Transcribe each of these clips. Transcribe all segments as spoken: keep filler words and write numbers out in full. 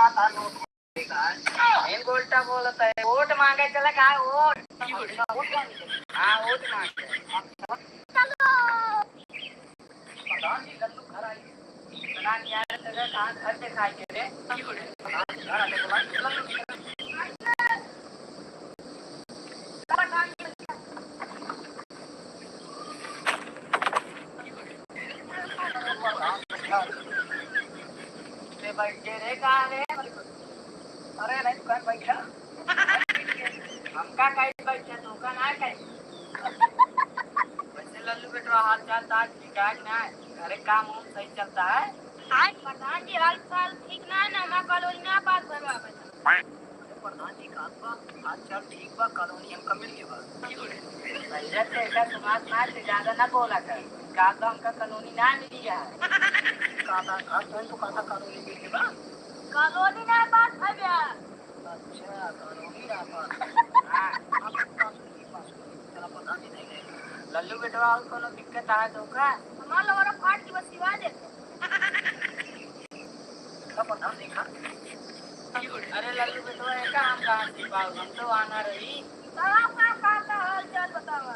मेन गोल्टा बोलत है, वोट मांगे चला का, वोट। हाँ, वोट मांगे। प्रधान जी, लल्लू घर आई। प्रधान जी आ रहे थे, कहाँ घर दिखाई दे रहे? प्रधान जी घर आके बोला, लल्लू। रे बैठ के रे, कहाँ रे? अरे नहीं, दुकान बैठा। हमका कहीं बैठा, तोका ना कहीं। वैसे लल्लू बेटवा, हाल चाल तो आज ठीक है कि ना? घरे काम वाम सही चलता है? आज प्रधान जी, हाल चाल ठीक ना है ना, हमारा कॉलोनी ना पास भरवा बता। अरे प्रधान जी, का बा? हाल चाल ठीक बा, कॉलोनी हमका मिल गई बा। भैया, ते एका सुनात ना, ते ज्यादा ना बोला कर। का तो हमका कॉलोनी ना मिली है। का बा? का तो, तो का था, कॉलोनी मिल गई बा? कॉलोनी ना पास भैया। अच्छा, कॉलोनी ना पास। हाँ। चला, प्रधान जी नहीं गए। लल्लू बेटवा, और कोनो दिक्कत आए तो का? हमार लवरा फाट के बस सिवा देते। का प्रधान देखा? अरे लल्लू बेटवा, एका हम कहाँ से पाऊ? हम तो आना रही। तो आप का, का, का हाल चाल बतावा?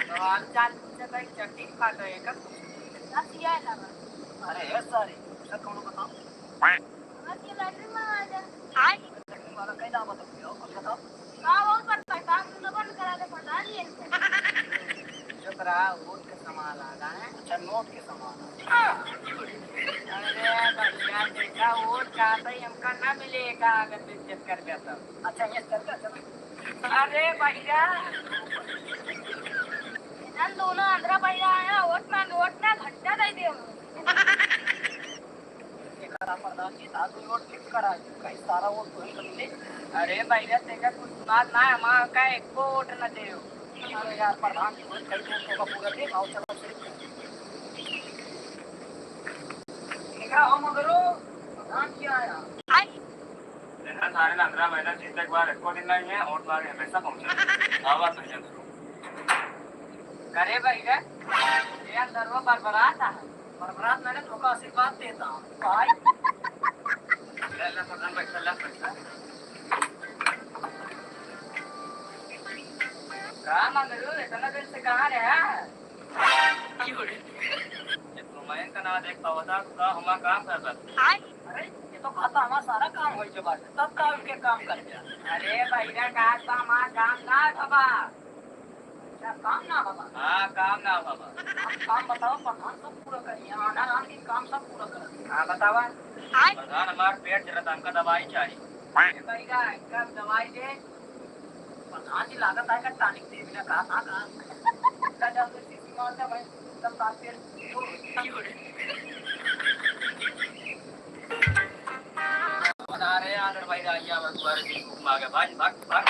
तो हाल चाल पूछे भाई, चड्डी फाटा है का? बस ये है ना बस। अरे है सारे, दूसरा कौन बताओ? बस ये लैट्रिन में आ जा। लैट्रिन वाला कैसे बताओ? कुछ बताओ। का वो पर काम तो बंद करा दे, प्रधान जी इनसे। चुप रहा, वोट के सामान लागा है। अच्छा, नोट के सामान। अरे भैया, देखा, वोट का आता ही हमका ना मिले, का अगर बेइज्जत कर दिया तब। अच्छा, ये चल, चल, चल। अरे भैया, इधर दोनों आंध्रा भैया आया, वोट मांगे, वोट ना, घंटा दे दे। एकर प्रधान जी, साधु वोट fix करा, कहीं सारा वोट तो ही मिले। अरे भैया, तेका कुछ सुनात ना, हमार का एको वोट न देव। अरे यार, प्रधान जी, वोट कहीं तो होगा पूरा दे, आओ चलो सिर्फ। देखा हो मगरो, प्रधान जी आया। देखा सारे ना, अंदर मैदान जीते के बाद एको दिन नहीं है, वोट मांगे हमेशा पहुंचे। आवाज नहीं है। करे भैया, ये अंदर वो बरबरात है। बरबरात मैंने धोखा आशीर्वाद देता हूँ। भाई। ले, ले, प्रधान पैसा, ले पैसा। का मंगरू, इतना दिन से कहाँ रहा? ये तो मैं का ना देख पावता, तो का हमारा काम कर बस। अरे, ये तो कहता हमारा सारा काम हो गया बात, तब का उनके काम कर दिया। अरे भैया, का तो हमारा काम ना बाबा। अच्छा, काम ना बाबा? हाँ, काम ना बाबा। आप काम बताओ, प्रधान सब पूरा करिए, आधा राम के काम सब पूरा कर। हाँ, बतावा। प्रधान, हमार पेट जरत, हमका दवाई चाहिए। ए भैया, इनका दवाई दे। प्रधान जी, लागत है का टॉनिक दे बिना कहा था का? इनका जब से सीसी मारता भाई, एकदम साथ पेट। अरे आंगन भाई, आइया, बस बारे दिन भूख मांगे, भाग, भाग, भाग।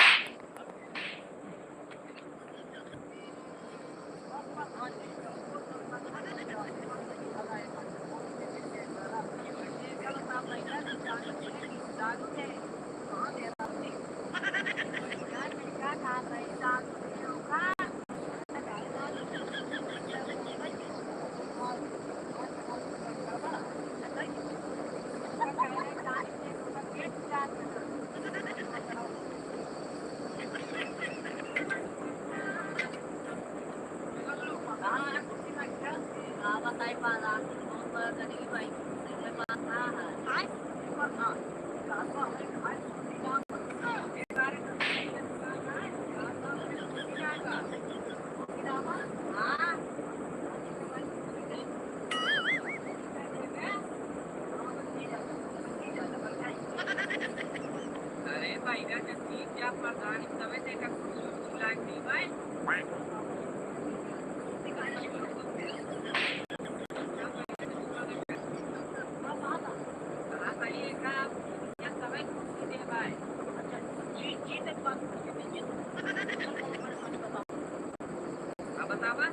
अरे भाई, इधर से सीट जा प्रधान, तबे से एकर कुर्सी उर्सी लाग गई भाई। हाँ भाई, एका या तबे कुर्सी दे भाई। जी, जी, तक बात करके दे। हाँ, बतावा।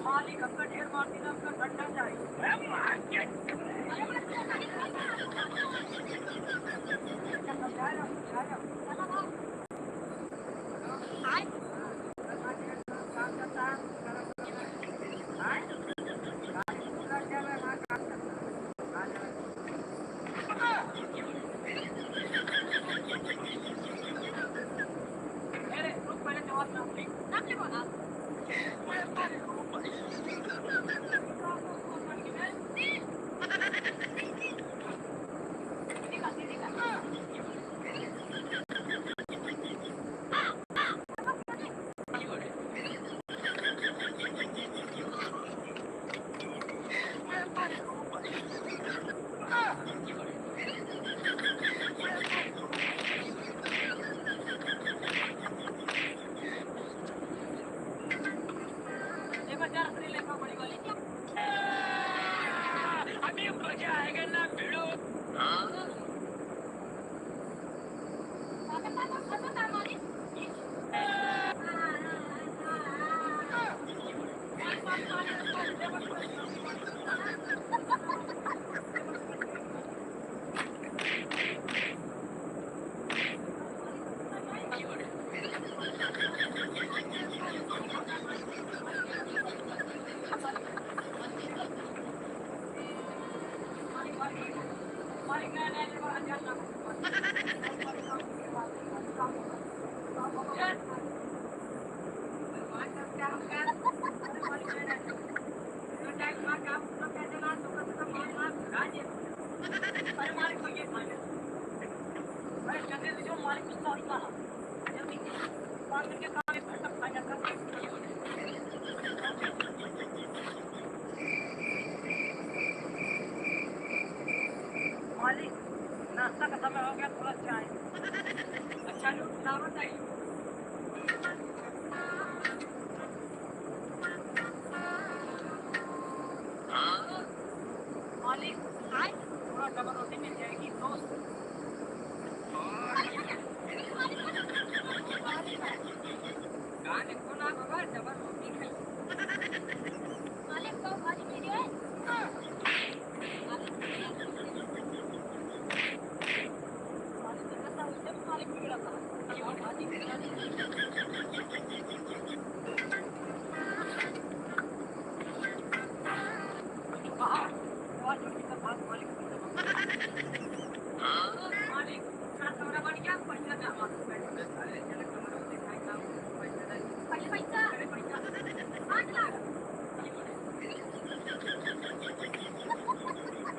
मालिक, हमका ढेर मार दिला, हमका डंडा चाही। अभी मजा आएगा ना भिड़ू। मालिक, नाश्ता का समय हो गया, थोड़ा चाय। अच्छा, लो, लाओ, बताइए। मालिक, आए? थोड़ा डबल रोटी मिल जाएगी, दोस्त। गाने को ना बाबा, डबल रोटी खाई। मालिक, पाव भाजी मिल गए? मालिक, मालिक, मालिक, मालिक,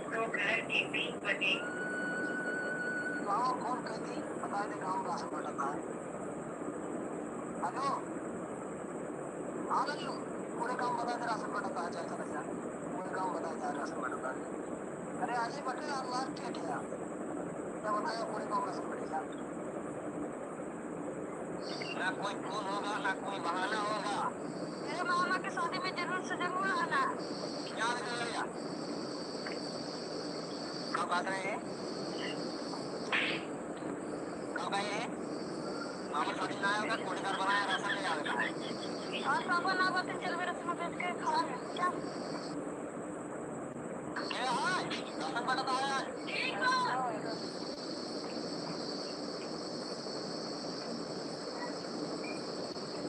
तो घर के बीच बने। लावा फोन कर दी, बता दे गाँव का राशन बटता है। हेलो, हाँ लल्लू, पूरे गाँव बता दे राशन बटता है, चाचा, चाचा, पूरे गाँव बता दे राशन बटता है। अरे आज ही बटे यार, लास्ट डेट है यार, क्या बताया, पूरे गाँव राशन बटेगा। ना कोई फोन होगा, ना कोई बहाना होगा। मेरे मामा की शादी में जरूर से जरूर आना। क्या हो गया भैया? कब बात रहे हैं? कब गए हैं? मामा शादी में आया होगा, कोटेदार बनाया, राशन ले आवेगा। आज पापा ना बातें चल मेरे से बैठ के खा रहे हैं। क्या? क्या है? राशन बटता है। ठीक है।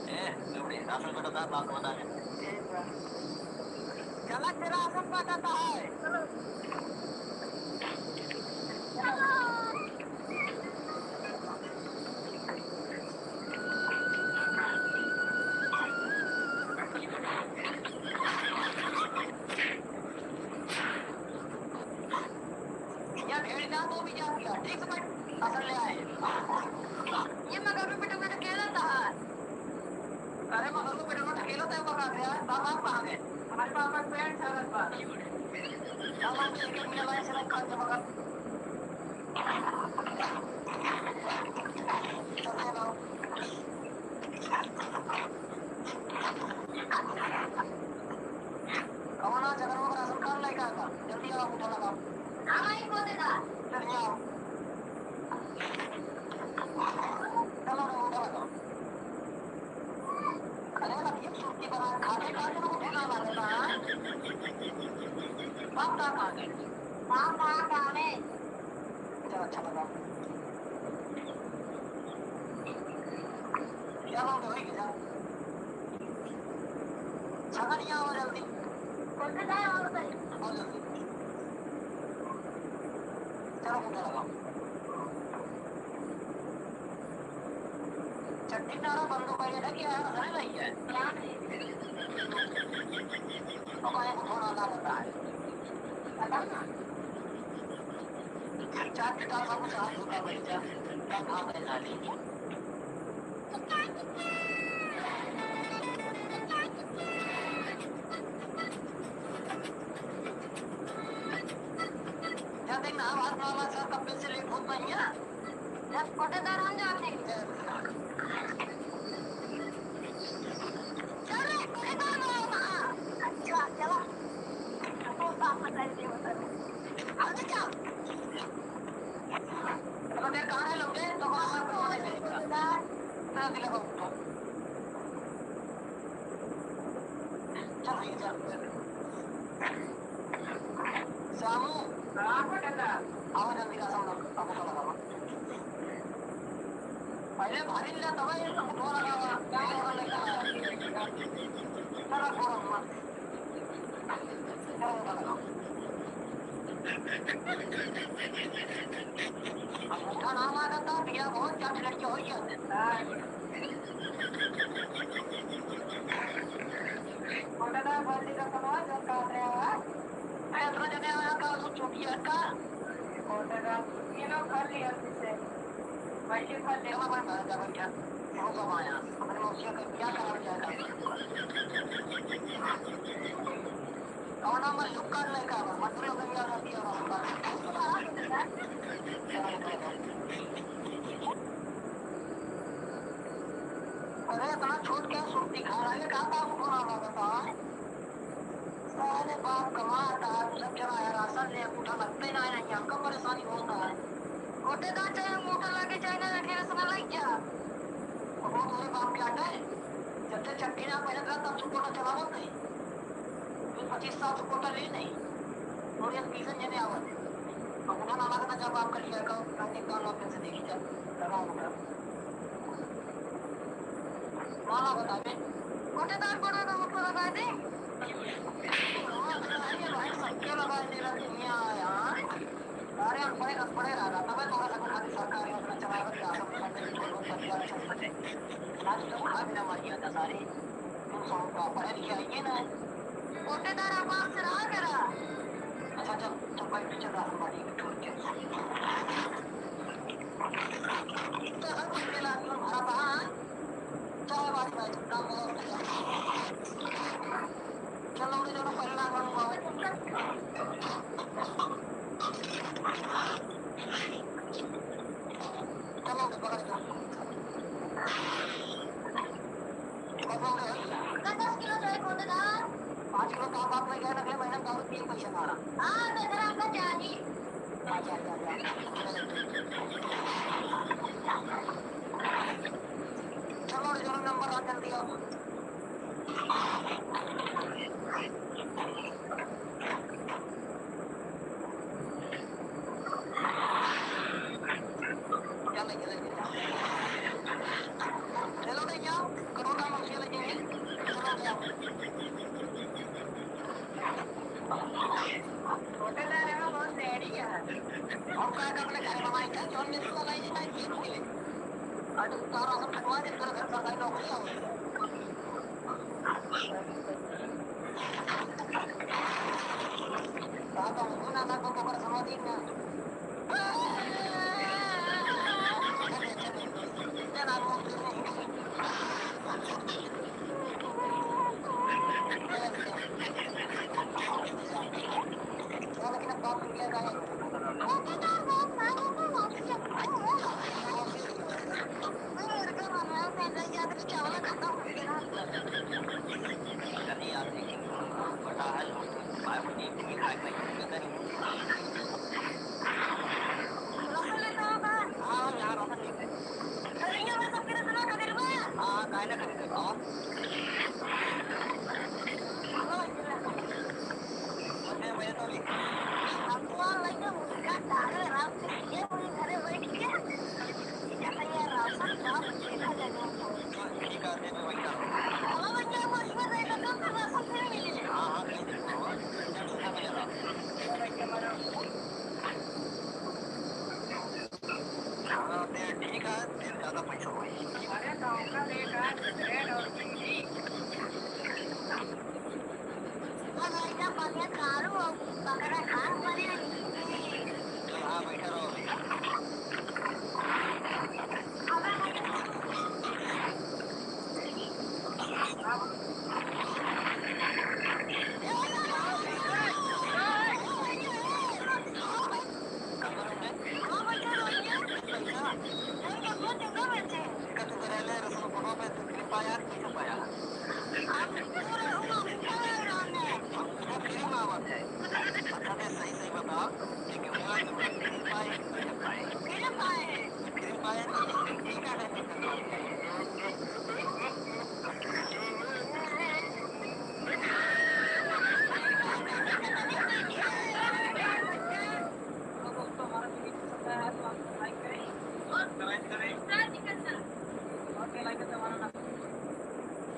ए, लुबड़ी, राशन बटता है, बाप को बता दे। ठीक है। चला, तेरा राशन बटता है। या भेड़ ना तो भी जा दिया, ठीक से बैठ, असल ले आए। ये मगर भी बेटा, बेटा खेला था। अरे मगर वो बेटा, बेटा खेला था, मगर गया, बाप, बाप कहाँ गए? हमारे पापा पैंट सारत बा। हम लोग तो एक एक मिनट लाइन से रखा था, मगर कौन आ जगह में राशन कार्ड लेके आएगा? जल्दी आओ, उठा लगाओ। हाँ, भाई, बोल देगा। जल्दी आओ। चलो रे, उठा लगाओ। अरे, अभी छुट्टी बना, खाते खाते तो उठे ना लगता है। बाप का कहाँ गए? बाप कहाँ, कहाँ है? चल, अच्छा लगा। क्या बात है भाई, क्या? छगन, यहाँ आओ जल्दी। कौन सा जाए और बताइए? आओ जल्दी। चलो, मुंडा लगाओ। चड्डी नारा बंद हो गई है ना कि यार, हरे नहीं है। अब आए को थोड़ा ना बता है। पता ना। चार पिता का कुछ हाथ होता बैठ जा, तब भाग रहे साले। जा देख ना, आवाज ना, आवाज का कब से लेट होत नहीं है। जब कोटेदार हम जाते हैं। चल रे, कोटेदार ना, हाँ। अच्छा, चला। तो साफ बताई दे, बता दे। अरे, चल। तो देर कहाँ है लोग? तो कहाँ है? कोटेदार। ना दिला को। चल भैया, चल। सामू। हाँ, कोटेदार। आओ जल्दी का सब लोग, अब तो लगा। पहले भारी मिला, तब ये सब धो लगा हुआ। क्या होगा, लगा हुआ? चलो, चलो, चलो। अब उठा ना मारा था, भैया, बहुत चार लड़के हो गया। हाँ। कोटेदार भर्ती का समाज और काम रहा है। ऐसा जने आया का, सो चुकी है का? कोटेदार, ये लोग भर लिया पीछे। भाई जी, भर लिया। चलो भाई, भर जा, भर जा। वो सब आया। अपने मौसिया का क्या करा जाएगा? कौन नंबर लुक कर लेगा? मतलब, भैया, रहती है, वहाँ पर। अरे, इतना छोट क्या सूट दिखा रहा है? कहाँ बाबू को नाम बताओ? सारे बाप कमाता, सब जगह है, राशन ले, अंगूठा लगते ना है, नहीं, हमका परेशानी होता है। कोटेदार चाहे अंगूठा लगे, चाहे ना लगे, राशन लग जा। अब वो तोरे बाप के आटे, जब से चक्की ना पहनत रहा, तब से कोटा चलावत नहीं। तू पच्चीस साल से कोटा ले नहीं, तोरे अब पीछे जने आवत है। अंगूठा ना लगता, जब बाप का लिया का, ताकि गाँव लोग से देखी जब लगा अंगूठा। माला बतावे। कोटेदार बड़ा का ऊपर लगा दे। अरे भाई, सबके लगा दे रहा दुनिया यार। अरे हम बड़े, हम बड़े रहा, तबे तो रहा खाली सरकारी अपना चलावत जा, सब खाली सरकारी चल सके। आज तो खा बिना मार गया था सारे। तुम सब का पढ़े लिखे आइए ना। कोटेदार आवाज से रहा करा। अच्छा, चल, चल भाई, पीछे जा, हम बाड़ी में छोड़ के। तो हर कोई मेला तुम भरा था, हाँ? चलो, बारी, बारी, काम करो। चलो, उड़े जाओ, पहले ना करूँगा। चलो, उड़े, पकड़ के। कब उड़े? दस किलो चाहिए, कौन सा? पाँच किलो तो आप, आप में क्या रख ले, महीना में दारू पिए, पैसा ना आ रहा। हाँ, तो इधर आपका चाहिए। अच्छा, अच्छा, अच्छा। चलो, चलो, नंबर आ, जल्दी आओ। चलो, चलो, चलो। चलो, नहीं आओ, करो काम, हम चले जाएंगे। चलो, जाओ। होटल आ रहा, बहुत रेडी है। और का, का अपने घर में आए थे, जौन दिन को लाइन में आए, फिर मिले। आज तारा हम खटवा दे, तेरे घर सरकारी नौकरी आओ। तारा तो हमको ना, ना को पकड़ समझ ही ना। हाँ, तेल ठीक है, तेल ज्यादा पैसा होई। अरे, तो ओकर रेट है, सिगरेट और बीड़ी। चल, हाँ, बैठा रहो अभी।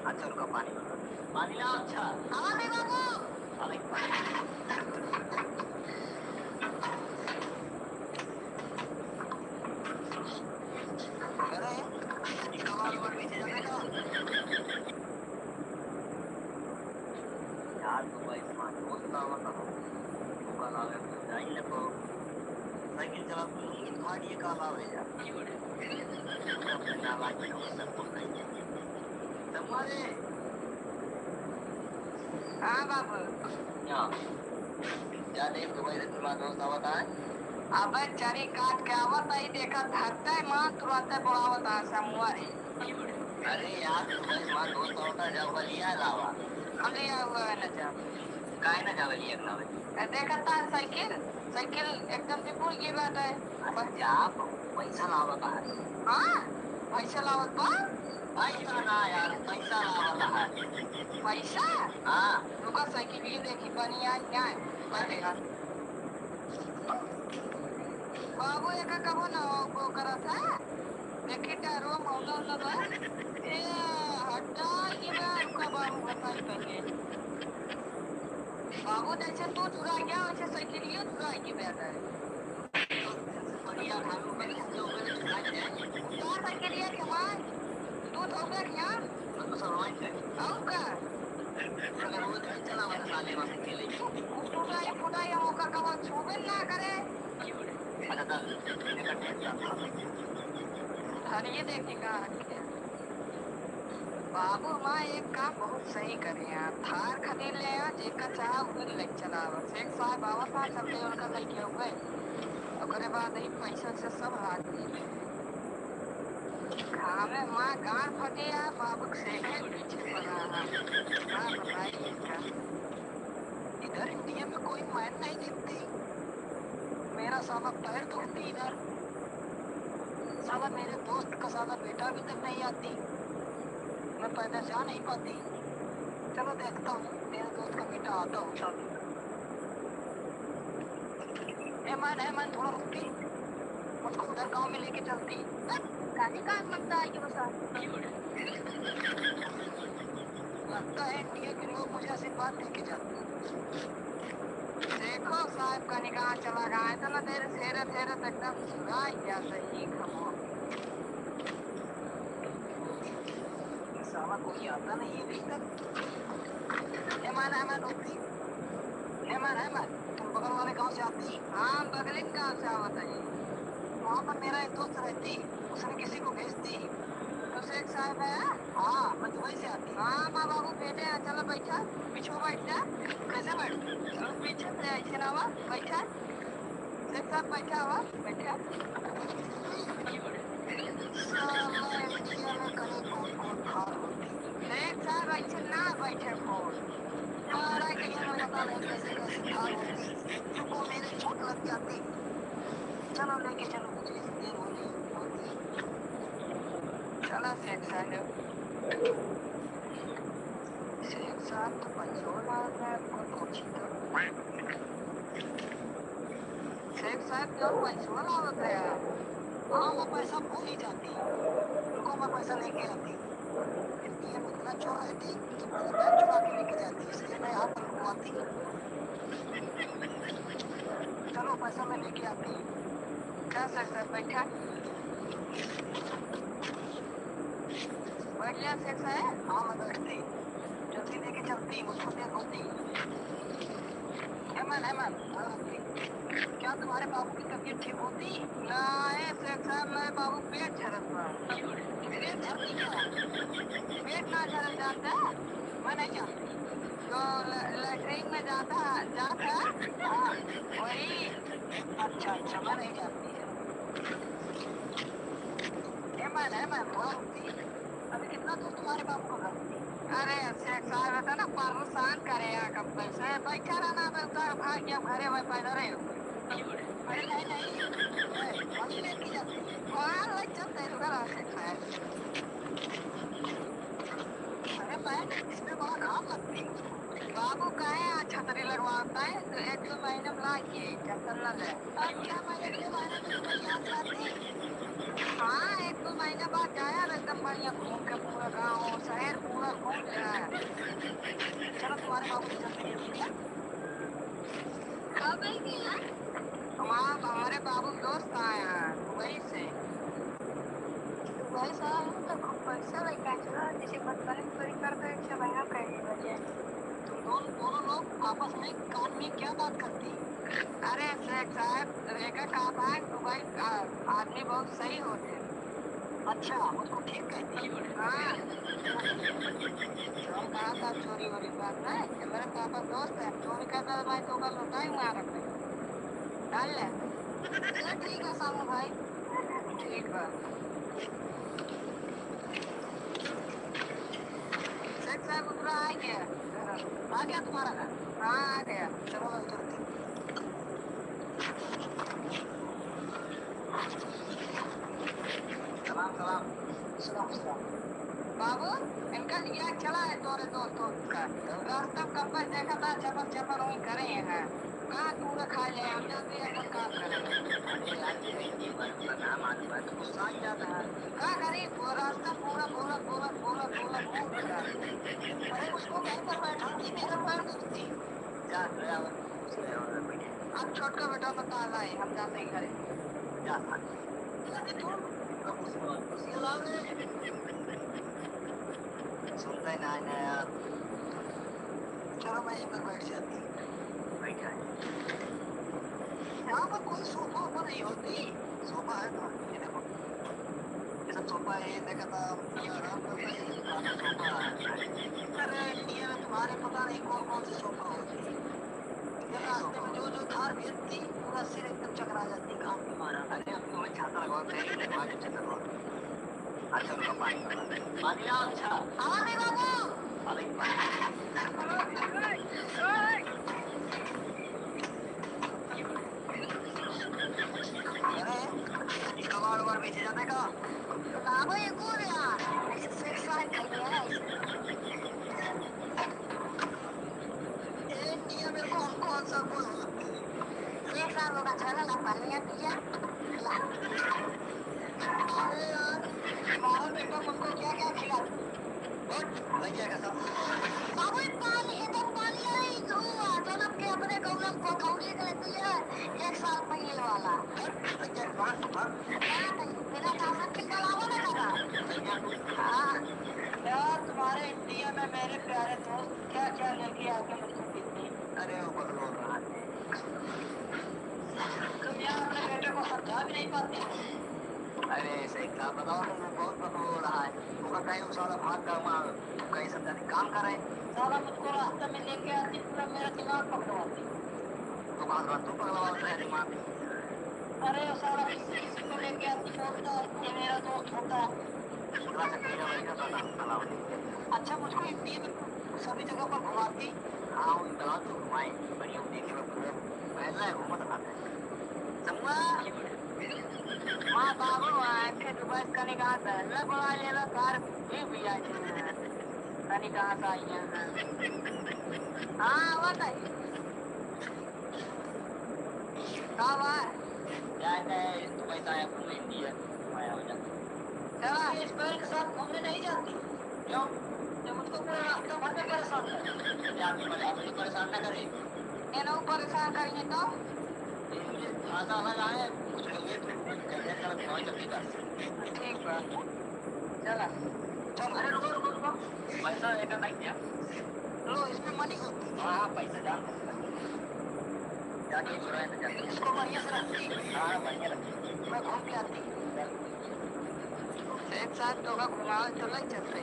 अच्छा, रुका, पानी, पानी लाओ। अच्छा। यार, तो भाई, सामान दोस्त लावा था, ओका लावे तो जाई न पाओ। साइकिल चला तो लुंगी फाड़िए का लावे यार। अपने ना लागे तो सब कुछ नहीं है। तुम्हारे हाँ बाबू। क्या? क्या देख, दुबई से तुम्हारा दोस्त आवत है? अबे चरी काट के आवत है, देखा धरते माँ तुरंते बोलावत है समुआ रे। अरे यार, दुबई से हमारा दोस्त आवत है, जाओ का लिया लावा। हम लिया हुआ है ना जाओ। काहे ना जावे लिया लावे? ए, देखा था साइकिल, साइकिल एकदम बिपुर की बात है। अरे जा, पैसा लावत है। हाँ, पैसा लावत बा? पैसा ना यार, पैसा लावत है। पैसा? हाँ। रुका, साइकिल ये देखी, बनिया क्या है? अरे यार। बाबू, एका कबो ना हो, वो करत है। देखी का रोम होला होला बा। ए, हटा के बा, रुका बाबू, बताई पहले। बाबू जैसे तू चुरा गया, वैसे साइकिलियो चुरा के बा। बढ़िया भाई, ऊपर से ऊपर चुरा के। का साइकिलिया के मार? तू तो उधर यहाँ। और का? अगर वो तो चला वाला साले वहाँ से खेले। तू तो ये फुटा ये होकर का वो छूबे ना करे। अच्छा, चल, ये कर, ये कर। अरे, ये देखी कहाँ रखे हैं। बाबू, माँ एक काम बहुत सही करे हैं। थार खरीद ले हैं, जेकर चाहा उहे ले चलावा। सेठ साहब आवत हैं, चलते उनका लेके आउबे। ओकरे बाद ही पैसा से सब हाथ में। घामे माँ गांड फटी है, बाबू के सेठे पीछे पड़ा है। का बताई इनका। इधर इंडिया में कोई मैन नहीं दिखती। मेरा साला पैर दुखती इधर। साला मेरे दोस्त का साला बेटा अभी तक नहीं आती। मैं पैदल जा नहीं पाती। चलो देखता हूँ, मेरे दोस्त का बेटा आता हो साला। ए मैन, ए मैन, थोड़ा रुकती, मुझको उधर गांव में लेके चलती। गाड़ी का बनता है ये बसा? लगता है इंडिया के लोग मुझे आशीर्वाद दे के जाते हैं। देखो साहब का निकाह चला गया, इतना देर से रहे, रहे तो एकदम सुराई गया सही खबर। साला कोई आता नहीं है अभी तक। ए मैन, ए मैन, रुकती। ए मैन, ए मैन, तुम बगल वाले गांव से आती? हाँ, बगले के गांव से आवत है। वहाँ पर मेरा एक दोस्त रहती, उसने किसी को भेज दी। तो सेठ साहब है? हाँ, मैं दुबई से आती। हाँ, माँ बाबू भेजे हैं, चलो बैठा, पीछे बैठ जा। कैसे बैठ? चलो पीछे से ऐसे ना हुआ, बैठा। सेठ साहब बैठा हुआ, बैठा। साला इंडिया में कहीं कौन कौन थार होती। सेठ साहब ऐसे ना बैठे फोन। हमारा के लिए पता नहीं कैसे कैसे थार होती। रुको, मेरे चोट लग जाती। चलो लेके चलो, मुझे देर हो रही होती। चला सेठ साहब। सेठ साहब तो पैसो लावत है, कोई पूछी तो। सेठ साहब, क्यों पैसो लावत है यार? हाँ, वो पैसा भूल ही जाती। रुको, मैं पैसा लेके आती। इंडिया में इतना चोर रहती कि पूरा बैंक चुरा के लेके जाती, इसलिए मैं यहाँ पर रुकवाती। चलो, पैसा मैं लेके आती। क्या सेठ साहब, बैठा। बैठ जा सेठ साहब। हाँ, मैं बैठती। जल्दी लेके चलती, मुझको देर होती। हेमन, हेमन, हाँ, क्या तुम्हारे बाबू की तबीयत ठीक होती? नहीं सेठ साहब, मेरे बाबू पेट झरत बा। पेट झरती क्या? पेट ना झरत जानता? मैं नहीं जानती। जो ल-, लैट्रिन में जाता, जाता, हाँ, वही। अच्छा, अच्छा, मैं नहीं जानती। हेमन, हेमन, थोड़ा रुकती। अभी कितना दूर तुम्हारे बाबू का घर? अरे, सेठ साहब, इतना परेशान करे यार, कब से बैठा रहना, अब उतार भाग गया घरे, मैं पैदल रहे हूँ। अरे, नहीं, नहीं, ए, वही लेके जाते हैं। हाँ, ले चलते हैं, रुका रहा, सेठ साहब। अरे, मैं इसमें बड़ा घाम लगती है। बाबू, काहे आज छतरी लगवाता है? तो एक दो महीने में लाग गई, टेंशन ना ले। अच्छा, मैं एक दो महीने में दुबई आ जाती। हाँ, एक दो महीने बाद जाया, एकदम बढ़िया घूम के पूरा गाँव, शहर पूरा घूम ले। चलो, तुम्हारे बाबू की जल्दी है, ठीक है? कब आएंगे यार? हमारा, हमारे बाबू दोस्त आए हैं दुबई से। दुबई से आए हैं तो खूब पैसा लेके आए, चलो, जैसे बचपन में चोरी कर दो, एक सौ महीना कर दीजिए। तुम दोनों, दोनों लोग आपस में कान में क्या बात करती? अरे सेठ साहब, रेखा कहा था दुबई का आदमी बहुत सही होते हैं। अच्छा, उसको ठीक कहती है। हाँ। हम कहा था चोरी वोरी बात नहीं, मेरे पापा दोस्त है, चोरी करता तो भाई तो का लुटाई मार रखे। डाल ले। चलो ठीक है सामू भाई। ठीक बा। सेठ साहब, उतरा, आ गया। आ गया तुम्हारा घर? हाँ, आ गया। चलो, मैं उतरती हूँ। सलाम, सलाम। सलाम, सलाम। बाबू, इनका लिया चला है तोरे दोस्तों का। रास्ता में कब से देखा था, चपर चपर वहीं करे हैं। कहाँ पूरा खा जाए, हम जल्दी अपन काम करें। अरे यार, ये हिंदी में बदनाम आदमी है, तो गुस्सा ही जाता है। का करी, वो रास्ता पूरा, पूरा, पूरा, पूरा, पूरा घूम के जाए। अरे, उसको कहीं पर बैठा दी, मेरा पैर दुखती। जा, ले आओ, ले आओ, बैठे। अब छोटका बेटा तो ताला है, हम जाते हैं घरे। जा, जा, तू, तू, तू, सुनता ही ना है ना यार। चलो, मैं यहीं पर बैठ जाती हूँ। बैठा है। यहाँ पर कोई सोफा वोफा नहीं होती? सोफा है तो ये देखो, ये सब सोफा है, ये देखा था, ये आराम करता है, ये पुराना सोफा है। अरे, इंडिया में तुम्हारे पता नहीं कौन कौन से सोफा होते हैं। ये रास्ते में जो जो थार भेजती, पूरा सिर एकदम चकरा जाती, घाम के मारा। अरे, अब तो मैं छाता लगा के, छाता लगा। अच्छा, रुको, पानी, पानी लाओ, अच्छा। हाँ, दे बाबू। अरे, अरे, कबाड़ उबाड़ बेचे जाते का? बाबू, ये कौन यार? ऐसे सेठ साहब खड़े हैं, ऐसे। ए, इंडिया में कौन कौन सा फूल होते हैं? एक साल होगा, चला ला, पानी है, पिया। ला। अरे यार, हमारा बेटा तुमको क्या क्या खिला? और भैया का सब। बाबू, पानी, इधर पानी आई, धुआं, जनम के अपने गौरव को थौड़ी के पिया, एक साल पहले वाला। भैया, बात, बात। हाँ, तो बिना सामान के चलावा ना दादा। भैया। हाँ। यार, तुम्हारे इंडिया में मेरे प्यारे दोस्त क्या क्या लेके आके मुझको देते हैं। अरे, वो बकलोल रहा है। तुम यार अपने बेटे को समझा भी नहीं पाते हो। अरे, सही कहा, बताओ, तुम बहुत बकलोल रहा है। वो कहता है, वो साला भाग गया वहाँ, कहीं समझा नहीं, काम कर रहे हैं। साला मुझको रास्ते में लेके आती, पूरा मेरा दिमाग पकड़वाती। तो बात, बात तू पकड़वाता है दिमाग। अरे, वो साला किसी किसी को लेके आती, बोलता, "ये मेरा दोस्त होता।" अच्छा, मुझको हिंदी में सभी जगह पर घुमाती। हाँ, वो इनका तो घुमाए, बढ़िया देखे में पूरा महल्ला है, घूमत रहता है। समुआ, माँ बाबू, आँखें डुबा के कनी कहा था, "ला बुला लेला, कार भी भी आ जाए।" कनी कहा था, "यहाँ।" हाँ, आवत है। का बा? जाए के दुबई से आया, घूमे इंडिया, आया हो जा। चला, इस बैल के साथ घूमने नहीं जाती। क्यों? ये मुझको पूरा रास्ता भर में परेशान कर। ये आपकी परे-, आप मुझे परेशान ना करें। ये लोग परेशान करेंगे तो? ये मुझे भाषा अलग आए, कुछ कहिए तो, कहिए तो भाई जल्दी कर। ठीक बा। चला। चल, अरे रुको, रुको, रुको। पैसा लेकर नहीं दिया। लो, इसमें मनी होती है। हाँ, पैसा डाल। जाके चुराए ना जाके। इसको बढ़िया से रखती। हाँ, बढ़िया रखती। मैं घूम के आती। एक साथ तो का घुमावे तो लग चलते।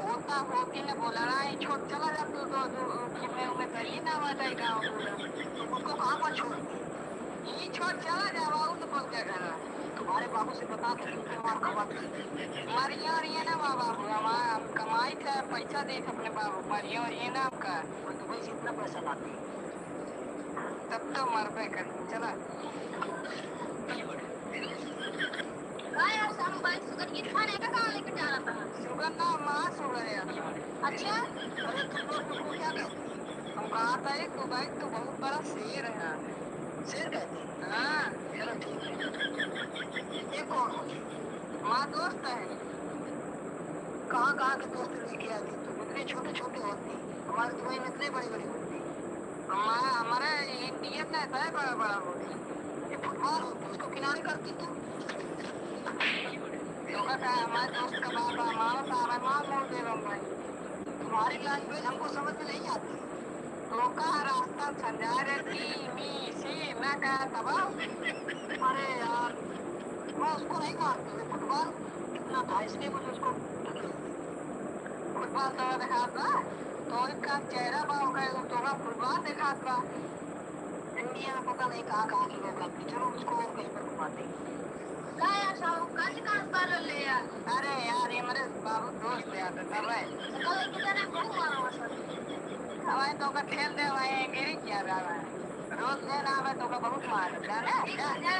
होता होती ने बोला ना, ये छोट चला जा तू, तो, तो, कि मैं, मैं तो ये ना आ जाए गाँव पूरा। तो उसको कहाँ पर छोड़? ई छोड़ चला जावा, उ तो पहुंच गया घर। तुम्हारे बाबू से बता दो, तुमको मार खवा दे। मरिया और ये ना बाबा, हम, हम कमाई थे, पैसा दे थे अपने बाबू, मरिया और ये ना आपका। वो दुबई से इतना पैसा लाते हैं। तब तो मरबे कर, चला। का यार, साहब, भाई, सुगर ये खाने का कहाँ लेके जा रहा था? सुगर ना, माँ सुगर है। अच्छा? अरे, तुम लोग तुमको क्या कहते हैं? हम कहा था, एक तो भाई, तू बहुत बड़ा शेर है। शेर कहते हैं? हाँ। चलो, ठीक है। ये कौन हो? हमारा दोस्त है। कहाँ, कहाँ के दोस्त लेके आती तू? इतने छोटे, छोटे होते हैं। हमारे दुबई में इतने बड़े, बड़े होते हैं। हमारा, हमारा इंडियन रहता है, बड़ा, बड़ा होते हैं। ये फुटबॉल होते हैं, उसको किनारे करती तू। तो का, का हमारे दोस्त का बाप, हमारा सारा माल मोड़ दे रहा हूँ भाई। तुम्हारी लैंग्वेज हमको समझ में नहीं आती। तो का रास्ता समझा रहे थी, मी, सी, मैं कहा तबाह। अरे यार, मैं उसको नहीं मारती, मैं फुटबॉल कितना था, इसलिए मुझे उसको फुटबॉल तो देखात बा। तो एक का चेहरा बा, ओकर तो का फुटबॉल देखात बा। इंडिया में पता नहीं कहाँ, कहाँ की लोग आते। चलो, उसको और कहीं पर घुमाते हैं। का यार साहब, काहे कान पार ले यार? अरे यार, ये मेरे बाबू दोस्त यार, तो तब है। तो कल एक जने बहुत मारा हुआ सर। अब आए तो का खेल दे भाई, गिरी क्या रहा है? रोज लेना आवे तो का बहुत मार, जाना है, जा।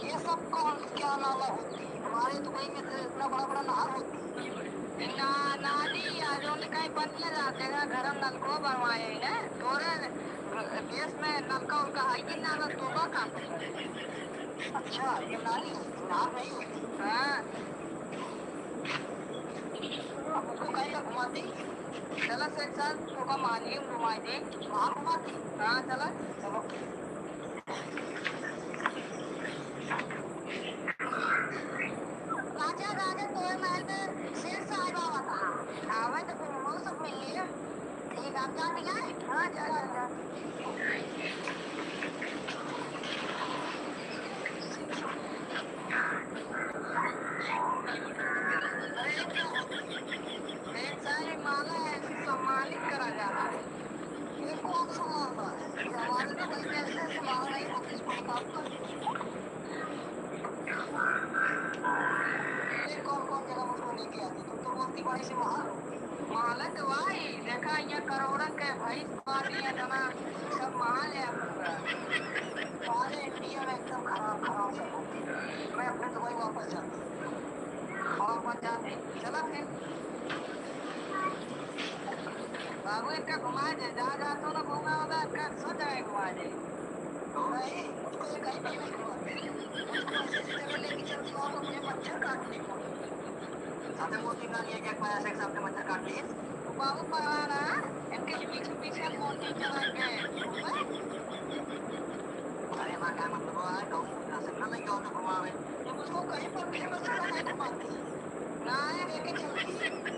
ये सब कौन क्या नाला होती, हमारे दुबई में तो इतना बड़ा बड़ा नहर होती। ना, नाली या जो कहीं बनिए जाते हैं, घर में नलको बनवाए हैं, तोरे देश में नलका उलका है कि ना, ना, तोबा का? अच्छा, ये नाली होती, नहर नहीं होती। हाँ। अब उसको कहीं का घुमाती? चला से एक साथ तोका मालिम घुमाई दे। वहाँ घुमाती? हाँ, चला। चलो। राजा, राजा, तोरे महल में शेर साहब आवत हा। आवे तो फिर हमहू सब मिल लिए। ठीक, आप जाती हैं? हाँ, जा, जा, जा। एक सारी माला है, ऐसे सम्मानित करा जा रहा है। ये कौन सा मामला है? ये हमारे तो भाई पैसे से मांग रही हो, किसको बताऊंगा? ये कौन कौन जगह मुझको लेके आती? तुम तो बोलती बड़ी सी महान हो। मालक भाई, देखा, यहाँ करोड़न के भैंस पाली है, तना सब माल है आपका। सारे इंडिया में एकदम खराब, खराब सब होती है। मैं अपने दुबई वापस जाती हूँ। वापस जाती? चला फिर। बाबू, इनका घुमा दे, जा, जा, तो ना घूमा होगा, इनका सब जगह घुमा दे। नहीं, मुझको ये कहीं पर नहीं घुमाते। मुझको ऐसी जगह लेके चलती, वहाँ पर मुझे मच्छर काट लेंगे। साथे मोती ना लिए, क्या पाया से सामने मच्छर काट लिए? बाबू पगला ना, इनके पीछे पीछे मोती चला गए। अरे, हमारा क्या मतलब है, कहूँ ना से ना लगे और तो घुमावे। तो मुझको कहीं पर फेमस जगह नहीं घुमाती। ना है, लेके चलती।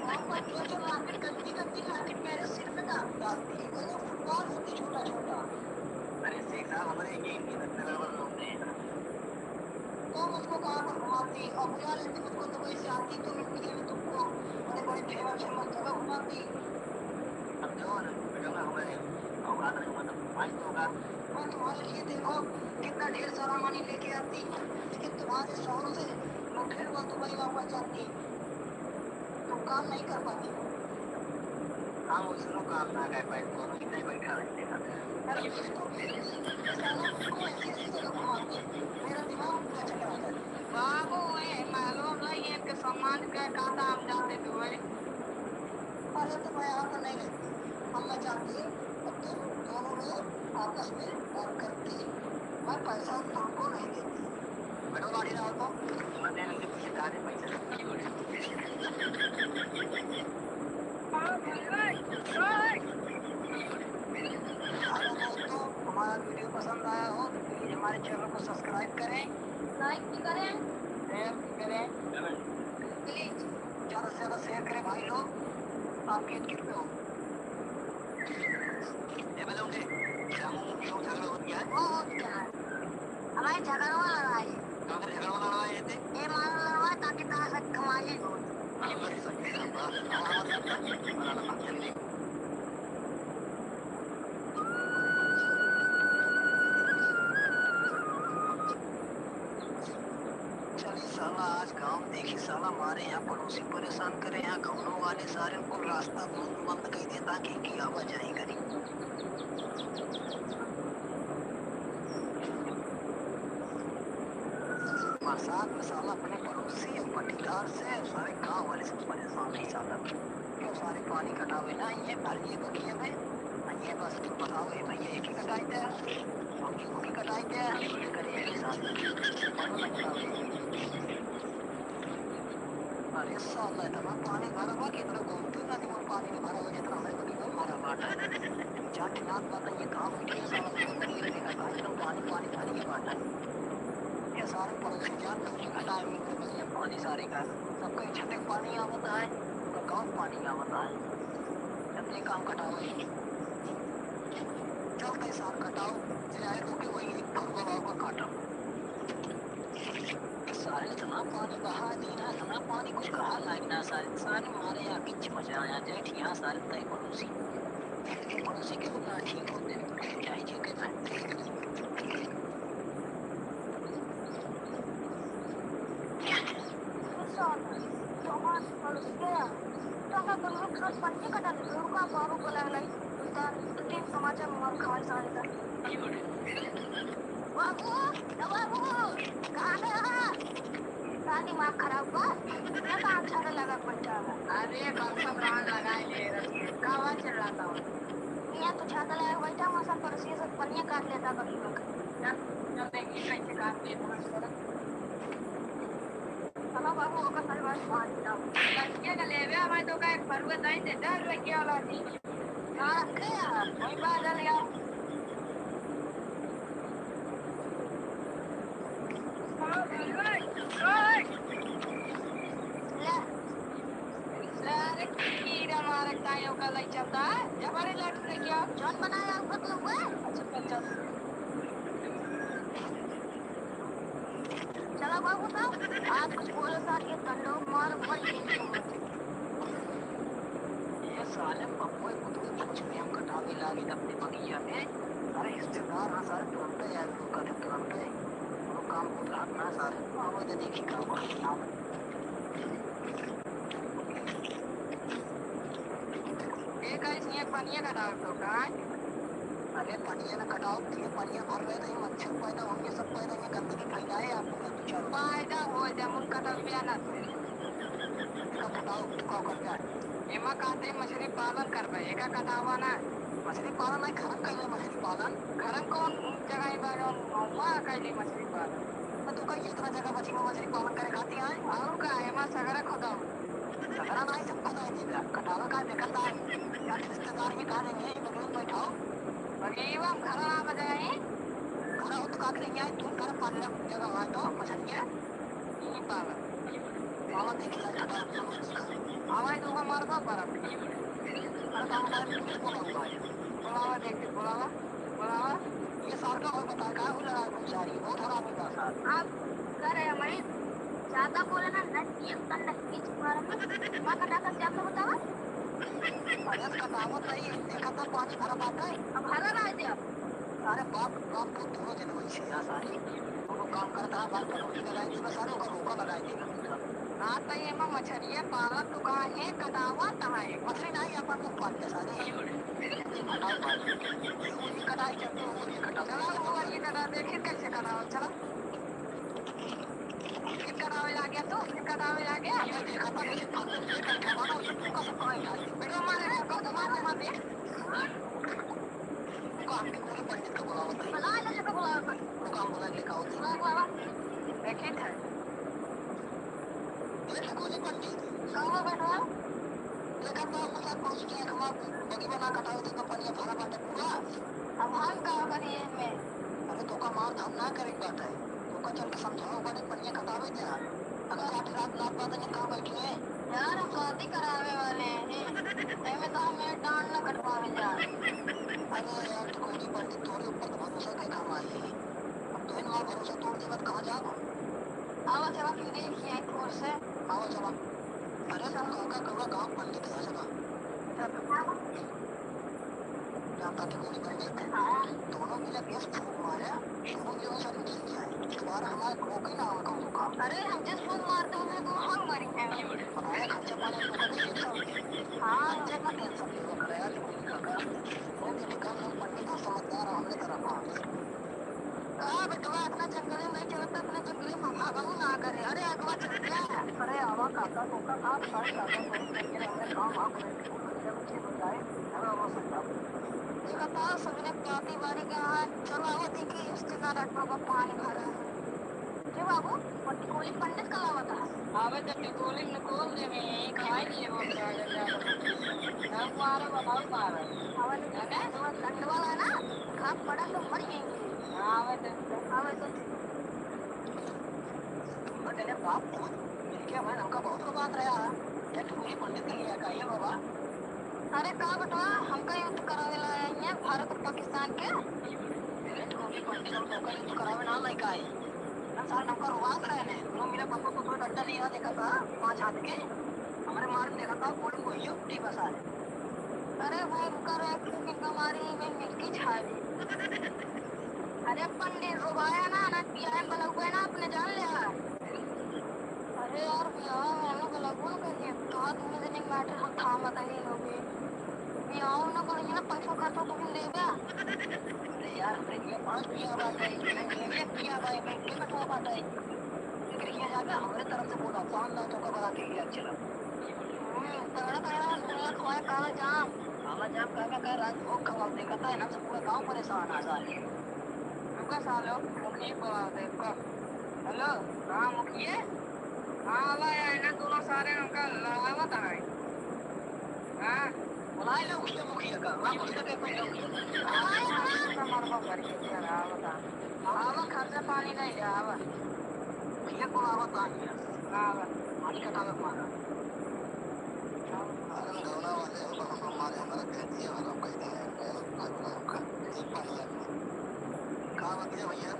वहाँ पर जो जो लाकेट, गंदी गंदी लाकेट मेरे सिर में डाल, डालती। वो जो फुटबॉल होती छोटा छोटा। अरे शेख साहब, हमारे ये इतने बराबर लोग नहीं हैं। तो मुझको कहाँ पर घुमाती? अब यार, यदि मुझको दुबई से आती तो मैं पीछे में तुमको बड़े बड़े फेमस फेमस जगह घुमाती। अब जो है ना, बेटा, मैं हमारे औकात नहीं, मतलब, भाई तो होगा। मैं तुम्हारे लिए देखो कितना ढेर सारा मनी लेके आती, लेकिन तुम्हारे शौहर से मैं फिर वो दुबई वापस जाती। तुम काम नहीं कर पाती। हम उसनो काम ना कर पाए, कोनो ही नहीं बैठा रहते हैं। अरे इसको, ये साला मुझको ऐसी ऐसी जगह घुमाती, मेरा दिमाग का चक्कर आता है। बाबू, ये मालूम नहीं है कि सम्मान का, का दाम जाते दुबई। अरे तो मैं यहाँ पर नहीं रहती, अब मैं जाती हूँ, अब तुम दोनों लोग आपस में बात करती, मैं पैसा तुमको नहीं देती। बैठो गाड़ी में, आओ तो। मने नहीं, पीछे जा रहे पैसे। हेलो दोस्तों, हमारा वीडियो पसंद आया हो तो प्लीज हमारे चैनल को सब्सक्राइब करें, लाइक भी करें, शेयर भी करें, प्लीज ज़्यादा से ज़्यादा शेयर करें भाई लोग, आपकी एक कृपया हो। ये बोलो कि क्या मुंह क्यों झगड़ा हो गया है? वो हो गया है। हमारे झगड़वा लड़ाई। कहाँ पे झगड़वा लड़ाई है ते? ये मारो लड़वा ताकि तारा से कमाई हो। हाँ, बस सही है, बस। हाँ, हाँ, बस, बस। बड़ा लंबा चल रही। चली साला, आज गाँव देखी साला, मारे यहाँ पड़ोसी परेशान करे, यहाँ गौनों वाले सारे कुल रास्ता बंद, बंद कर देता कि, कि आवाजाही करी। बरसात में साला अपने पड़ोसी और पट्टीदार से सारे गाँव वाले सब परेशान है साला। क्यों सारे पानी कटावे ना, ये भर ये बगिया में, ये बस बताओ, ये भैया एक ही कटाई दे, और क्यों की कटाई दे, ये करे एक ही साथ। अरे साला, इतना पानी भरा बा कि इतना गोमती नदी में पानी नहीं भरा बा, जितना हमारे बगिया में भरा बाटा। जाके नाथ बताइए, कहाँ बैठे हैं साला, कोई बगिया नहीं लगा, एकदम पानी, पानी भर गया बाटा। ये सारे पड़ोसी जान के घटा रहे हैं, बगिया में पानी सारे का, सबका एक छते पानी आवता है, पूरा गाँव पानी आवता है। जब ये काम कटाओ, चलते सार कटाओ, जे आए रोके वही एक फरुआ बाबा काटो। सारे इतना पानी बहा दी ना, इतना पानी कुछ कहा लायक ना, सारे, सारे मारे यहाँ किच मचा यहाँ, जेठ यहाँ सारे तय पड़ोसी, पड़ोसी के उतना ठीक होते हैं, क्या ही ठीक है। बाबू, ए बाबू, कहाँ गया? का दिमाग खराब बा? इतना काम झाड़े लगा के बैठा है। अरे, कौन सा ब्रांड लगाए ले रही है? का आवाज चिल्लाता हो? यहाँ तो झाड़े लगा के बैठा, वहाँ सब पड़ोसी सब पनिया काट लेता बकरी लोग। चल, चल देखी कैसे काट लेता है। चलो बाबू, ओकर परिवार मार दिया। लड़किया का लेवे, हमारे तो का एक फरुआ दाई दे, डर लग गया वाला जी। हाँ, के यार, वही बात है यार। ले। ले, अरे कीड़ा मारे ताई ओका लई चलता है। जबरी लट से क्या? जौन बनाया ऊपर तो हुआ। अच्छा, अच्छा। चला बाबू साहब, आज कुछ बोलो सार के कंडो मार मर के। ये साले पप्पू कुछ कुछ नियम कटावे लागे अपने बगिया में। अरे रिश्तेदार हाँ सारे तुरंत यार, लोग का तुरंत है। वो काम हो रहा ना सारे, आवाज देखी का काम। ए गाइस, ये पनिया कटाओ तो का? अरे पनिया ना कटाओ, ये पनिया भर रहे तो ये मच्छर पैदा होंगे, सब पैदा होंगे, गंदगी फैलाए आप लोग। चलो। पैदा हो जा, मुन कटल बिया ना से। एका कटाओ, तू का कर जा। एमा काटे मछली पालन करबे, एका कटावा ना। मछली पालन नहीं, घर में कइले मछली पालन। घर में कौन जगह बा जौन वहाँ कइले मछली पालन? तो तू कहीं इतना जगह बची में मछली पालन करे खाती है? और का, एमा सगरा खोदाओ। सगरा नाई सब पता है जी, कटावे का देखता है। यार रिश्तेदार भी कहा देंगे, ये बगल में बैठाओ। अरे ये हम घर आ बजाए। घर हो तो का करेंगे, तुम घर पाल ले, जगह वहाँ तो मछलियाँ। ये पाल। पाला देख लिया, कटा। आवाज तो का मारता पर। अरे तो हमारे कुछ बोला हुआ है। बोलावा देख, बोलावा। बोलावा। ये सार का और बता, का हो लगा कुछ जा रही, बहुत हरामी का सार। आप करे हमारी ज्यादा बोले ना, नट की एकदम नट की मारो। माँ का नाटक क्या आपको बतावा? अरे, कटावत नहीं, देखा था पानी भरा बात है। अब हरा रहा है जी आप। अरे बाप, बाप, बहुत दूर जन वही से यार सारी। वो लोग काम करता है, बात करो, लगाई दी बस, सारे ओकर रोका लगाई दी। ना तो ये में मछरिया पालत तो कहाँ है, कटावत है। मछली नहीं, अपन लोग पालते सारे। कटाई चलते हो, ये कटा। चला, वो ये कटा दे, फिर कैसे कटाओ, चला। फिर कटावे लाग गया तू, फिर कटावे लाग गया। ये देखा था, मुझे फालतू ये कटा वाला, उसे तू का सब कमाई खा ले। बेटा, मारे, मारे, मारे, मारे। काम के पूरे पंडित को बुलाओ। बुला ले, लेके बुलाओ। वो काम बुला, लेके आओ। बुला, बुला। देखित है। ये तो कोई पंडित। कहाँ बैठा है? देखा तो, मतलब, पहुँच गया, हमारा बगी बना कटाओ, देखो, पनिया भरा बाटे पूरा। अब हम का करिए में? अरे, तो का मार धाम ना करे के बात है। तो का चल के समझाओ, बड़े पनिया कटावे दे यार। अगर आधी रात लात बात है, कहाँ बैठी है? यार, हम शादी करावे वाले हैं। एमे तो हमें डांड न कटवावे जा। अरे यार, तो कोई पंडित तोरे ऊपर तो भरोसा के काम आई है। अब तो हमारा भरोसा तोड़ दे, मत कहाँ जाओ। आवा चला, फिर देखिए, एक ओर से। आवा चला। अरे, तुम कहाँ का कौआ गाँव पंडित है, चला। चल। जानता थे कोई पंडित? हाँ। दोनों मिला के फूंक मारा, दोनों जो सब निकल गया है। दोबारा हमारा को भी ना होगा वो काम। अरे, हम जिस फूंक मारते हैं, वो हम मरेंगे। बताया, खर्चा पानी हम लोग का भी एक साथ। हाँ। खर्चे का टेंशन नहीं, वो कराया तो कोई का। वो भी निकाल लो, पंडित को समझदार हमने तरफ आ। का बेटवा, इतना जंगल में नहीं चलता, इतना जंगल में भागहु ना करे। अरे, अगवा चल गया। अरे, आवा काका, तो का आप सारे काका को लेके हमने काम आप ये बताओ, सबने पाती बारी के यहाँ चलावत है कि रिश्तेदार रखा का पानी भरा है। जी बाबू, वो टिकोली पंडित का लावत है। आवे तो टिकोली निकोल दे में, यही खाई लिए वो क्या, क्या, क्या। हम मारो, बताओ मारो। आवे तो है ना? वो ठंड वाला है ना, घाम पड़ा तो मर जाएंगे। हाँ, आवे तो। आवे तो। बट अरे बाप, बहुत मिलके हमारे हमका बहुत बात रहा। ये टिकोली पंडित के लिए का ये बाबा? अरे का बेटवा, हमका युद्ध करावे ला आई है भारत और पाकिस्तान के। अरे तो भी पंडित हम लोग का युद्ध करावे ना लइका है। ना साल हमका रुआत रहे ने। दोनों मेरे पापा को थोड़ा डंडा लिया देखा था, पाँच हाथ के। हमारे मार में देखा था, बोले को यो टी बसा है। अरे भाई रुका रे, एक सेकंड का मारी में मिर्गी छा रही। अरे पंडित रुबाया ना, ना पियाए बलौबे ना अपने जान ले आ। अरे यार, बियाह में ना गलगुल करिए, तो तुम्हें जने मैटर हम थामा तनी लोगे। बियाह ना करिए ना, पैसा खर्चा तुम देबे। अरे यार, ये पाँच पिया बाटे, ये एक पिया बाटे, ये कटवा बाटे। एकरे के जाके हमरे तरफ से बोला, पाँच लाख तोका बराती लिया चला। हम्म, तगड़ा, तगड़ा, तगड़ा, तगड़ा, काला जाम। काला जाम का, का, का राजभोग खवाओ, देखता है ना, तो पूरा गाँव परेशान आ जा रही है। रुका सालो, मुखिया को आवा दे, रुका। हेलो, हाँ, मुखिया? हाँ, आवा यार, इन्हें दोनों सारे उनका लड़ावत है। हाँ। बुलाए लो मुखिया, मुखिया का। हाँ, मुखिया के कोई लोग। हाँ, हाँ, हाँ। मरबा करके, यार, आवा था। आवा, खर्चा पानी नहीं है, आवा। मुखिया को आवा था। हाँ, आवा। पानी कटावे मारा। अरे, गौना वाले हो, बाबा मारे, हमारा कह दिया, हमारा कह दिया, कह दिया, कह दिया। का बात है भैया?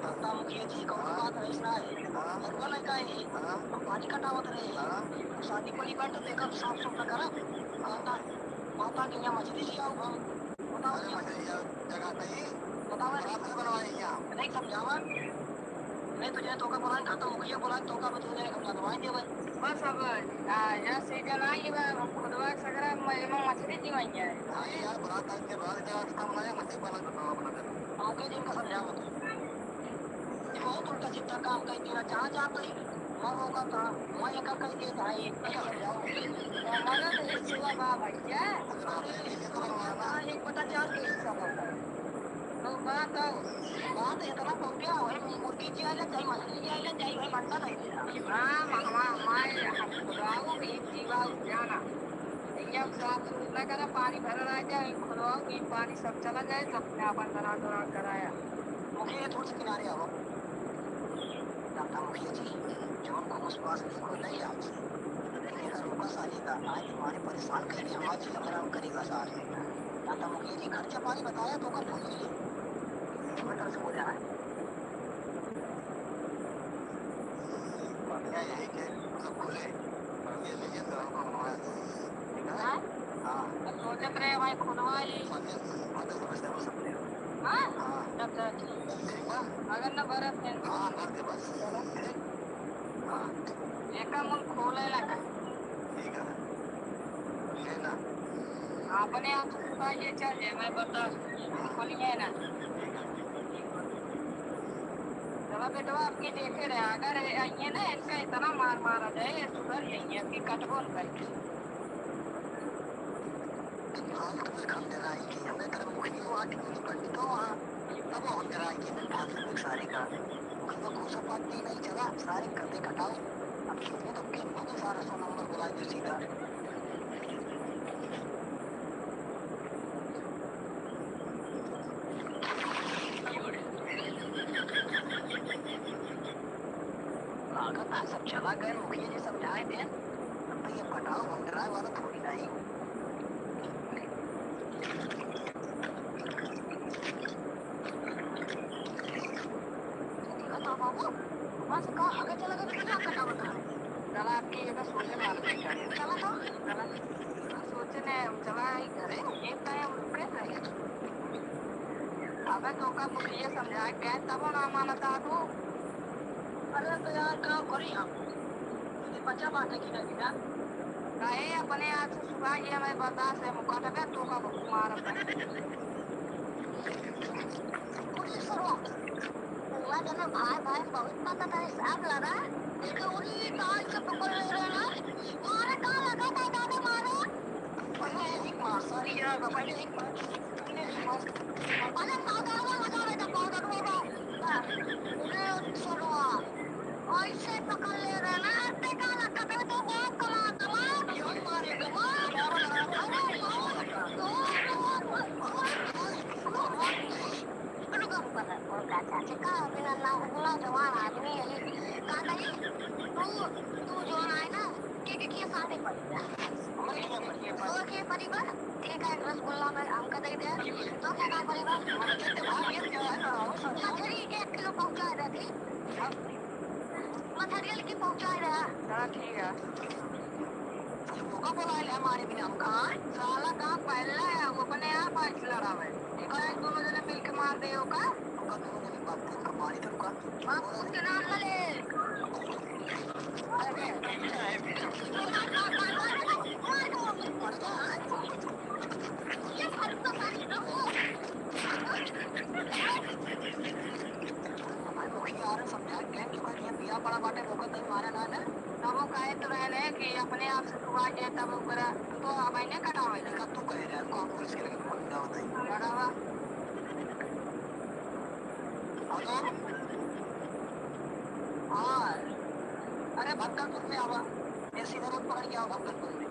बता मुखिया जी, कौन हाँ। बात है, ऐसा है? हाँ। लड़का लड़का है। हाँ। हम पानी कटावत रहे। हाँ। शादी को निबट तो देखब, साफ सुथरा करब। माता, माता के यहाँ मछली ले आऊ हम। बताओ अरे भैया। मछली जगह कहीं। बताओ। रात में बनवाई यहाँ। नहीं समझावा। नहीं तो जाए तोका बोलाए, खाता मुखिया बोलाए, तोका बतू जाए, हम लगवाए देवे। बस अब, आ, यहाँ सीजन आई बा, हम खुदवा सगरा म-, एमा मछली जीवाई है। हाँ यार, बरात आज के बाद जगह कितना बनाए, मछली पालन करना अपना घर। आगे जिनका समझावा तू। ये बहुत उल्टा सीधा काम कही दिया, जहाँ जात ही मर होगा था, मैं एका कह दिए भाई, एका समझाओ। हमारा तो हिस्सा बा भैया। हाँ, एक बटा चार के हिस्सा बा। तो बात हो, बात इतना पहुँचा है, मुर्गी जिया ले, चाहे मछली जिया ले, चाहे भाई बंदा नहीं जिया। हाँ, मामा, माई, हम खुदाऊ भी जीवा जाना। भैया, साफ सुथरा करा, पानी भरा रह जाए, खुदवाऊ भी पानी सब चला जाए, सब ने अपन दराज दराज कराया। मुखिया, थोड़ा सा किनारे आओ। दादा मुखिया जी, जौन घूस पास नहीं कोई नहीं आपसे। लेकिन अगर रुका साली का, आज तुम्हारे परेशान करके हमारे दिल खराब करेगा सारे। दादा मुखिया जी, खर्चा पानी बताया तो कर भूल गए। मैं तरफ से बोल रहा है। बढ़िया यही के मतलब खुले, बढ़िया भैया तो हमको घुमा दो। ठीक है? हाँ? हाँ। अब सोचत रहे भाई खुदवा ली। मजे, मजे समझते हो सब लोग। हाँ? हाँ। अच्छा, अच्छा। ठीक बा? अगर न भरत है। हाँ, भर दे बस। चलो। ठीक? हाँ। एका मुंह खोले ना कर। ठीक है। ले ना। अपने आप से सुखाइए चल जाए, मैं बता, खोलिए ना। ठीक है। चला बेटवा, आपके देखे रहे, अगर ये, ये ना, इनका इतना मार मारा जाए, ये सुधर जाइए, आपकी कटबो न करके। फालतू में खंडराई की, हमें तरफ मुखियो आके पंडितो वहाँ, तब हम डराई की, मैं फालतू में सारे का। मुखियो को सपाट नहीं, नहीं चला, सारे कटे कटाओ। अब खेलने तो के, मुझे सारा सौ नंबर बुला दे सीधा। लागत है सब चला गए, मुखिया जी समझाए थे। अब तो ये पटाओ भंडराए वाला थोड़ी ना ही। देखा तो बाबू, वहाँ से कहाँ आगे चला गया, तो क्या करना बता? चला आपकी जगह सोचे मार दे। चला तो, चला। सोचे ने हम चला आई घरे, एक टाइम रुके रहे। अबे तो का मुखिया समझाए, कहे तब ना मानता तू। अरे तो यार, का करी हम? यदि बचा बाटे कि नहीं ना? काहे अपने आप से सुबह ये मैं बर्दाश्त है, मुकदमे तो का मार। पूरी शुरू। पूरा दिन भाई भाई बहुत पता था, हिसाब लगा। ये तो उरी ताल से पकड़ ले रहे ना। मारे का लगा था दादा, मारो। पहले एक मार, सॉरी यार, पहले एक मार। अरे पाउडरवा लगावे त पाउडरवा बा। अरे सुनवा, ऐसे पकड़ ले रहे ना, ते का लगता है तो बहुत कमाता बा। क्यों मारे का? अरे, रुका, रुका, रुका, चाचा, का बिना ना, ना जवान आदमी है, का नहीं? तू, तू जवान आए ना, के, के, के साथे पड़ी बा? हमरे के पड़ी बा? तो के पड़ी बा? ठीक है, एक रसगुल्ला में हमका दे दे। तो के का पड़ी बा? मछरी के एक किलो पहुंचा दे थी। मछरियल की पहुंचा दे। हाँ, ठीक है। ओका बोला ले हमारे बिना हमका। साला का पहला है, वो अपने आप आइस लड़ावे। एक दोनों जने मिलके मार दे ओका। ओका दोनों जने बाप का मारी तो का। बाप उसके नाम ना ले। बड़ा बाटे, रोकत नहीं, मारे ना ना। तब वो कहे तो रहे ने कि अपने आप से तू आ जाए, तब ओकरा तो अब आईने कटावे। का तू कहे रहे, कौन पुलिस के लगे फोन लगावत है? लगावा। हेलो। हाँ। अरे भक्तपुर में आवा। ये सीधा रोड पकड़ के आओ भक्तपुर में।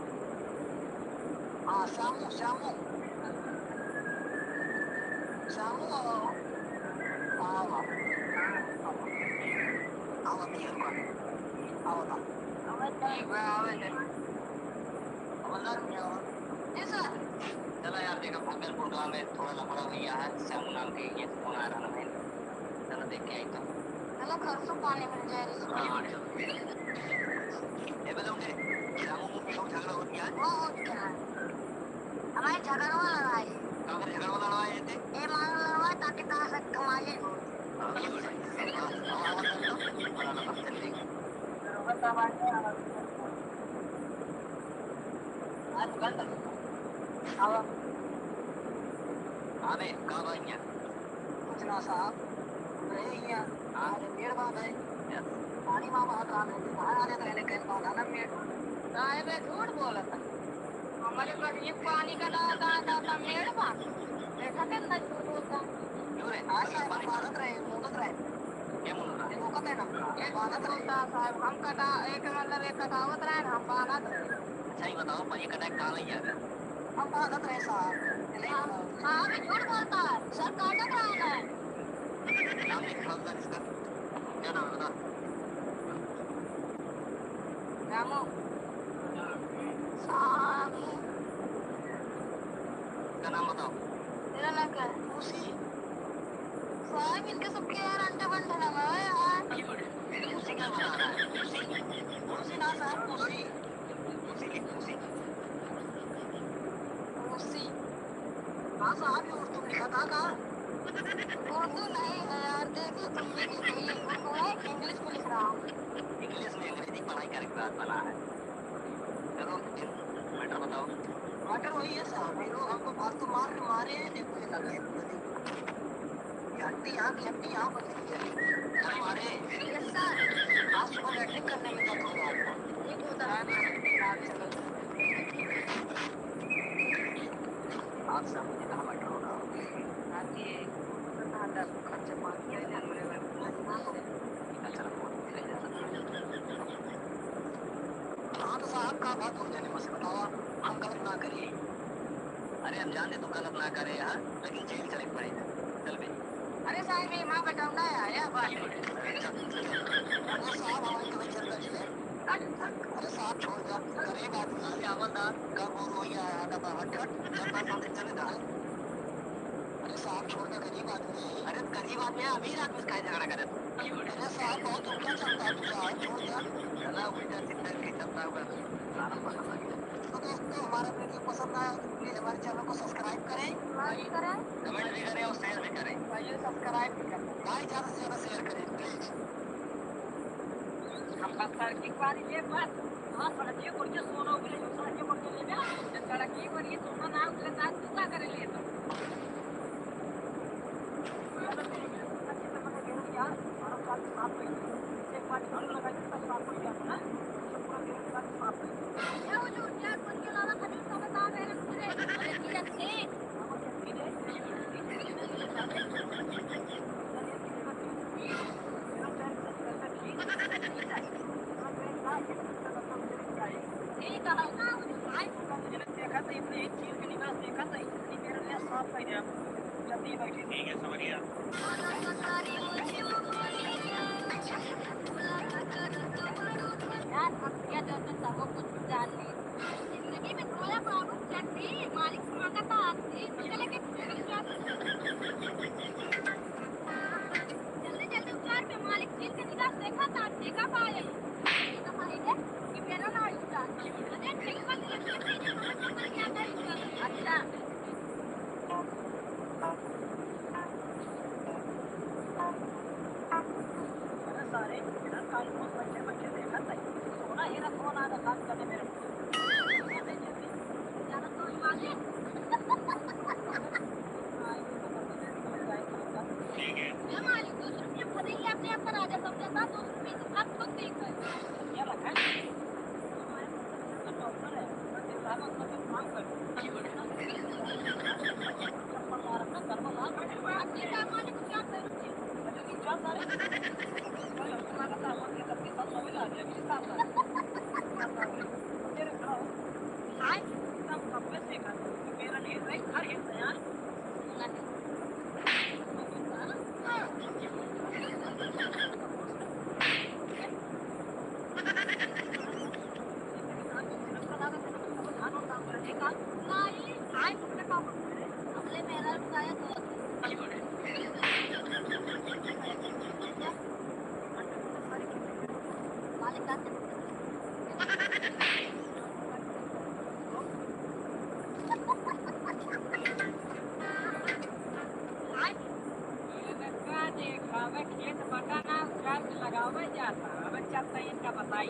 हाँ, श्यामू, श्यामू। श्यामू, आओ। आओ, आओ। आओ, आओ, आओ। आओ, आओ। ठीक बा, आवे दे। हवलदार, क्या हुआ? जी सर। चला यार, देखा, भगलपुर गांव में थोड़ा लफड़ा हुई है, श्यामू नाम के ये फोन आ रहा है। चला देख के आई तो। चला, घर से पानी मिल जाए। हाँ, हाँ, चलो। ए, बोले उनके श्यामू मुंह के झगड़ा हो गया है? वो हो गया है। हमारे झगड़वा लड़वाई। का कर झगड़वा लड़वाई है ते? ये मांग लड़वाई ताकि तार से कमाई हो। हाँ, हाँ, हाँ, हाँ, हाँ, बड़ा लड़वा चल रही है। दरोगा साहब आ गए, आवाज। आज बंद। आवा। हाँ बे, का बा हियाँ? कुछ ना साहब, रहे हियाँ। हाँ। आज मेड़ बांध है। अच्छा। पानी माँ बांध रहा है, बाहर आ जाता है, लेकिन बांधा ना मेड़। साहब, ये झूठ बोलत है। हमारे पास ये पानी का ना, ना, ना, ना मेड़ बांध। देखा कितना झूठ बोलता है। क्यों रे? हाँ साहब, हम बांधत रहे, मूंदत रहे। क्या मूंदत रहा? ये रोकत है ना, ये बांधत रहे। बोलता है साहब, हम कटा, एक मतलब एक कटावत रहे ना, हम बांधत रहे। अच्छा, ये बताओ, पर ये कटाई कहाँ ले जाएगा? हम बांधत रहे साहब, ये नहीं हाँ, बोला। हाँ, अभी झूठ बोलता है, सर काटत रहा है। नाम लिख, हवलदार इसका। क्या नाम है, बता। रामू। सामू। इसका नाम बताओ। मेरा नाम क्या है? खुशी। साहब, इनके सबके यार अंडा बंडा लगा है यार। खुशी क्या बता रहा है? खुशी? खुशी ना साहब, खुशी। खुशी, खुशी। खुशी। हाँ साहब, ये उर्दू में लिखा था का? उर्दू नहीं है यार, देख लो तुम, ये नहीं सही है। उर्दू है कि English में लिख रहा हूँ? English में अंग्रेजी पढ़ाई करे के बाद बना है। चलो, matter बताओ। Matter वही है साहब, ये लोग हमको फालतू मार के मारे हैं, देखो ये लगा है। ये हड्डी यहाँ की हड्डी यहाँ बच गई है। अरे मारे। Yes sir। आज सुबह latrine करने में दर्द हो रहा है। ये तो होता है। आज सब मुझे कहाँ बैठा होगा? आती है। खर्चा पानी है, निकल चला। हाँ तो साहब, का बात हो जाने में से बतावा, हम गलत ना करिए। अरे हम जाने तू गलत ना करे यार, लेकिन जेल चले के पड़ेगा। चल बे। अरे साहब, ये माँ बेटा ना आया बात। अरे चल, चल, चल। अरे साहब, हमारी तो चल रही है। अरे साहब, छोड़ दे, गरीब आदमी है। अरे हवलदार, का बोल हो गया है, हट, हट, हट, चल, चल, चल, चल, चल। अरे साहब, छोड़ दे, गरीब आदमी है। अरे गरीब आदमी है, अमीर आदमी से काहे झगड़ा करे? अरे साहब, बहुत उल्टा चलता है तू यार, छोड़ दे। चला, उल्टा सीधा के चलता होगा, सारा पता लग गया। तो दोस्तों, हमारा video पसंद आया तो please हमारे channel को subscribe करें, like करें, comment भी करें और share भी करें। भाइयों, subscribe भी करें। भाई, ज्यादा से ज्यादा share करें, please। हम बस सड़की पर ये बात, हाँ, सड़की पर के सोना उगले, जो सड़की पर के ले जा, सड़की पर ये सोना ना उगले, तो तू का करे ले तो? यार, हमारा साथ साफ हो गया। एक बार झाड़ू लगा के साफ हो गया ना, तो पूरा घर साफ हो गया। क्या वो जो यार, उनके अलावा खजूर का बता रहे हैं, पूरे, अरे, ठीक है, ठीक। ठीक है, समझ गया। यार, हम क्या करते, सब कुछ जान ले। जिंदगी में थोड़ा बाबू चड्डी, मालिक से मांगा था, आज भी चले के जल्दी, जल्दी उतार के मालिक चीर के निगाह देखा था, देखा पाए। देखा पाए के कि मेरा ना उतार। अरे, ठीक बात है, समझ में क्या नहीं उतार। अच्छा। अरे सारे, इधर काल को बैठे बैठे देखा था। सोना ही रखो ना, काम करने मेरे। ठीक है। ए मालिक, दो सौ रुपया भले ही आपने आपका राजा समझा था, दो सौ रुपये से कम तो नहीं, आए तुमने काम करे। हमने मेरा रुकाया तो मालिक का ये लड़का देखावे खेत बटाना उजाड़ के लगावे जाता। अब चलते इनका बताई।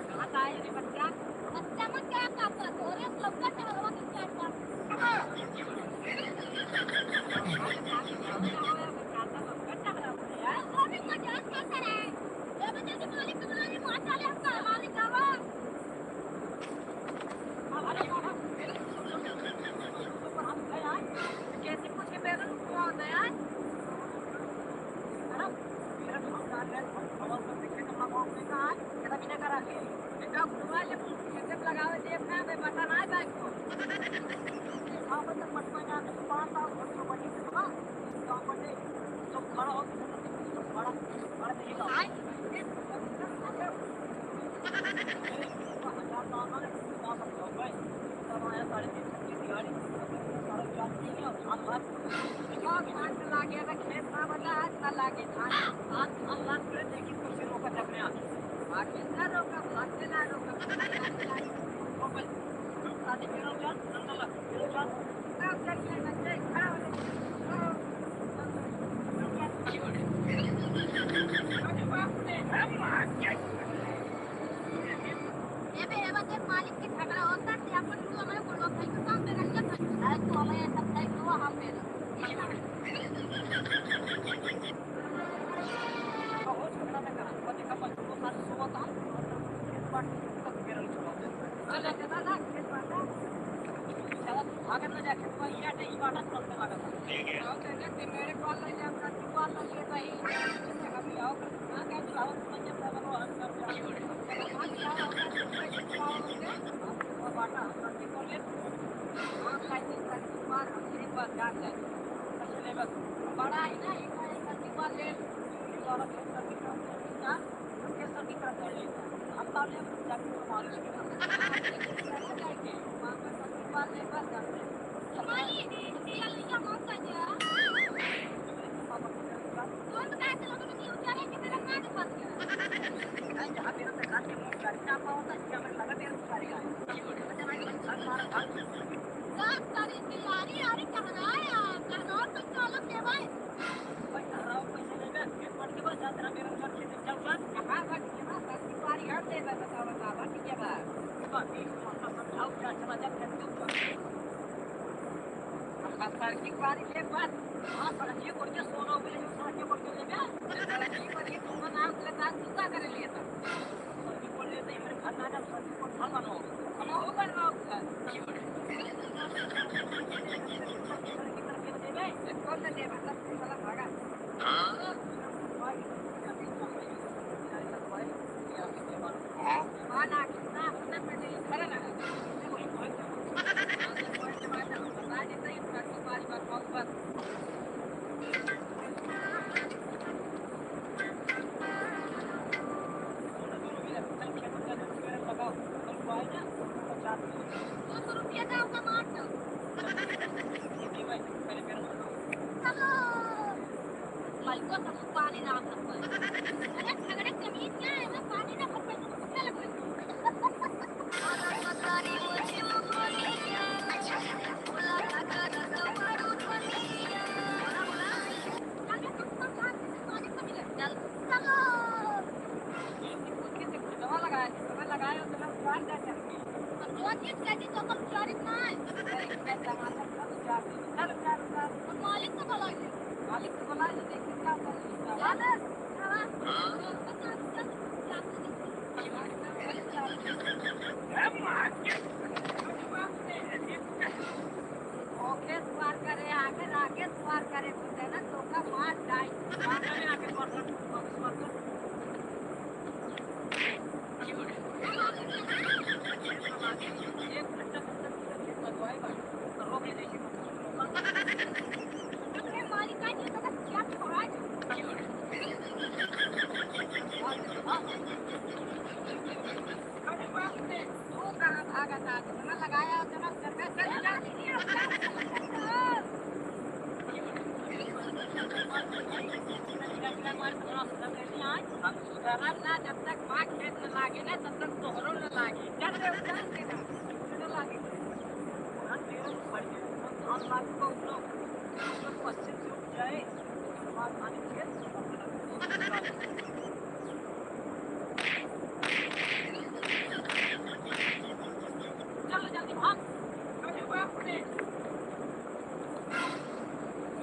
कहाँ आए रे बच्चा? बच्चा मत क्या पापा, तोरे लौका टहलवा के क्या पापा। अरे मजाक मत करे। जब जल्दी मालिक को बुला ले, मार डाले हमका, मालिक आवा। कैसे पूछ के पैदल हुआ होता है यार? है ना? मेरा तो हम जान रहे हैं, हम खबर पर देखे तो हम आपको कहा है, कहता बिना करा के। बेटा, बुआ ले, कैसे लगावे, देखना है, मैं बता ना है बैग को। यहाँ पर तो पटवा जाके पाँच साल हो गए, वहीं से ना, गाँव पर नहीं। जब खड़ा हो, तो बड़ा, बड़ा नहीं था। ए बे, ए बा, देख, मालिक के झगड़ा होता, ते अपन मुंह हमारे बोलवा भाई के सामने रख के भाई। अरे, तू हमें ऐसा भाई को हम दे दो। बहुत झगड़ा में करा, वो देखा, बस वो सारे सोवत हम, तक गिरल छुड़ा दे। चल, चल, चल, चल, खेत बांटा। चल, भागत ना जा, खेत में, ये नहीं बांटा, चलते बांटा। ठीक है। और तेरे, तेरे मेरे कॉल लग गया, अपना तू कॉल लग गया भाई। हम जाओ, हाँ, क्या चलाओ, तुम जब तक वो हम कर जाओ। अब सड़की पारी के बाद, हाँ, सड़किए पर के सोना हो गइल, सड़किए पर के लेबे। सड़की पर ये तुम ना उतरे, बात तू का करे लिए था? सड़की पर लेते ही मेरे घर ना जा, सड़की पर घर बनाओ। हम हो बनवाओ घर। सड़की पर के लेबे, कौन से लेबे? सब साला भागा। हाँ? हम सुधरब ना, जब तक माँ खेत न लागे ना, तब तक तोहरो न लागे। चल रे, उधर से ना, न लागे। हम तेरे ऊपर के, हम धान लागे तो उतरो, उतरो पश्चिम से उठ जाए, उसके बाद पानी खेत, चल जल्दी भाग, बैठे हुए अपने।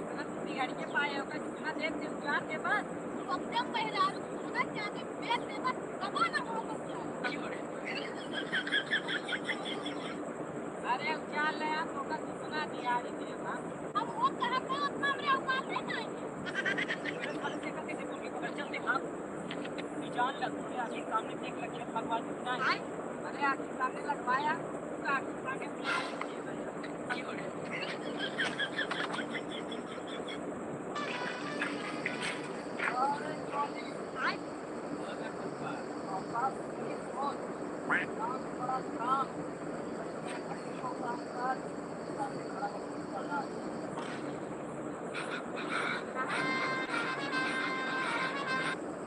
इतना तो बिगाड़ी के पाए होगा, जितना देख के उतार दे बस। तू अब जब मेहरारू की होना चाहते, बेच दे बस, कमा ना हो बस। अरे उजाड़ ले यार, तो का कितना दिहाड़ी दे बा। हम वो कहा पे उतना हमरे औकात है नहीं। मेरे साले से कैसे बोल के पकड़ चलते भाग। निजान लग, पूरे आखिर सामने देख लग, खेत लगवा दे, नहीं। आए? अरे आखिर सामने लगवाया, पूरा आखिर सामने।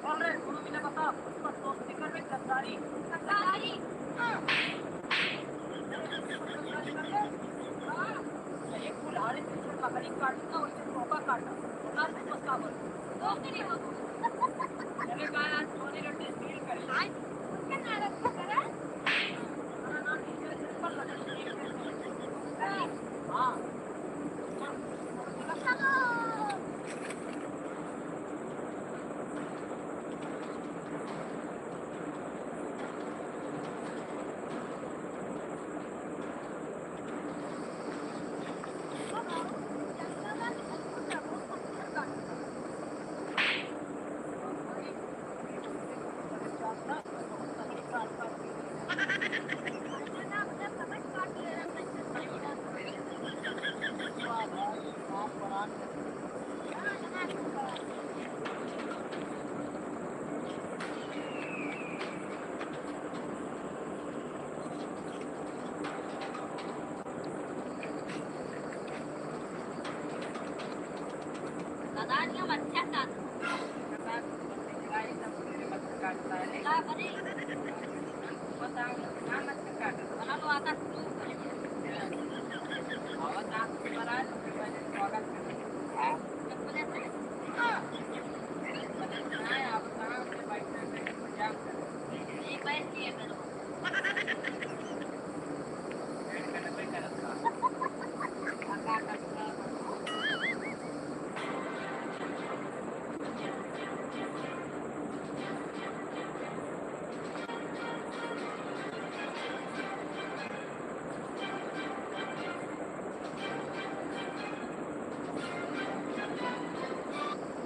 बोल रे, दोनों मिले बता, उसका दोस्ती कर रे, गद्दारी। गद्दारी? हाँ। अरे, गद्दारी कर रे। हाँ। एक कुल्हाड़ी से बकरी काटता, वैसे तोहका काटा। बता, तू बस का बोल। दोस्त नहीं हो। अरे, का यार, चोरी रट्टे डील करे। आज उसके नारद को करा। हाँ।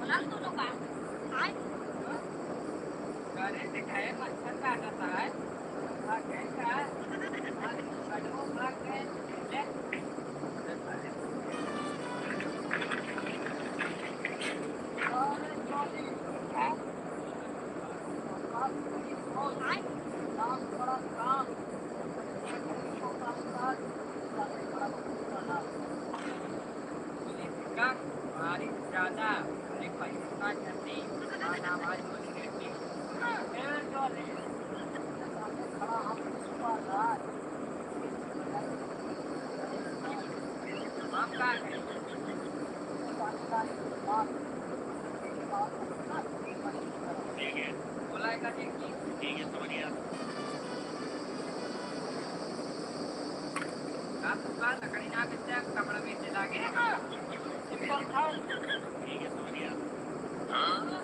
बोला तो लोग आ। आए। अरे दिखाए मच्छर काटता है। भागे का? आज बड़ो भाग गए। ले। अरे चोरी। आए। काम बड़ा काम। का भारी ज्यादा, अरे भाई, इतना जल्दी, इतना आवाज बोल के, ए, डोले, सामने खड़ा हम सुपरदार। हम का करें? ठीक है। बोला है का देखी? ठीक है, समझ गया। का दुकान लकड़ी ना बेचे, कपड़ा बेचे लागे। सिंपल था। ठीक है, समझ गया। हाँ।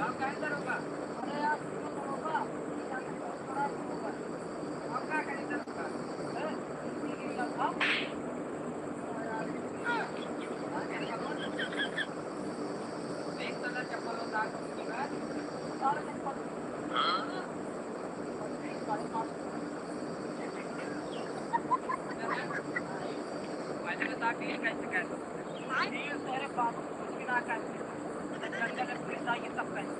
अब कहे दरोगा, अरे यार, सुनो दरोगा, ये क्या करेगा? बड़ा दरोगा। अब क्या करें दरोगा? हैं? ये क्या था? एक तो चप्पल उतार के उसके बाद, सारे चप्पल। हाँ? पहले बता के कैसे, कैसे? हाँ? ये सारे बाबू कुछ भी ना करते। जंगल में पुलिस आई है, तब कैसे?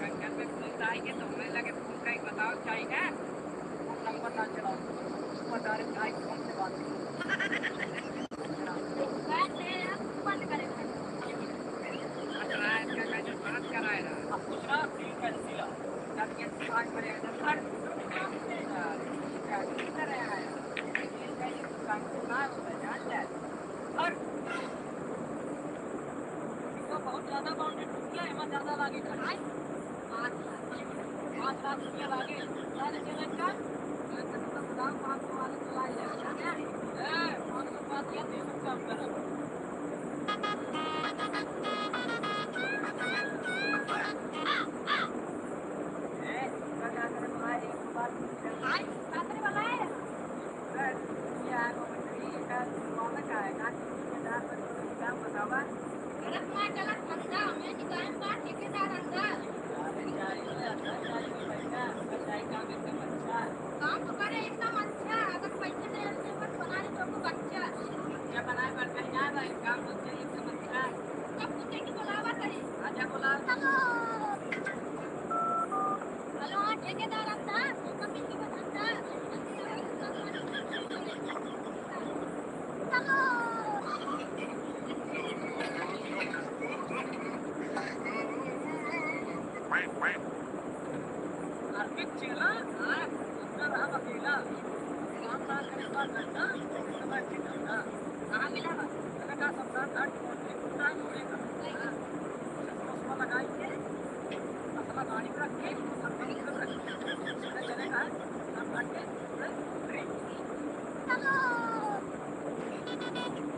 जंगल में पुलिस आई है, तो हमें लगे फोन का ही बताओ, चाहिए? फोन नंबर ना चलाओ, ऊपर डायरेक्ट आई फोन से बात करो। बंद करे। अब दूसरा फील कर दिया। जब ये दिमाग में रहेगा, हर दुकान से ना होता, जान जाए। हर तो बहुत ज्यादा बाउंड्री टूट गया, एमा ज्यादा लागे। पाँच लाख, पाँच लाख रुपया लागे। सारे चले का? ए, पाँच सौ वाले चला ले। ए, पाँच सौ बात ये तीस रुपया हम करब। ए, का, का करे भाई, एक बार आई, का करे वाला है? ए, ये आ, कमेंट्री, ये का, वाला का है? का, का बतावा? गलत ना, गलत धंधा, हमें कि time पास ठेकेदार अंदर। अरे, चाय तो अच्छा, चाय तो पैसा, अच्छा, चाय काम एकदम अच्छा। काम तो करे एकदम अच्छा, अगर पैसे दे, तो बस बना ले, तो बच्चा। बच्चा बनाए पर कहीं ना रहे, काम तो चाहिए एकदम अच्छा। कब कुत्ते की बुलावा करे? आजा बुला। Hello। Hello, हाँ, ठेकेदार अंदर, तो कब किसी को धंधा? अर्पित चेला, आज उनका रहा अकेला। काम ना करे का धंधा, समय से धंधा। कहाँ मिला बा? लगा का शमशान घाट पहुँच के कुत्ता है, घोड़े का। चश्मा उश्मा लगाई के, असला गाड़ी में रख के, और कम से कम रख के। सीधा चलेगा, शमशान घाट के।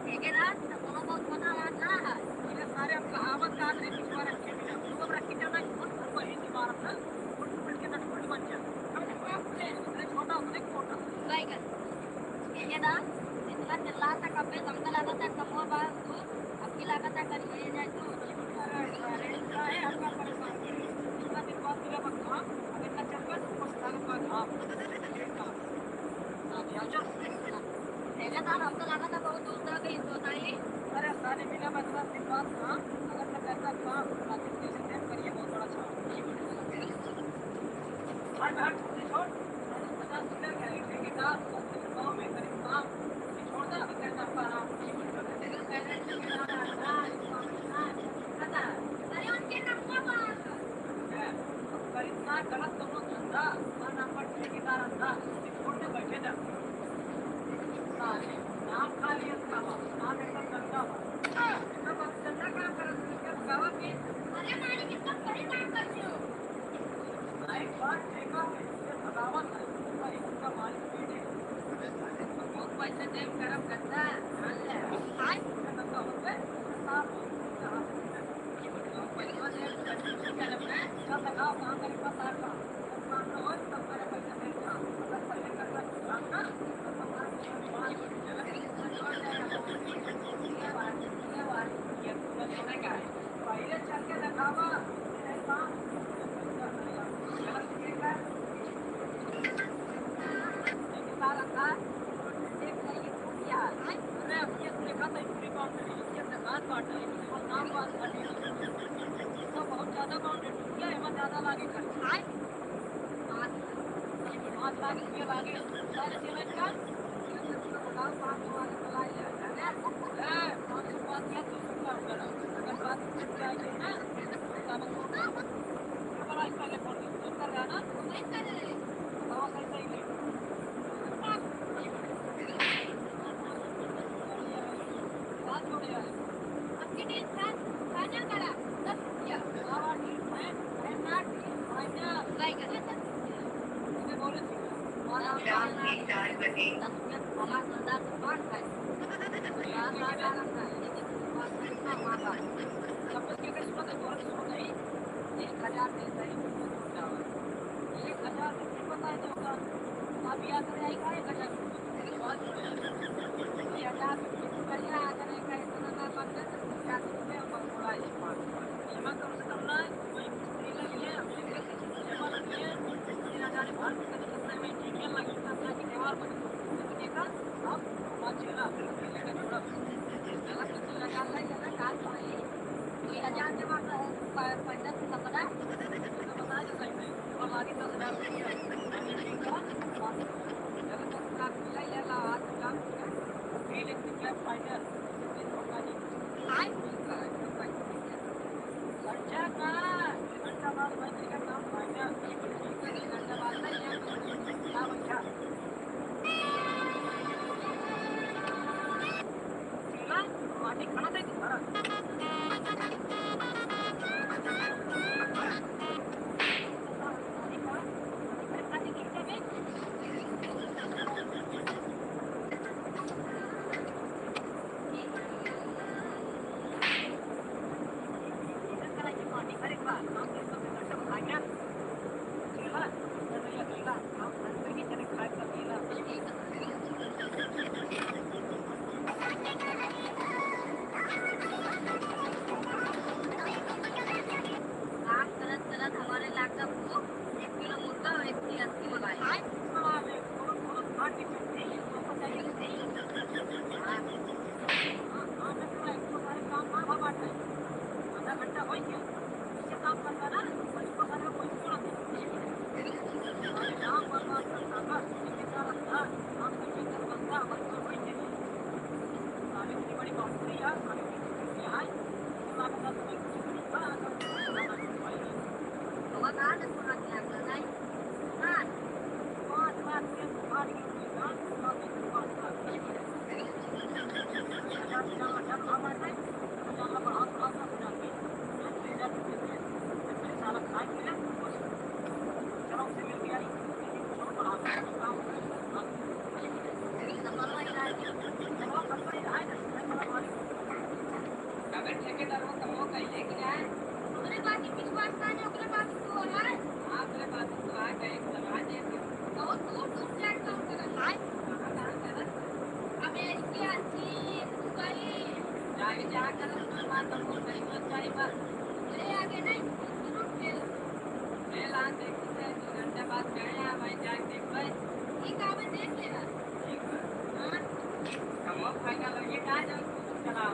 ठेकेदार, तो बहुत बहुत पता रहा था। ये सारे हम कहावत का आदमी पिछवा रखे बिना, लोग रख के चलना, खुद खुद वही की मारत है, खुद खुद के नट खुद बन जा। हम जवाब दे, उतने छोटा, उतने मोटा। बैगन। ठेकेदार, इतना चिल्लाता कब्बे, हमका लागता कमवा बा, तू, अब की लागता करिए जाए तू। अरे, अरे, काहे हमका परेशान करे? इतना दिन बाद मिला बा काम, अब इतना चक्कर, ऊपर से लागत बा घाम। ठेकेदार, हमका लागत है बहुत दूर तक गई, बताइए। अरे साले, बिना मतलब की बात ना, अगर मैं करता काम, तो रात में कैसे देख करिए बहुत बड़ा छाप। हट, हट, छोड़। पचास रुपया का एक ठेकेदार, गाँव में करीब काम, छोड़ दे, अभी करता काम। अरे उनके नंबर मार। करीब ना गलत कौनो धंधा, ना नाम पर ठेकेदार अंधा, छोड़ दे, बैठे जा। साले, नाम खाली अच्छा बा, नाम एकदम गंदा बा। एकदम अब गंदा काम करत हई, क्या बतावा कि? अरे मालिक, एकदम सही काम करते हो। एक बार ठेका में ये भगावत है, भाई, उनका मालिक पीटे। बहुत पैसे देम करम करता, मान ले। हाय। ये धंधा होते, साफ हो, साफ हो। बहुत ज्यादा बाउंड्री टूट गया, एमा ज्यादा लागे खर्च। आय? पाँच लाख रुपया लागे, सारे सीमेंट का। ए, पाँच सौ वाले को ला लिया, जाने? ए, पाँच सौ बात किया, दो सौ का हो गया। अगर बात टूट जाए तो ना, तो तब तो बड़ा पहले फोन कर रहा ना, तो नहीं कर रहे। बताओ, कैसे ही नहीं। बात हो गया। अब कितने इंसान फाइनल करा? दस रुपया। बाबा ठीक है, है ना? ठीक, फाइनल। भाई का दस रुपया। मैंने बोले ठीक है। और आप शाम के चार बजे। दस रुपया भला धंधा तो कौन खाए? यार, ना, ना, ना, ना, ये तो बात नहीं, ना, वहाँ का। सब कुछ के सूरत है, बहुत सूरत है। एक हजार से सही कुछ तो होता है। एक हजार से कुछ पता है जो होता। आप याद नहीं आएगा, एक हजार से कुछ तो बात हो जाएगा। ये हजार से कुछ बढ़िया, अगर एक ऐसा ना, ना बन जाए, तो पचास रुपये और थोड़ा एक पाँच। ये मत कम से कम ना, कोई मिस्त्री लग गया, अपने घर से लेबर लग गया, तीन हजार बाहर निकल सकता है, मैं ठीक है, लग सकता है कि त्योहार बने। लेकिन देखा, अब पाँच छः लाख, पहले का जोड़ा। गलत तो लगा था, ये ना, काल तो है। दुई हजार जमा कर, प-, पैसा तो पता है? तो बता दो सही में। और आगे दस हजार रुपये दिया। अरे ठीक है, अगर दस लाख मिला, ये ला, आज काम किया। Feel it, क्या फायदा? आए? संजय का, घंटा बाद बैटरी का काम फायदा। ठीक है, घंटा बाद नहीं है, क्या बैठा? काम करत करत हमारे लाग गवा भूख, एक किलो मुर्गा और एक किलो अंडा मंगाए। आधा घंटा हो गया। इससे काम करता ना, बचपन में कोई छोड़ दे। अरे राम भगवान का काका, ये बेचारा था, काम करके घर बनता, बचपन वही चली। साले इतनी बड़ी बात नहीं यार, साले की छुट्टी है, इसके बाद अगर तुम्हें कुछ नहीं हुआ, अगर तुम्हें खाना नहीं पाएगी। बाबा कहाँ से सुना दिया आपका, नहीं? हाँ। बात, बात, ये बात, ये बात, बात, बात, बात। अगर ठेकेदार हो तो वो कहीं लेके जाए। हमरे बात की विश्वास ना है, ओकरे बात तो है। हाँ, ओकरे बात तो है, कहीं बना दे। बहुत दूर दूर जाके काम करत है। कहाँ, कहाँ करत? अमेरिका, चीन, दुबई। जाके जा करत, ओकर बाद हम लोग कहीं मत जाए बस। अरे आगे नहीं, रुक के। ले ला, देखी से, दो घंटा बाद कहे, हाँ भाई, जाके देखबे। ठीक है, मैं देख लेना। ठीक है। हाँ। कमो खाएगा, लगे कहाँ जाओ, कुछ चला।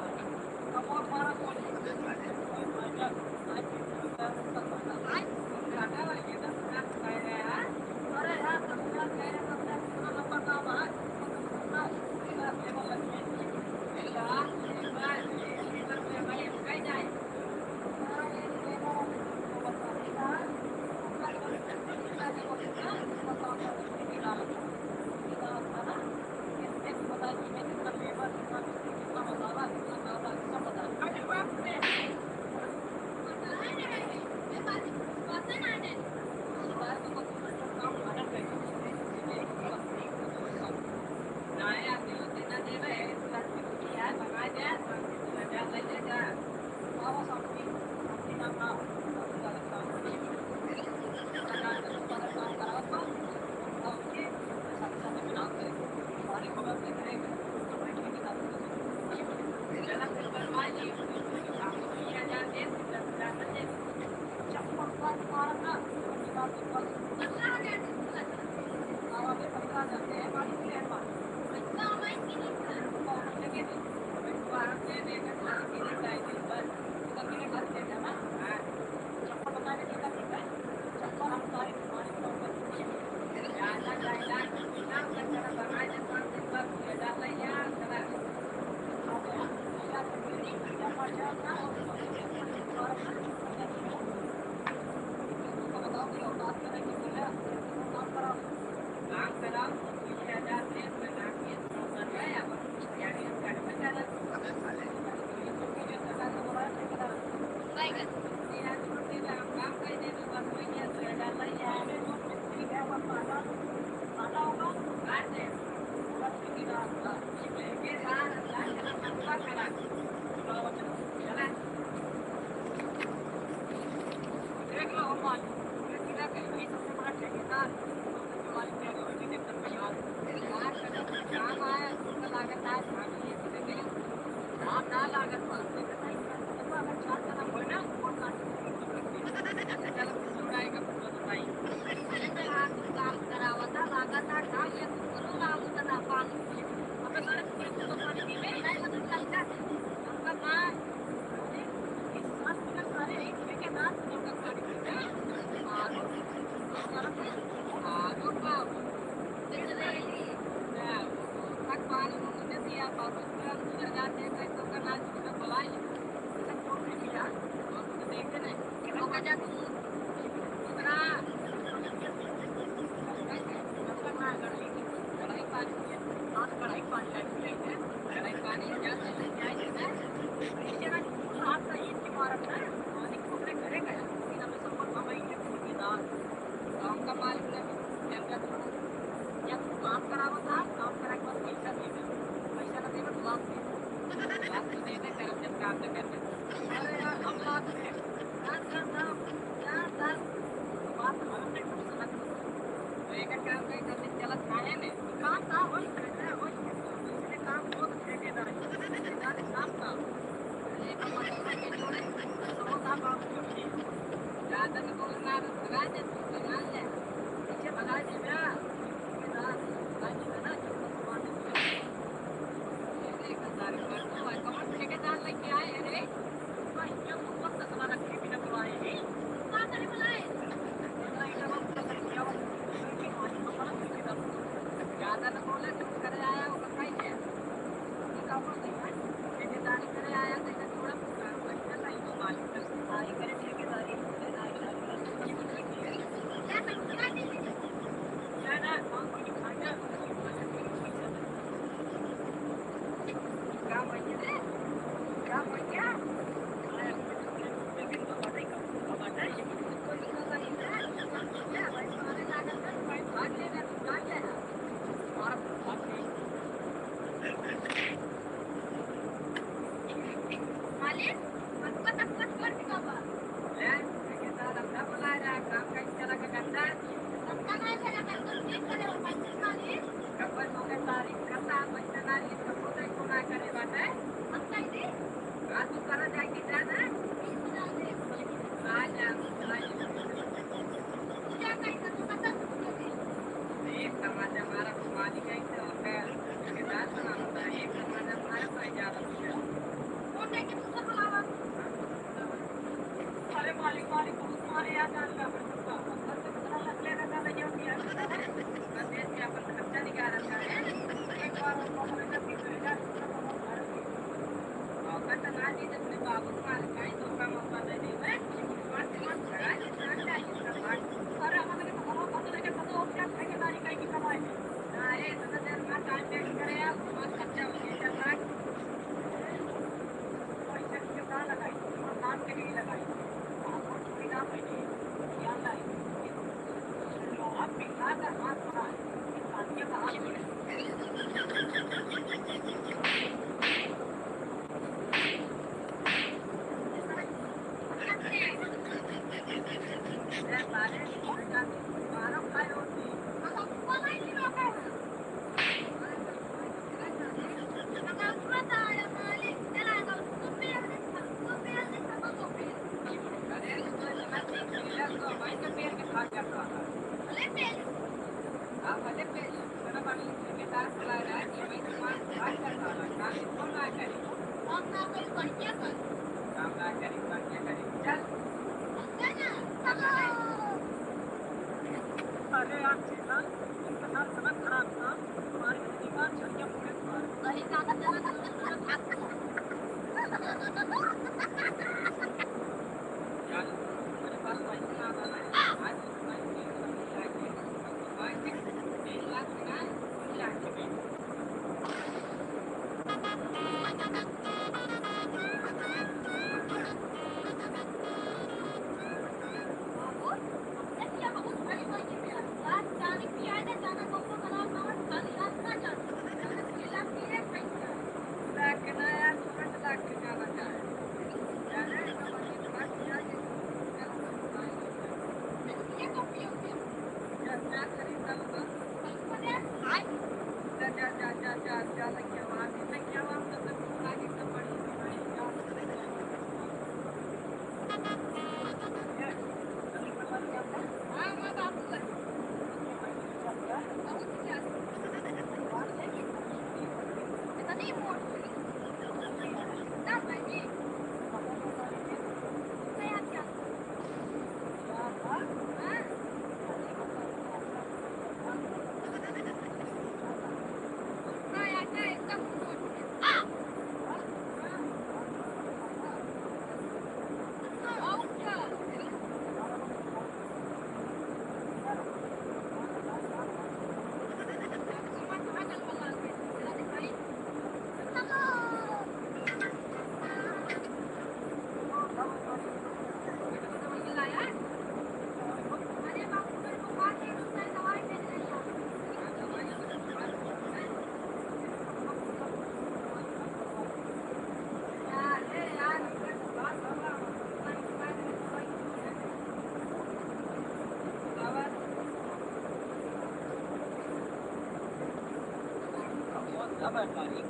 व्यापारी है,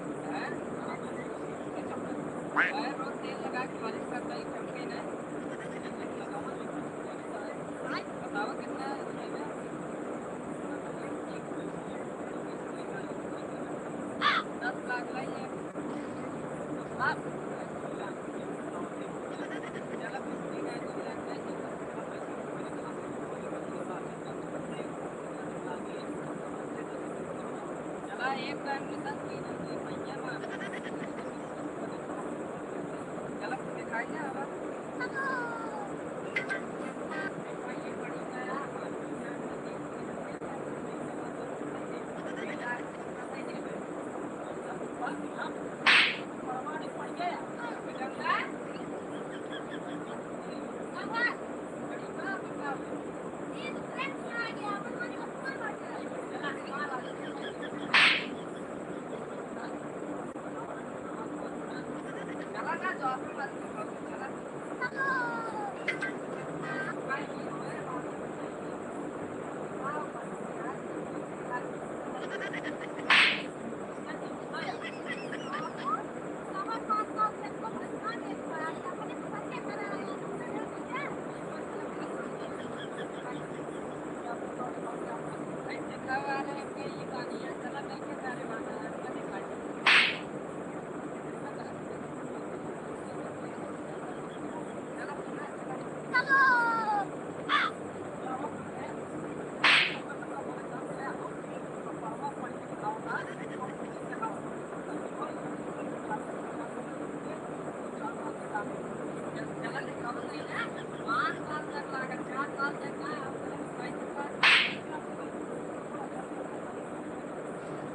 पैर रोज तेल लगा के मालिश करता है, चमके ना। बताओ कितना है ना? दस लाख लाई है। बाप। चला, एक टाइम में दस पीना चाहिए, भैया मार। चला, दिखाइए अब।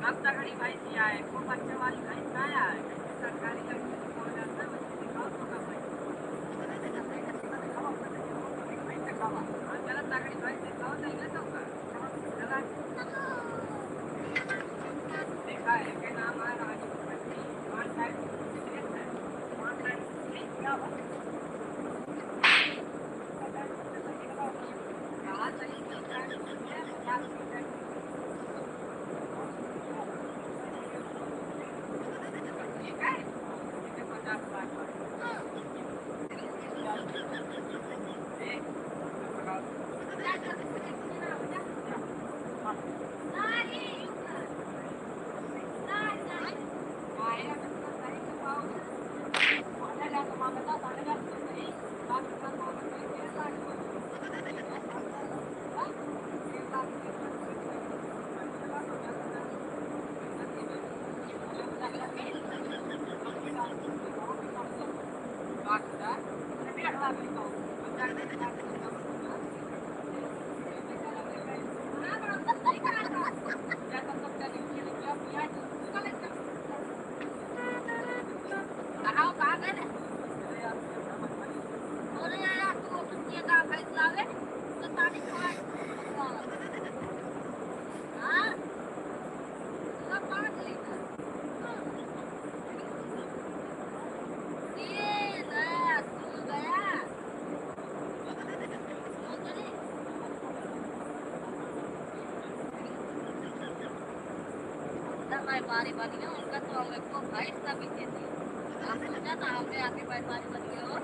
अब तगड़ी भैंस ही आए, खूब बच्चे वाली भैंस ना आए, सरकारी लड़की को बोल जाता है, वैसे दिखाओ तो ना भाई। हाँ, चलो तगड़ी भैंस दिखाओ, नहीं है तो का? चलो, चलो। देखा है, क्या नाम है, राजू भैंस, one time, one time, क्या हो? व्यापारी बन गए, उनका तो हम एको भैंस ना बिके थी। आप सोचा था, हमरे आके व्यापारी बन गए हो।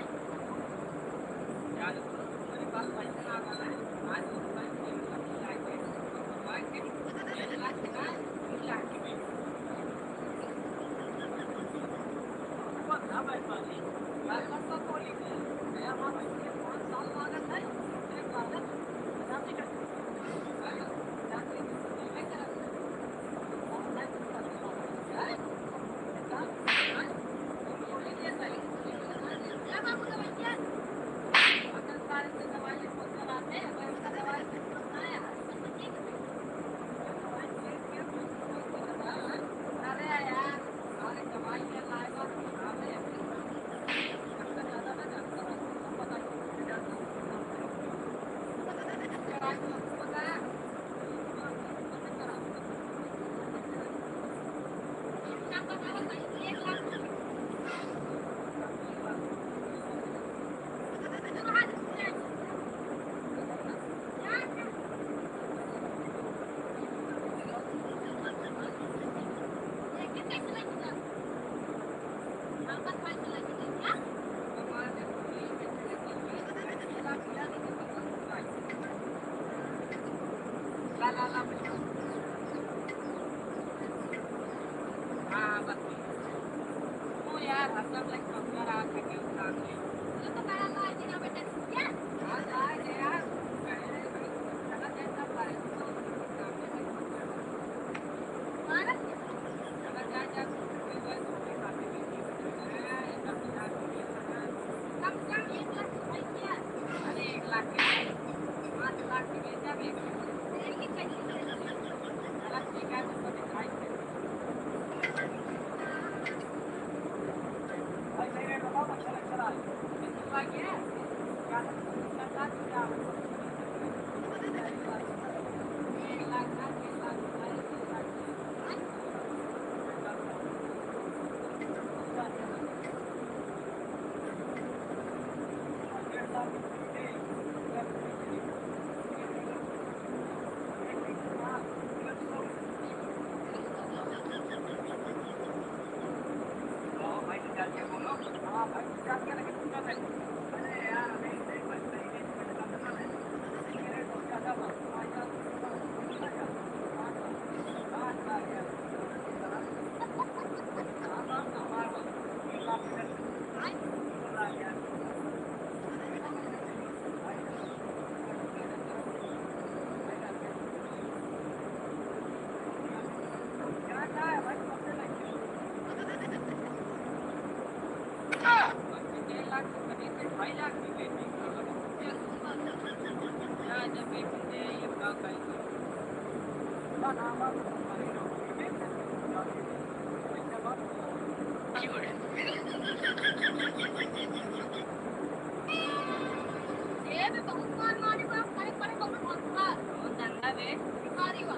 ए बे, बहुत मार मारी बा, परे परे बहुत मार बा। बहुत दंगा बे। भिखारी बा।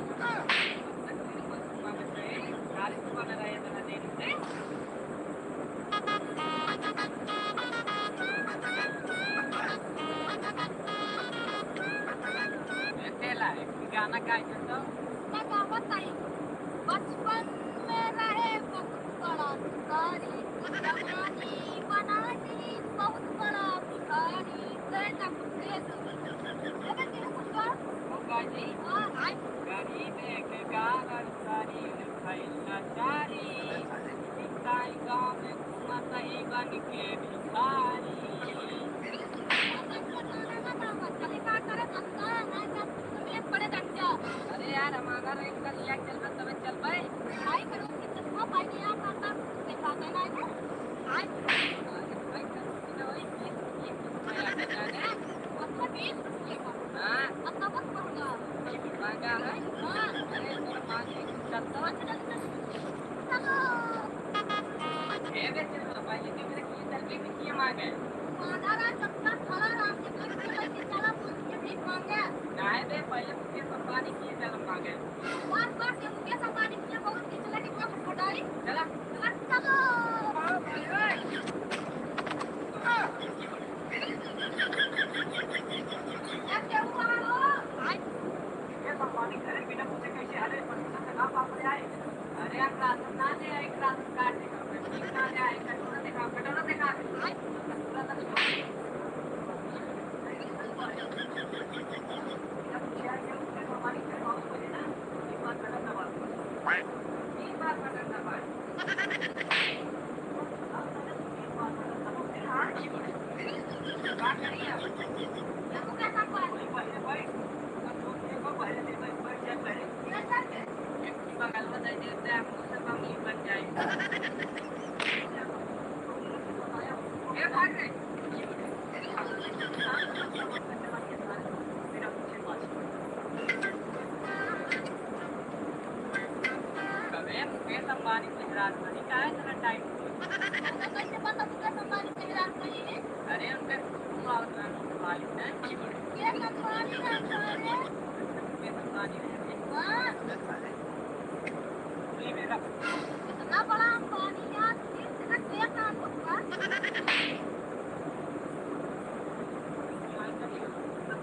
मांगत रहे, गाड़ी तो बना रहे इतना देर से। ए, तेला, एक गाना गाइए तो। का गावत आई? बचपन में रहे बहुत बड़ा भिखारी, जवानी बना दी बहुत बड़ा भिखारी। गए ना कुछ दे दो। अबे तेरे कुछ कर। वो गाजी। हाँ, आई। गरीब के गालर सारी भइल लाचारी। इताई गाँव में घूमत ही बन के भिखारी। अरे यार, हम अगर इनका लिया चलबे तबे चलबे। भाई करो कि चश्मा भाई ने यार करता, कोई बात है ना है। भाई, भाई करो कि ना वही बीस, बीस रुपया के जाने। अच्छा, बीस रुपये का? हाँ। अब तो बहुत महंगा। महंगा है? हाँ। अरे, तोरा पाँच एक चलता। अच्छा, चल, चल। चलो। ए बे, चलो, भाई, ये मेरे की चल के किए मांगे। मांगा रहा, चक्कर खड़ा रहा, कितना किए भाई, कितना ला बोल के भीख मांगे। नाहीं बे, पहले मुकेश अंबानी किए चल मांगे। बस, बस, ये मुकेश अंबानी किए बहुत किए चला कि बहुत घटाई। चला। चला, चलो। हाँ, भाई, भाई। हाँ। ए, केहू कहाँ हो? आय। मुकेश अंबानी घरे बिना पूछे कैसे हले, परमिशन से ना बाप रे आए। अरे, हम राशन ना ले आए, राशन कार्ड दिखाओ, ठीक ना ले आए, कटोरा दिखाओ, कटोरा दिखा। कटोरा तो दिखाओ। कबे मुकेश अंबानी के राजधानी का है इतना टाइम? कैसे पता मुकेश अंबानी के राजधानी है? अरे, उनके कुछ हुआ उतना नोट वाली है। ये कंपनी है, सारे। ये कंपनी है। हाँ। ये मेरा। इतना बड़ा अंबानी यार, इतना क्या काम होगा?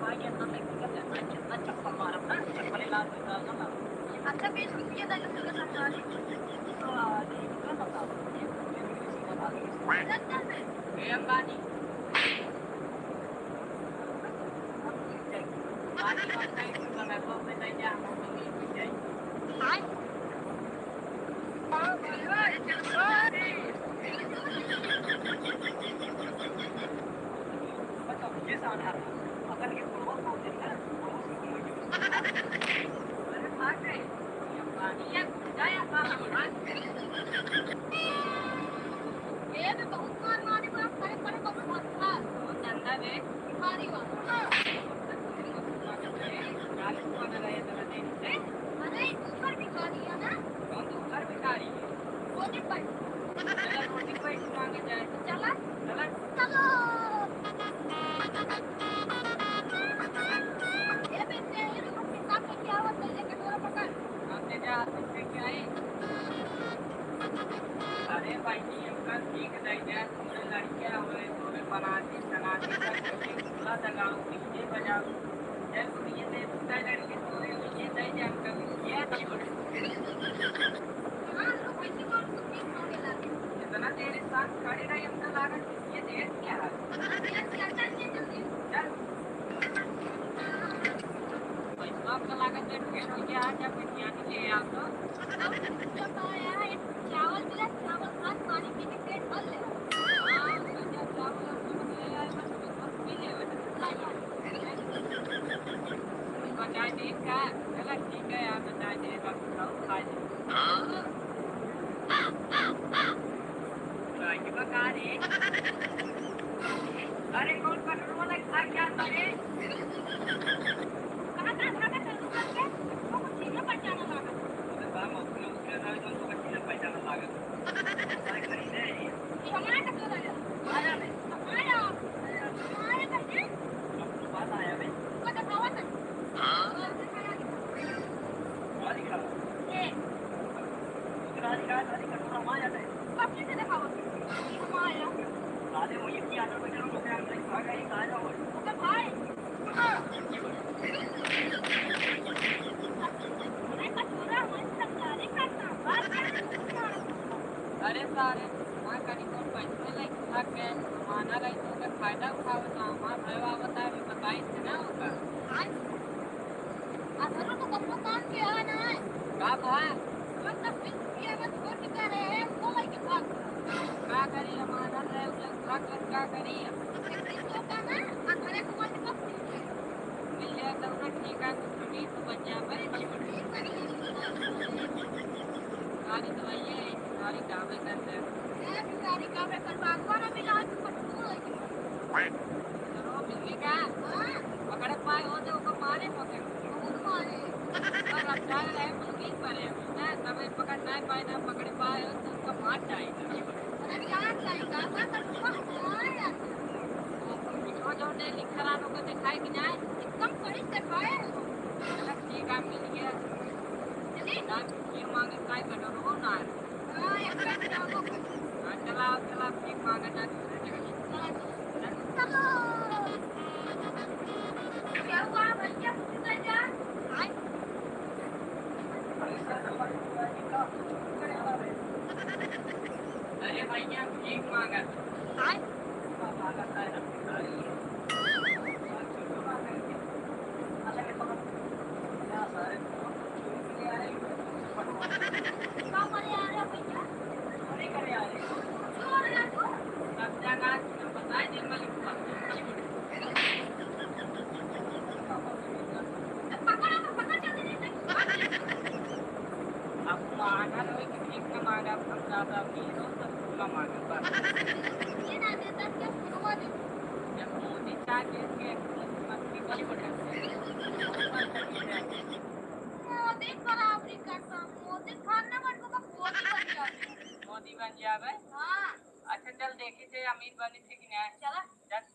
भाई, इतना मैं कितना चप्पल मारा था, चप्पल लाल निकाल दो ना। अच्छा, बीस रुपये दे दो, पूरे संभाल। तो, आ, ये कितना बताओ? ये, ये, ये, ये, ये, ये, ए, अंबानी। साला, अकल के बुढ़वा को देना, बहुत समझ। अरे भाग रे, ये पानी या गुंडा या साला, भाग। ए, मैं बहुत मार मारे, बड़ा खड़े खड़े बहुत भाग था। बहुत गंदा रे। भिखारी वाला। गाली कौन लगाया तेरा देख? ए, अरे, ऊपर भिखारी है ना? कौन ऊपर भिखारी है? रोटी पर। चला, रोटी पर ही मांगे जाए। चला। चला। चलो। ए बेटे, ये लोग के साथ में क्या हुआ? चल, ये कटोरा पकड़। आते जा, आते क्या है? अरे भाई जी, हमका सीख दे जा, तोरे लड़कियां होए, तोरे बनाती, सनाती, सब कुछ, ढोला दगाओ, डीजे बजाओ। जब ये दे, दूसरा लड़के तोरे, ये दे जा, हमका ये छोड़। हाँ, तो भाई जी, कौन सी चीज मांगे ला? इतना देर साथ खड़े रहे, हमका लागत ये देर क्या है? हाँ, देर से आता है, जल्दी। चल। पैसा आपका लागत है, ढेर हो गया, आज आप बिरयानी ले आओ तो। अब जब आया है, चावल मिला, चावल भात पानी पी के पेट भर ले। हाँ, तो जब चावल और नमक ले आए, बस, बस पी ले, बस। हाँ, हाँ। उनको चाय दे का? चला ठीक है यार, तो चाय दे का, खाओ, खा ले। हाँ? चाय की बका रे। अरे कौन पेट्रोल वाला खा क्या करे? कहाँ, कहाँ, कहाँ, कहाँ चल रहा है? वो कुछ चीज़ें पहचाना लगा। अरे बा, मौसम में उतरे ना, तो उसको किसी ने पहचाना लगा। अरे खरीदे हैं ये। ये हमारा कटोरा है। आया नहीं। हमारा। हमारे करके। अब तो बात आया भाई। उसको दिखावा था। हाँ? गाड़ी का। ये। गाड़ी का, गाड़ी का कटोरा वहाँ जाता है। अब कैसे दिखावा? ये हमारा। साले वो ये किया था, वो जरूर होते हैं, हम नहीं खा गए, कहाँ जाओ? ओके भाई। अरे सारे, माँ कनी कौन पैसे लेके भाग गए, माना रही तो ओकर फायदा उठावत, हमार भाई बाबा बता, बताई से ना होता। आज अधरो तो कबो काम के आ ना है। का भा? हम तो फिर किया ना छोड़ के जा रहे हैं, वो लेके भाग। का करी, हम आनंद रहे, उ लोग भाग कर का करी? एक दिन तो का ना, अधरे को मत पकड़। मिल जाए तो उन्हें ठीक है, कुछ भी तो बन जाए, बड़े अच्छी बन जाए। ठीक बन जाए। गाड़ी तो वही है, गाड़ी काबे कर दे। ए, गाड़ी काबे कर, बागवान अभी लाल पटकू है। चलो, मिल गई का? हाँ। पकड़े पाए हो तो ऊपर मारे पकड़। बहुत मारे। और रफ्तार है, पुलिस पर है, ना, तब ये पकड़ ना पाए, ना पकड़े पाए हो तो उसका मार जाएगा। अरे, क्या जाएगा? मैं तो सुबह हमारे आते हैं। वो जो नहीं लिख करा, उनको दिखाए कि नहीं? एकदम बड़ी दिखाए। चलो, ठीक है, मिल गया। चलिए। ना, ये मांगे, काय कटोरो ना। हाँ, एक बार जाओ। हाँ, चला, चला, ठीक मांगे, ना, दूसरे जगह। चला, चला। चलो। क्या हुआ भैया, कुछ कर जा? आए। अरे भैया, भीख मांगत। आय? का करे आ रहे हो भैया? चोरी करे आ रहे हो? चोर है तू? अब जाना, बताए दे, मलिक। अब मांगा तो एक भीख न मांगा, हम ज्यादा अमीर हो तो फूला मांगा बस। ये ना देता क्या फूलवा दे? जब मोदी चाह के, के मुख्यमंत्री कोई बटन से। मोदी बराबरी करता, मोदी खाना बन को मोदी बन जावे। मोदी बन जावे? हाँ। अच्छा चल देखी थे अमीर बनी थे कि नहीं। चला। चल।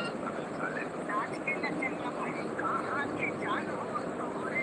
नाच के नचनिया भई कहाँ के जानू, तोहरे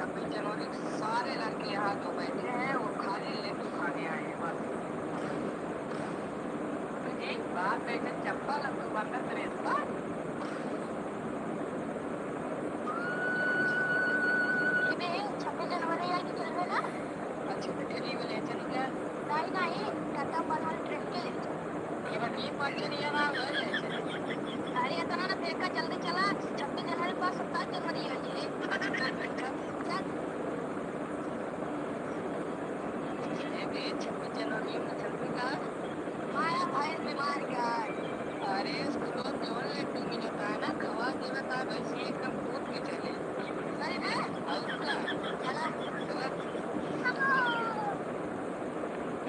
छब्बीस जनवरी के सारे लड़के यहाँ जो बैठे हैं, वो खाली लड्डू खाने आए हैं, बस। जी, बाहर बैठे चप्पल, अब तो बंदर ड्रेस पर। ये बे, छब्बीस जनवरी आई तो चलबे ना? अच्छा, तो चली बोले, चली क्या? नहीं, नहीं, टाटा बनल ट्रेन के। ये बात ये पाँच जन ये ना हो जाए, चली। अरे, इतना ना फेंका, जल्दी चला, छब्बीस जनवरी के बाद सत्ताईस जनवरी है ये। अच्छा, चल, चल, चल। चल। ये बे, छब्बीस जनवरी में चलबे का? माया भाई बीमार का है। अरे, उसको रोज जवन लड्डू मिलता है ना, खवा देवे ता वैसे एकदम कूद के चले। सही में? और का? चला। चला।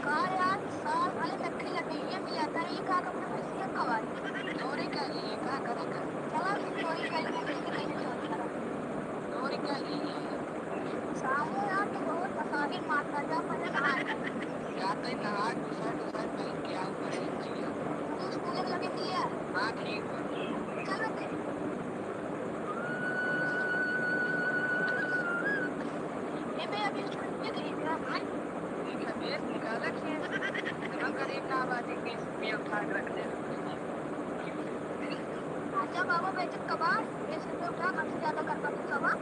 का यार, साल भर लट्ठी लट्ठी ये मिला था, ये का अपने भैंसिया खवा दी। चोरी कर लिए, का करे कर? चला फिर चोरी कर लिए, कैसे कैसे चोरी करा? चोरी कर लिए। साले यार, तू बहुत फसादी मारता, जा पहले नहा ले। जा तो नहा, टी-शर्ट, टी-शर्ट पहन के आओ, पहले भैया। तू स्कूल लगे दिया? हाँ, ठीक है। चलो फिर। ए बे, अभी छुट्टी गई क्या भाई? ठीक है, बेस निकाला कि इतना गरीब ना आबादी के इसमें उठा के रख दे। अच्छा बाबा, बेचत कबाड़, बेस रुपये उठा, हमसे ज्यादा करता तू कबाड़।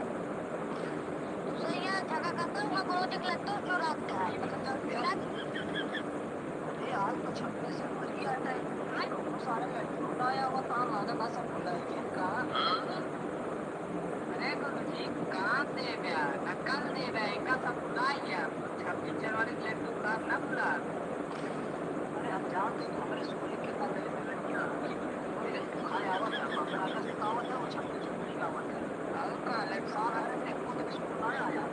सही है, झगड़ा करता हूँ, मैं गुरु जी के लड्डू चुरा के खाए। अरे, आज तो छब्बीस जनवरी आता है। हाँ? कौनो सारे लड्डू लाया हुआ, कहाँ लाना था, सब भुला ही गया। कहाँ? अरे गुरु जी, कहाँ देबे, नकल देबे, इनका सब भुला गया। छब्बीस जनवरी के लड्डू का ना भुला। अरे, हम जानते हैं कि हमारे स्कूल में कितना गरीब लड़कियाँ हैं। कोई लड्डू खाए आवत है, पंद्रह अगस्त का आवत है, वो छब्बीस जनवरी का आवत है। और का लड्डू खा रहे थे, वो तो स्कूल ना आया।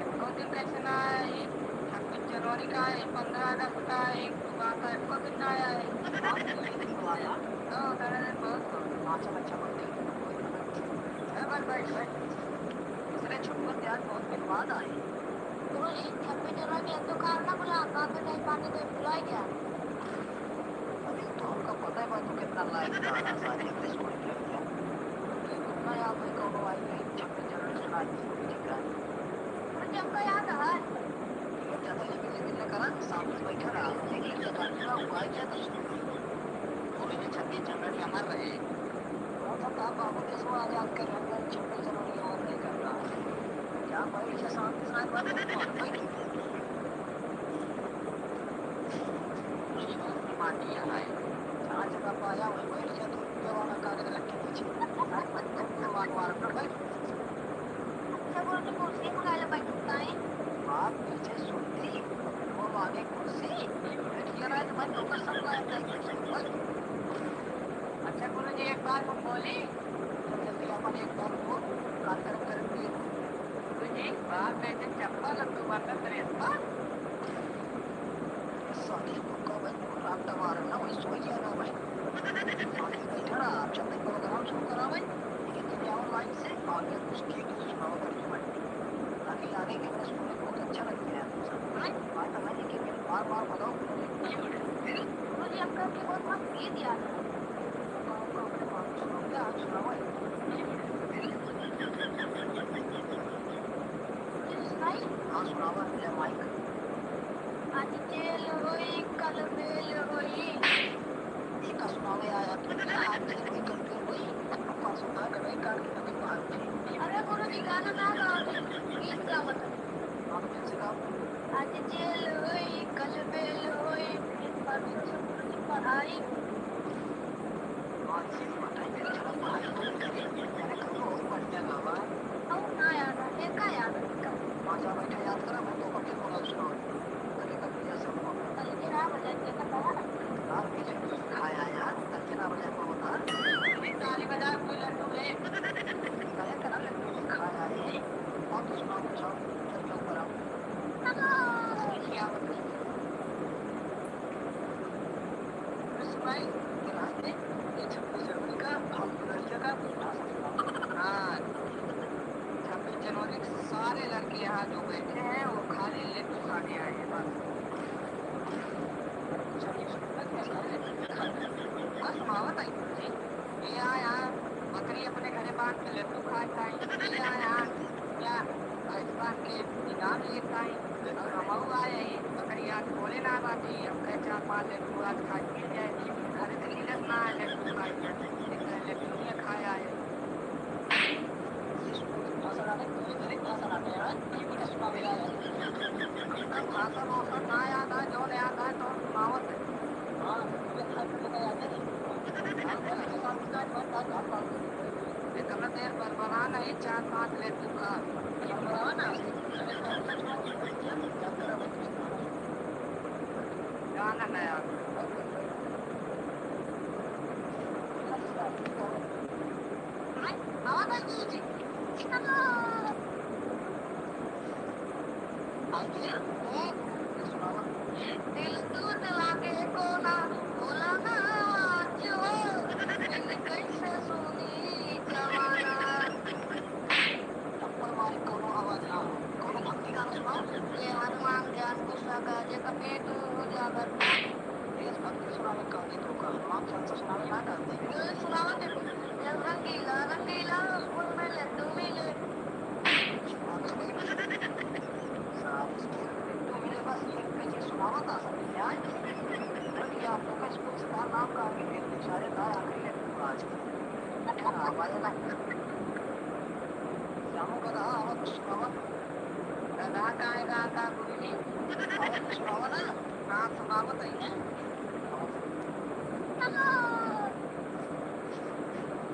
एको दिन कैसे ना आया है? छब्बीस जनवरी का है, पंद्रह अगस्त का है, एक बात है, एको दिन ना आया है। हाँ, तो एक दिन तो आया। तो उतने दिन बहुत हो। हाँ, चल, अच्छा, बात है। है, बैठ, बैठ, बैठ। इसने छुट्टी आज बहुत दिन बाद आई। गुरुजी, छब्बीस जनवरी के दुकान ना बुला, बाप के नहीं पानी दे, बुलाई क्या? अरे, तो हमका पता है बा, तू कितना लायक गाना सारी अपने स्कूल के लड़कियाँ। लेकिन ना यार, भाई, कौनो आई नहीं, छब्बीस जनवरी सुनाई नहीं, ठीक है। अरे, हमका याद है। ये ज्यादा ये मिलने मिलने करा, सामने बैठा रहा, एक लड़का काट रहा, वो आ गया तो सुन। बोले कि छब्बीस जनवरी हमार रहे। कौन सा था बाबू देश को आजाद कर रहे हैं, छब्बीस जनवरी हमार नहीं करना। क्या भाई, ये शांति से आज बात करते हैं, भाई, ठीक है। ये बात की मानी है भाई। जहाँ जगह पाया, वहीं बैठ जा, तू ऊपर वाला कागज रख के पीछे। अरे, मत कर, ऊपर वाला, वाला, बैठ। अच्छा, बोल, तो कुर्सी मंगा ले, बैठ सकता है। बात पीछे सुनती, वो आगे कुर्सी, बैठ गया ना, तो मैं नौकर सब लाया था, बैठ। अच्छा, गुरु जी, एक बात हम बोली? जल्दी अपन एक बार को कार्यक्रम करेंगे। गुरुजी, बाप बेटे चप्पल, अब तू बंदर ड्रेस पर। साले को का भाई, रात दबा रहे ना, वही सोई गया ना भाई। साले बैठा रहा, आप जब तक प्रोग्राम शुरू करा भाई, ये तो जाओ लाइन से, आगे कुछ ठीक से सुनाओ करके भाई। ताकि आगे के बरस पूरे बहुत अच्छा लग जाए आपको सब। भाई, भाई, तो भाई, एक एक बार, बार बताओ। गुरुजी, आपका की बहुत मस्त गीत याद है। सुनाई? हाँ, सुनावा, ले माइक। आज जेल होई, कल बेल होई। ई का सुनावे आया तू? आज जेल होई, कल बेल होई। अब पास होता है, कटाई काट के नदी बहार उठी। अरे गुरु जी, गाना ना गाओ, गीत गावत है। हाँ, तो कैसे गाओ? आज जेल होई, कल बेल होई, फिर परसों से गुरु जी पढ़ाई होई। और ना याद है, का याद है? माचा बैठे याद करा, मैं तो कभी बोला सुनाओ। अरे कभी जैसे हुआ। कल के ना बजाए, के पता है? हाँ, पीछे खाया यार, कल के ना बजाए को बता। ये ताली बजा, कोई लड्डू ले। कल के ना लड्डू खाया है, और तो सुनाओ कुछ और, चल के ऊपर आओ। क्या बताइए? सुनाई, रात में, ये छब्बीस जनवरी का, हम लड़कियों का मीठा सा सुनाओ। हाँ, छब्बीस जनवरी के सारे लड़के यहाँ जो बैठे हैं, वो खाली लड्डू खाने आए हैं, बस। छब्बीस जनवरी के सारे लड़के खाली। बस, मावत आई थी। ये आया, बकरी अपने घरे बांध के लड्डू खाए खाए। ये आया, क्या? बोले ना बाटी, अब कहे चार पाँच लड्डू आज खाए मिल जाए। अरे तो मिलत ना है लड्डू खाए, एक लड्डू ये खाया है। भाषण आने, तुझे घरे भाषण आने यार, ये बोले सुना मेरा यार। भाषण वाषण ना याद आए, जो याद आए तो सुनावत है। हाँ, ये भाषण तो याद है। इतना देर बरबरा नहीं, चार पाँच लड्डू खा। बरबरा ना। गाना नया। आवाज आई जी। दिल दूर लागे कोना, बोला ना आज हो, दिल कैसे सुनी जमाना। टप्पर मारी कौनो आवाज ना, कौनो भक्ति गाना सुनाओ। ये हनुमान ज्ञान गुस्सा का, जेका पेट उजागर। देशभक्ति सुनावे का, गीत का, हनुमान चालीसा सुनावे ना का, गीत। ये सुनावे दे, ये रंगीला, रंगीला, स्कूल में लड्डू मिले। साहब, स्कूल में लड्डू मिले, बस ये कहिए सुनावा था सब, यार। बोल दिया, आपको का स्कूल से नाम का आगे, शायद ना आगे लड्डू आज। हाँ, वाला ना। श्यामू गधा, आवा कुछ सुनावा। गधा काहे गाता गुरुजी? आवा कुछ सुनावा ना। हाँ, सुनावा तो ही है।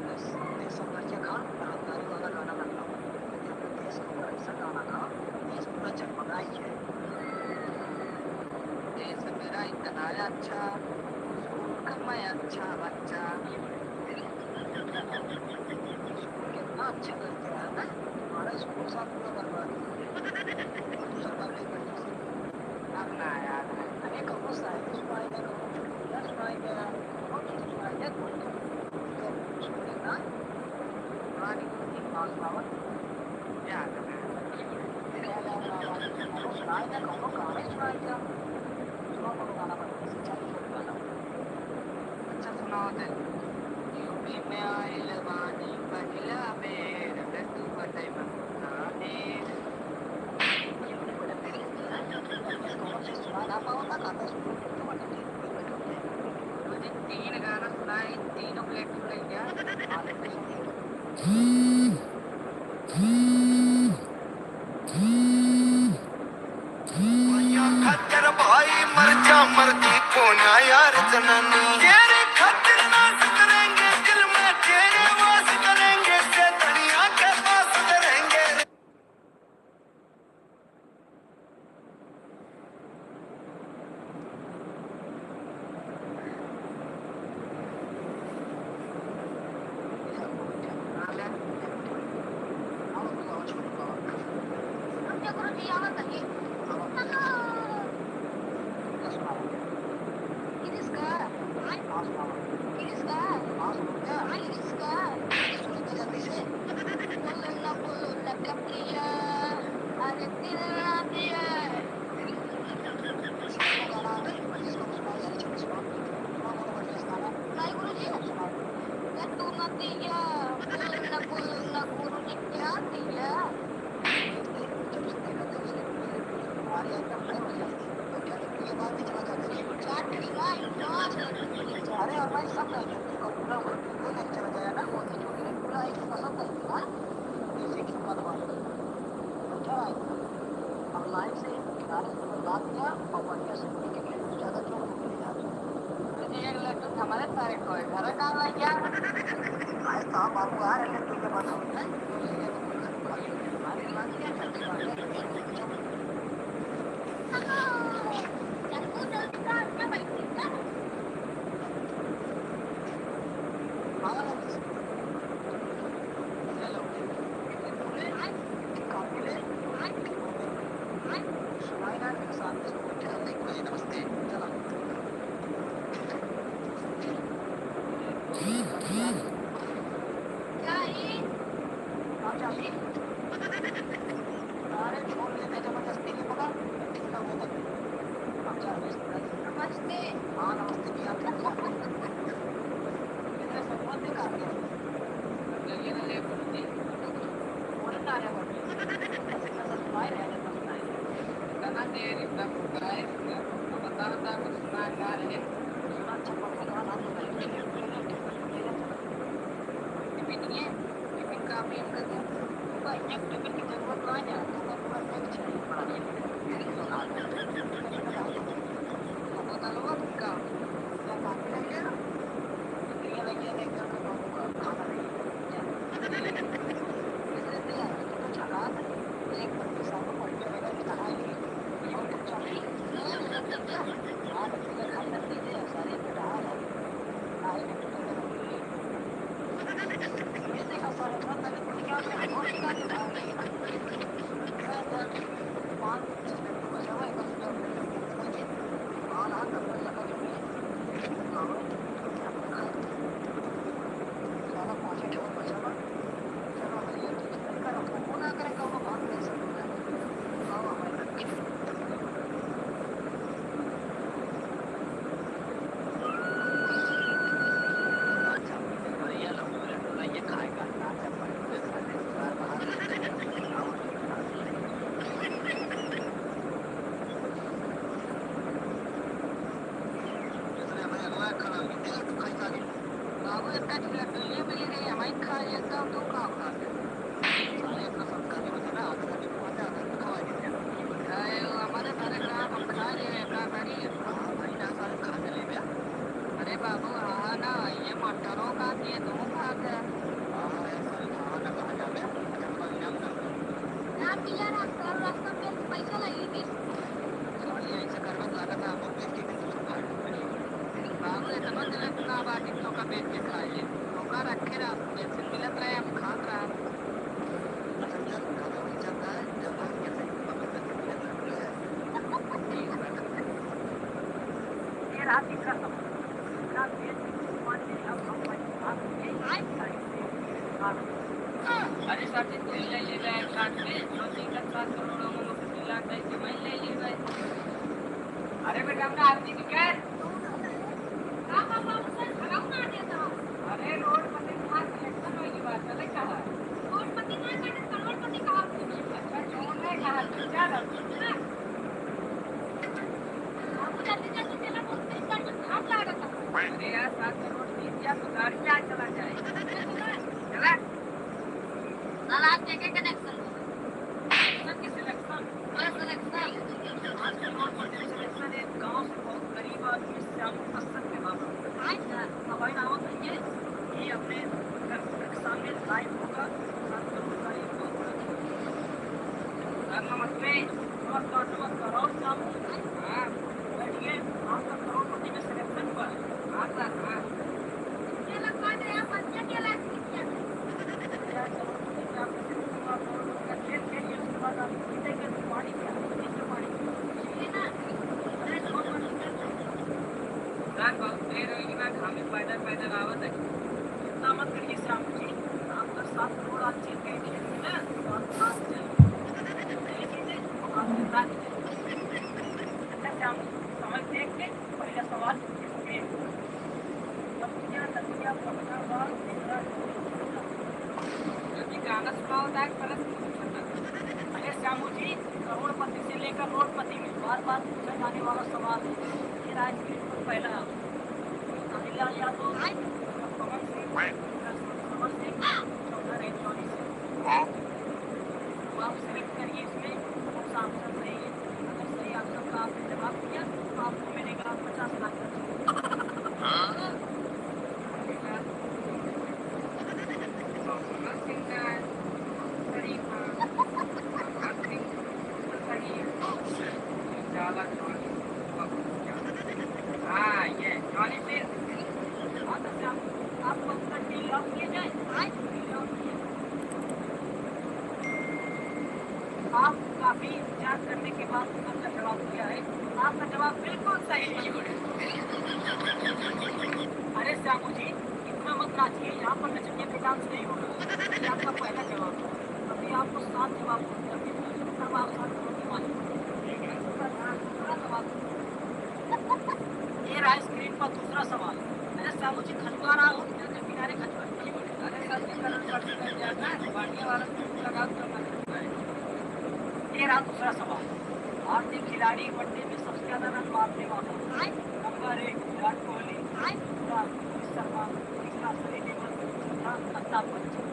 देश, देश संघर्ष खान, बलात्कारी वाला गाना ना गाओ। यदि अपने देश के ऊपर ऐसा गाना गाओ, देश पूरा जगमगाई है। देश मेरा इतना अच्छा, सुख में अच्छा बच्चा। स्कूल कितना अच्छा लगता है ना? हमारा स्कूल साथ पूरा बर्बाद हो गया। दूसरा पब्लिक में अब ना याद है। अरे कौनो शायरी सुनाई दे, कौनो चुटकुला सुनाई दे, कौनो चीज सुनाई दे, बोल दो। स्कूल ना पुरानी कुर्सी पास पावर याद है। अरे सुनाई दे, कौनो गाना ही सुनाई दे। सुनाओ, कौनो गाना बना, सिंचाई गाना। अच्छा सुनाओ दे। यूपी में आइल बानी पहिला बेर, लड्डू बटई में मुन्ना ढेर। गुरुजी तीन गाना सुनाए, तीनों के लड्डू लग गया। भैया खातिर भाई मर जा, मरदी कोना यार जनानी। तेरे खातिर नाच करेंगे, दिल में तेरे वास करेंगे, से दुनिया के पास करेंगे। बाबू, इतना जो लड्डू ये मिली रही, हमारी खा लेता हूँ, तू कहाँ खा ले? सारे अपना संस्कार के बचाना, आधा आधा खा ले, आधा आधा खवा दे। अरे, वो हमारे सारे ग्राहक हम खा रहे हैं, क्या करिए? हाँ भाई, ना सारे खा के ले गया। अरे बाबू, हाँ ना, ये मटरों का दिए, तू खा गया। हाँ, हाँ, यार, सारे हाँ ना कहा जावे, अच्छा, तुम्हारा इनाम ना हो। ना पिया ना, कल रास्ता में पैसा लगी थी। साले ऐसे करबे तो लागत है, हमको बेच के भी दूसरा बाहर निकल जाएगा। बाबू, इतना दिल इतना बात इन लोग का बेच के खाए। लोग का रखे रहा, पेंसिल मिलत रहे, हम खात रहा। अच्छा, चल, खबर भी चलता है, जब हम कैसे पकड़ करके मिलत रहे। ये रहा तीसरा सवाल। इतना बेच के भगवान ने अब हम भाई साहब यही आए गाड़ी से। अरे सर जी, कोई ले ले रहा है साथ में, जो तीन लाख सात करोड़ होंगे, वो तीन लाख दे के मैं ले ले रहा है। अरे बेटा, अपना आदमी की क्या है? अरे रोड पति कहाँ सिलेक्शन होगी बात चले कहा? रोड पति कहाँ काटे, करोड़ पति कहाँ होगी? अच्छा, जोड़ नहीं कहा, तू क्या कर? बाबू जल्दी जल्दी चला, बहुत तेज गाड़ी में घाम लागत है। अरे यार, सात करोड़ की क्या तो गाड़ी क्या चला जाए? चला। चला। साला आज देखे कनेक्शन। कनेक्शन की सिलेक्शन? हाँ, सिलेक्शन। आज करोड़पति सिलेक्शन एक गांव से बहुत गरीब आदमी श्याम प्रसन्न के बाबा। अच्छा। अब भाई नाम बताइए कि अपने घर के सामने लाइव होगा, सात करोड़ का एक बहुत बड़ा। सर नमस्ते। नमस्कार, नमस्कार। और श्याम जी? हाँ। बैठिए, आपका करोड़पति में सिलेक्शन हुआ है। हाँ सर, हाँ। ये लोग बात है, आप बच्चे के लायक नहीं किया। सर, बहुत देर होई बा, घाम में पैदल पैदल आवत है। चिंता मत करिए श्याम जी, आपका सात करोड़ आज जीत गए खेल में ना, तो आप नाच जाएंगे। अच्छा श्याम जी, समय देख के पहला सवाल। अरे श्यामू जी, करोड़पति से लेकर रोडपति में बार बार पूछा जाने वाला सवाल है। ये राय स्क्रीन पर पहला है। अनिल लाल यादव, पवन सिंह, समर सिंह, चौदह रहे जॉनी सिंह। तो आप सिलेक्ट करिए इसमें कौन सा ऑप्शन सही है। अगर सही ऑप्शन का आपने जवाब दिया तो आपको मिलेगा पचास लाख का चेक। हाँ, ये जॉनी सिंह। हाँ, तो क्या आपको अपना टीम लॉक किया जाए? हाँ, टीम लॉक किया। आप काफी विचार करने के बाद आपका जवाब दिया है। आपका जवाब बिल्कुल सही है। अरे श्यामू जी, इतना मत नाचिए, यहाँ पर नचनिया का डांस नहीं होगा। ये आपका पहला जवाब है। अभी आपको सात जवाब होंगे, अभी तब आप सात जवाब के मालिक होंगे। दूसरा जवाब। ये रहा स्क्रीन पर दूसरा सवाल। अरे श्यामू जी, खजुआ रहा हो, किनारे खजुआ। अरे सर, ये करोड़पति बन जाता है, बढ़िया वाला लगाओ तो। ये रहा दूसरा सवाल। भारतीय खिलाड़ी वनडे में सबसे ज्यादा रन मारने वाला। नंबर एक विराट कोहली, दूसरा रोहित शर्मा, तीसरा सनी देओल, चौथा अमिताभ बच्चन।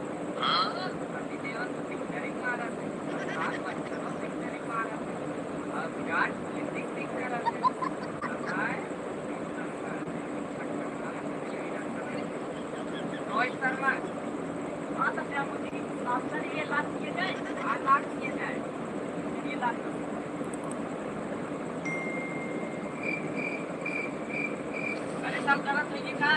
सनी देओल तो पिक्चर ही मारा था, अमिताभ बच्चन तो पिक्चर ही मारा था, और विराट कोहली टिक टिक कर रहा था। रोहित शर्मा। हाँ तो श्यामू जी, ऑप्शन ये लॉक किए जाए? हाँ, लॉक किए जाए। चलिए, लॉक करो। अरे सर, गलत होइ गया का?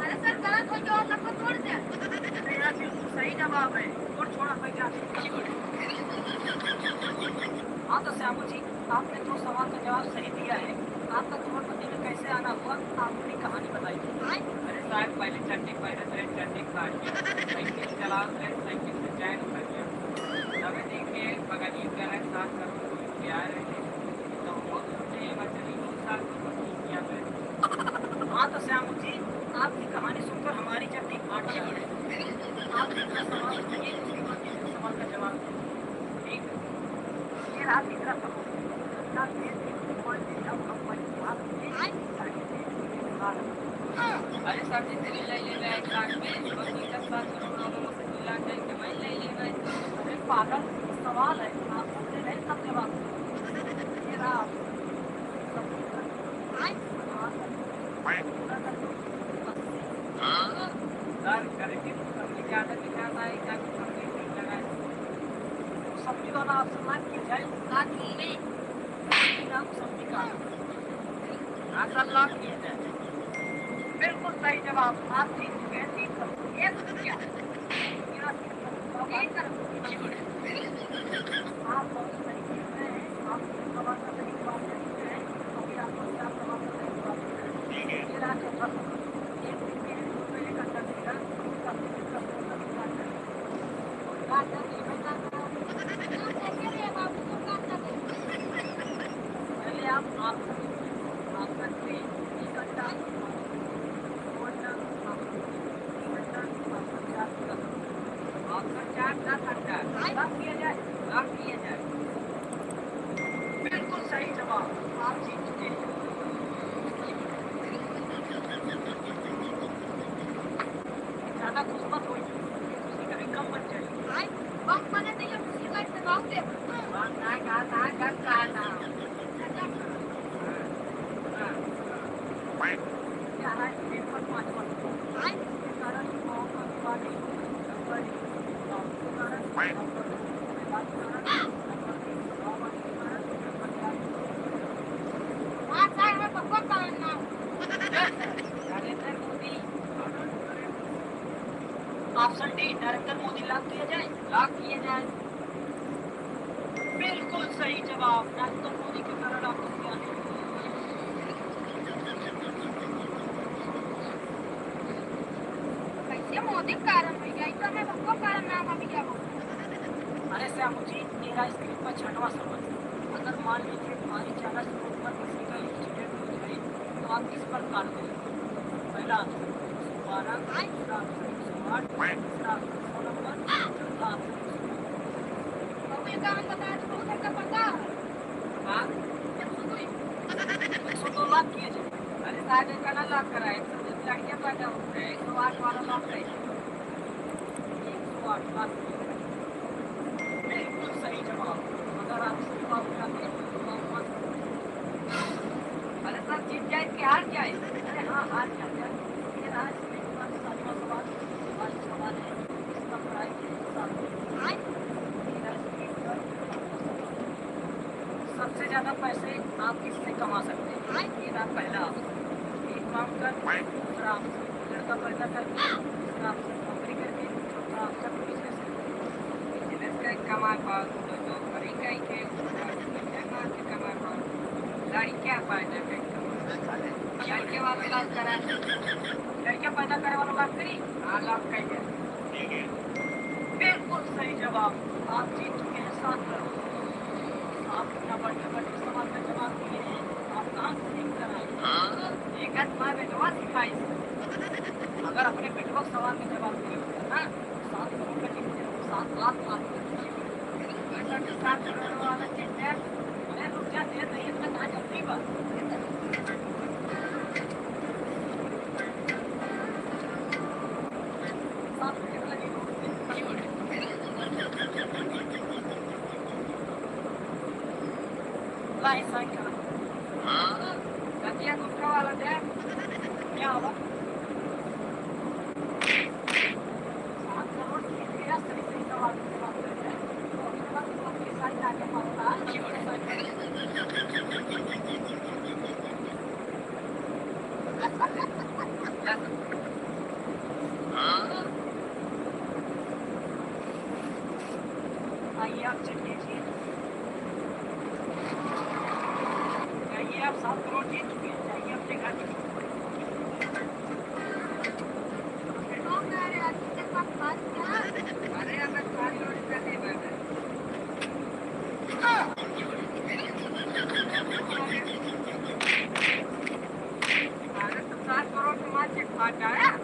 अरे सर, गलत होइ गया, और सबको छोड़ दे। अरे यार, बिल्कुल सही जवाब है, और छोड़ा हो गया। हाँ तो श्यामू जी, आपने दो सवाल का जवाब सही दिया है। आपका करोड़पति में कैसे आना हुआ, आप अपनी कहानी बताइए। अरे साहब, पहले चड्डी पहनत रहे, चड्डी फाट गया, साइकिल चलावत रहे, साइकिल से चैन उतर गया। तबे देखे बगलिए का है, सात करोड़ रुपया रहे, तो वो सोचे, "ये बच्चे नहीं, सात करोड़ की क्या करें?" हाँ तो श्यामू जी, आपकी कहानी सुनकर हमारी चड्डी फाट गई है। आप दूसरा सवाल सुनिए, उसके बाद तीसरे सवाल का जवाब दीजिए। ठीक। ये रहा तीसरा सवाल। अरे सर जी, दिल्ली ले ले रहे हैं, कान में, और कोई दस पाँच करोड़ लोगों में से दो लाख है, कमाई ले ले रहे हैं। अरे पागल, सवाल है, आप समझे नहीं, तब जवाब दो। ये रहा आपका। सर, करेंगे तो कम से ज्यादा दिखाता है, क्या कुछ हमने नहीं लगाया। सब्जी वाला आपसे बात की जाए, बात की नहीं। नाम सब्जी का। हाँ सर, लॉक किया जाए। बिल्कुल सही जवाब। आप जीत चुके हैं तीन करोड़। एक रुपया। तीन करोड़। आप बहुत सही खेल रहे हैं। आप सवाल का सही जवाब दे चुके हैं। अभी आपको चार सवाल का सही जवाब देना है। ठीक है। ये रहा चौथा सवाल। एक रुपये, एक रुपये का दस ग्राम, उसका पहले आप, आप, आपका ट्रेन, एक घंटा, आपका चार, दस घंटा। लॉक किया जाए, लॉक किया जाए। बिल्कुल सही जवाब, आप जीत चुके हैं। ज्यादा खुश मत होइए, खुशी कभी कम मत जाइए। भाई, कम मने तो ये खुशी का इस्तेमाल दे। बात ना, का, ना, का, का, ना। हाँ, हाँ। क्या है, पेपर पाँच पर। भाई, इसके कारण गाँव का विवाद नहीं होता। नंबर एक, गाँव के कारण, नंबर दो, विवाद के कारण, नंबर तीन, गाँव वाले नरेंद्र मोदी। ऑप्शन डी, नरेंद्र मोदी लॉक किया जाए? लॉक किया जाए। बिल्कुल सही जवाब, नरेंद्र मोदी के कारण आपको ज्ञान है। कैसे मोदी के कारण हो गया? ई तो हमें बक्को कारण नाम अभी क्या बोल। अरे श्यामू जी, मेरा स्क्रीन पर छठवां सवाल। अगर मान लीजिए तुम्हारी चालास रोड पर किसी का एक्सीडेंट हो जाए, तो आप किस पर कॉल करेंगे? पहला ऑप्शन एक सौ बारह, दूसरा ऑप्शन एक सौ आठ, तीसरा ऑप्शन सौ नंबर, चौथा ऑप्शन एक सौ नौ। अबे, का हम बता दे, बहुत हमका पता है। हाँ? एक सौ दो। एक सौ दो लॉक किया जाए। अरे, साहब, एक ना लॉक कराए, एक सौ दो लड़कियाँ पैदा होते हैं, एक सौ आठ वाला लॉक है। एक सौ आठ बात। बिल्कुल सही जवाब। अगर आप सही बात करते हैं तो आप पास। अरे सर, जीत जाए कि हार जाए? अरे हाँ, हार जाए। ये रहा इसमें एक बार सातवां सवाल, पाँच सवाल है, इसका प्राइस है सात सौ। सबसे ज्यादा पैसे आप किससे कमा सकते हैं? ये रहा पहला ऑप्शन, भीख मांग कर। दूसरा ऑप्शन, लड़का पैदा करके। तीसरा ऑप्शन, नौकरी करके। चौथा ऑप्शन, बिजनेस। बिजनेस का एक कमाल बा, तो नौकरी कहीं के, लड़का मार के कमाल बा। लड़कियां पैदा कहीं कमाल बा। लड़के वाला लॉक करा। लड़कियां पैदा करे वाला लॉक करी? हाँ, लॉक कही जाए। बिल्कुल सही जवाब। आप जीत चुके हैं सात करोड़। आप इतना बढ़िया बढ़िया सवाल का जवाब दिए हैं, आप कहाँ से सीख कर आए? एक आध बार बेटवा सिखाई। अगर अपने बेटवा के सवाल का जवाब दिए होते ना, तो सात करोड़ का जीत जाते, सात लाख, लाख का जीत जाते। ऐसा तो सात करोड़ वाला जीत जाए। अरे रुक लाई साइकिल। गतिया गुटखा वाला दे। क्या हुआ? सात करोड़ की क्रिया सही सही सवाल के जवाब दे रहे हैं। तो अपने पास तो अपनी सारी ताकत होता है। आइए, आप चढ़ लीजिए। जाइए, आप सात करोड़ जीत चुके हैं। जाइए, अपने घर। अरे, हमें सारी रोटी कर दी मैंने। अरे, तो सात करोड़ के मार के खा जाए।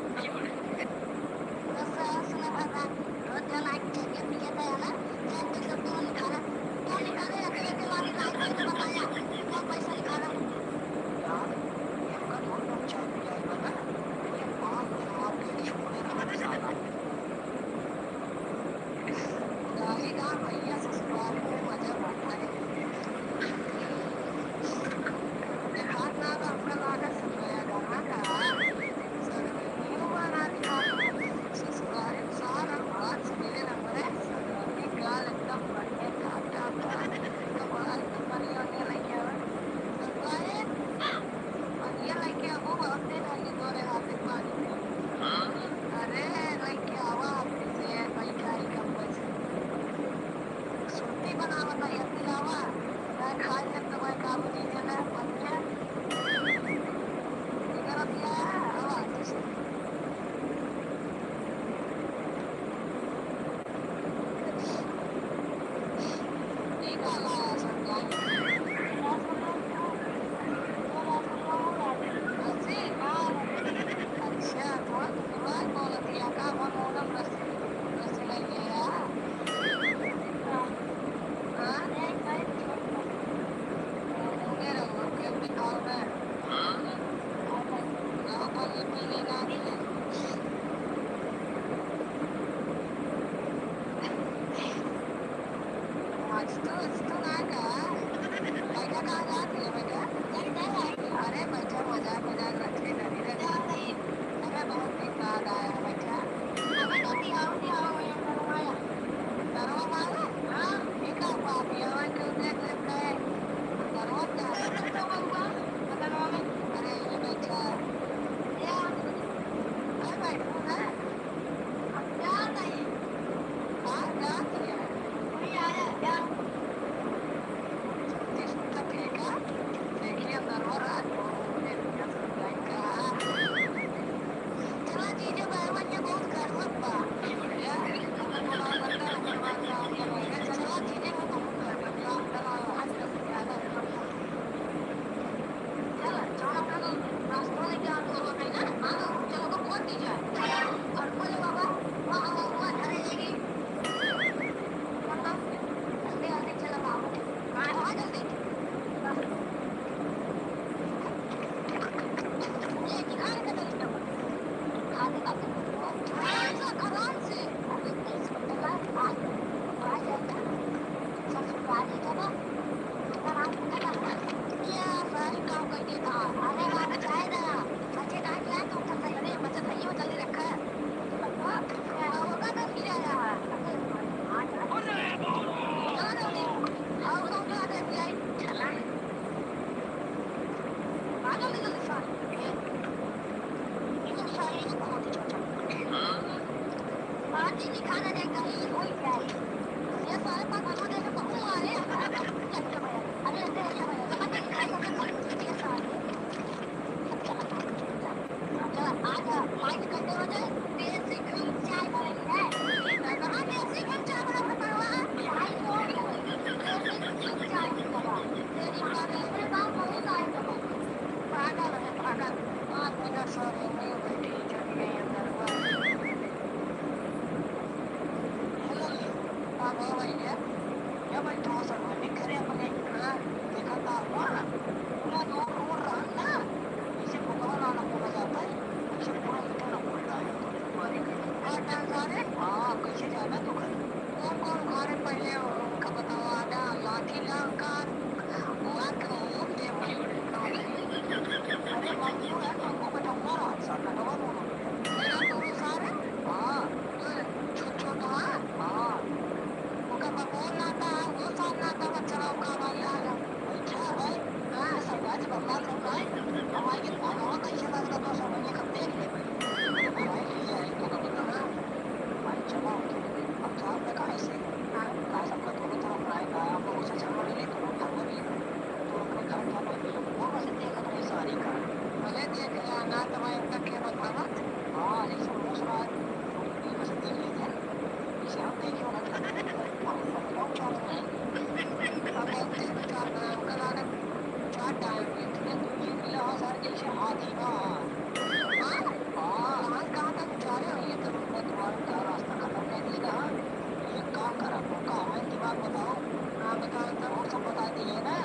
बताओ तो, और सब बता दिए ना।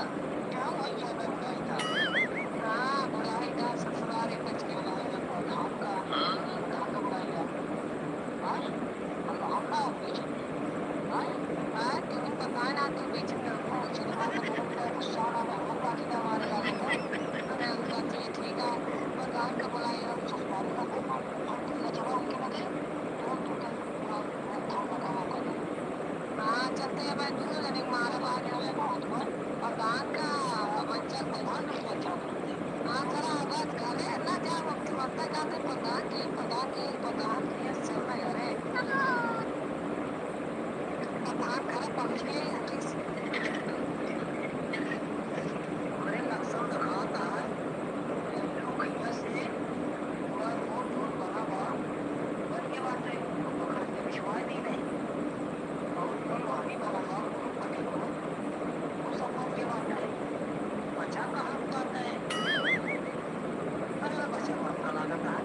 क्या हुआ, क्या मैं बुढ़ाई था? हाँ, बुढ़ाई था, ससुराल में बच के रहा है, और धाम का, धाम का बुढ़ाई था। हाँ? हम, हम ना हो बीच में। हाँ? हाँ, तुम्हें पता ना, तुम बीच में हो, मुझे तुम्हारे को बोल दिया, गुस्सा ना हो, हम बाकी का मारे जाते थे। अरे, उनका जी ठीक है, पर धाम का बुढ़ाई है, ससुराल का, हम, हम, हम, हम, हम, हम, हम, हम, हम, हम, हम, हाँ, चलते हैं भाई, दूसरे जने के मारे मारे हुए बहुत हुआ। प्रधान का, अब चलते हैं, हाँ, चला, बस घरे ना जाओ, अब तुम अंदर जाते, प्रधान की, प्रधान की, प्रधान की, ऐसे चलना है, अरे। प्रधान घर पहुँच गए, किस? अरे, नक्सल दिखाता है, लोग यहाँ से पूरा रोड, रोड बना हुआ, बन के बात है, तो घर में विश्वास ही नहीं। और कोई वाणी वाला था, वो पकड़ लो। वो सब मर के बात है। बचा कहाँ बात है? अरे बचा बात का लागत है।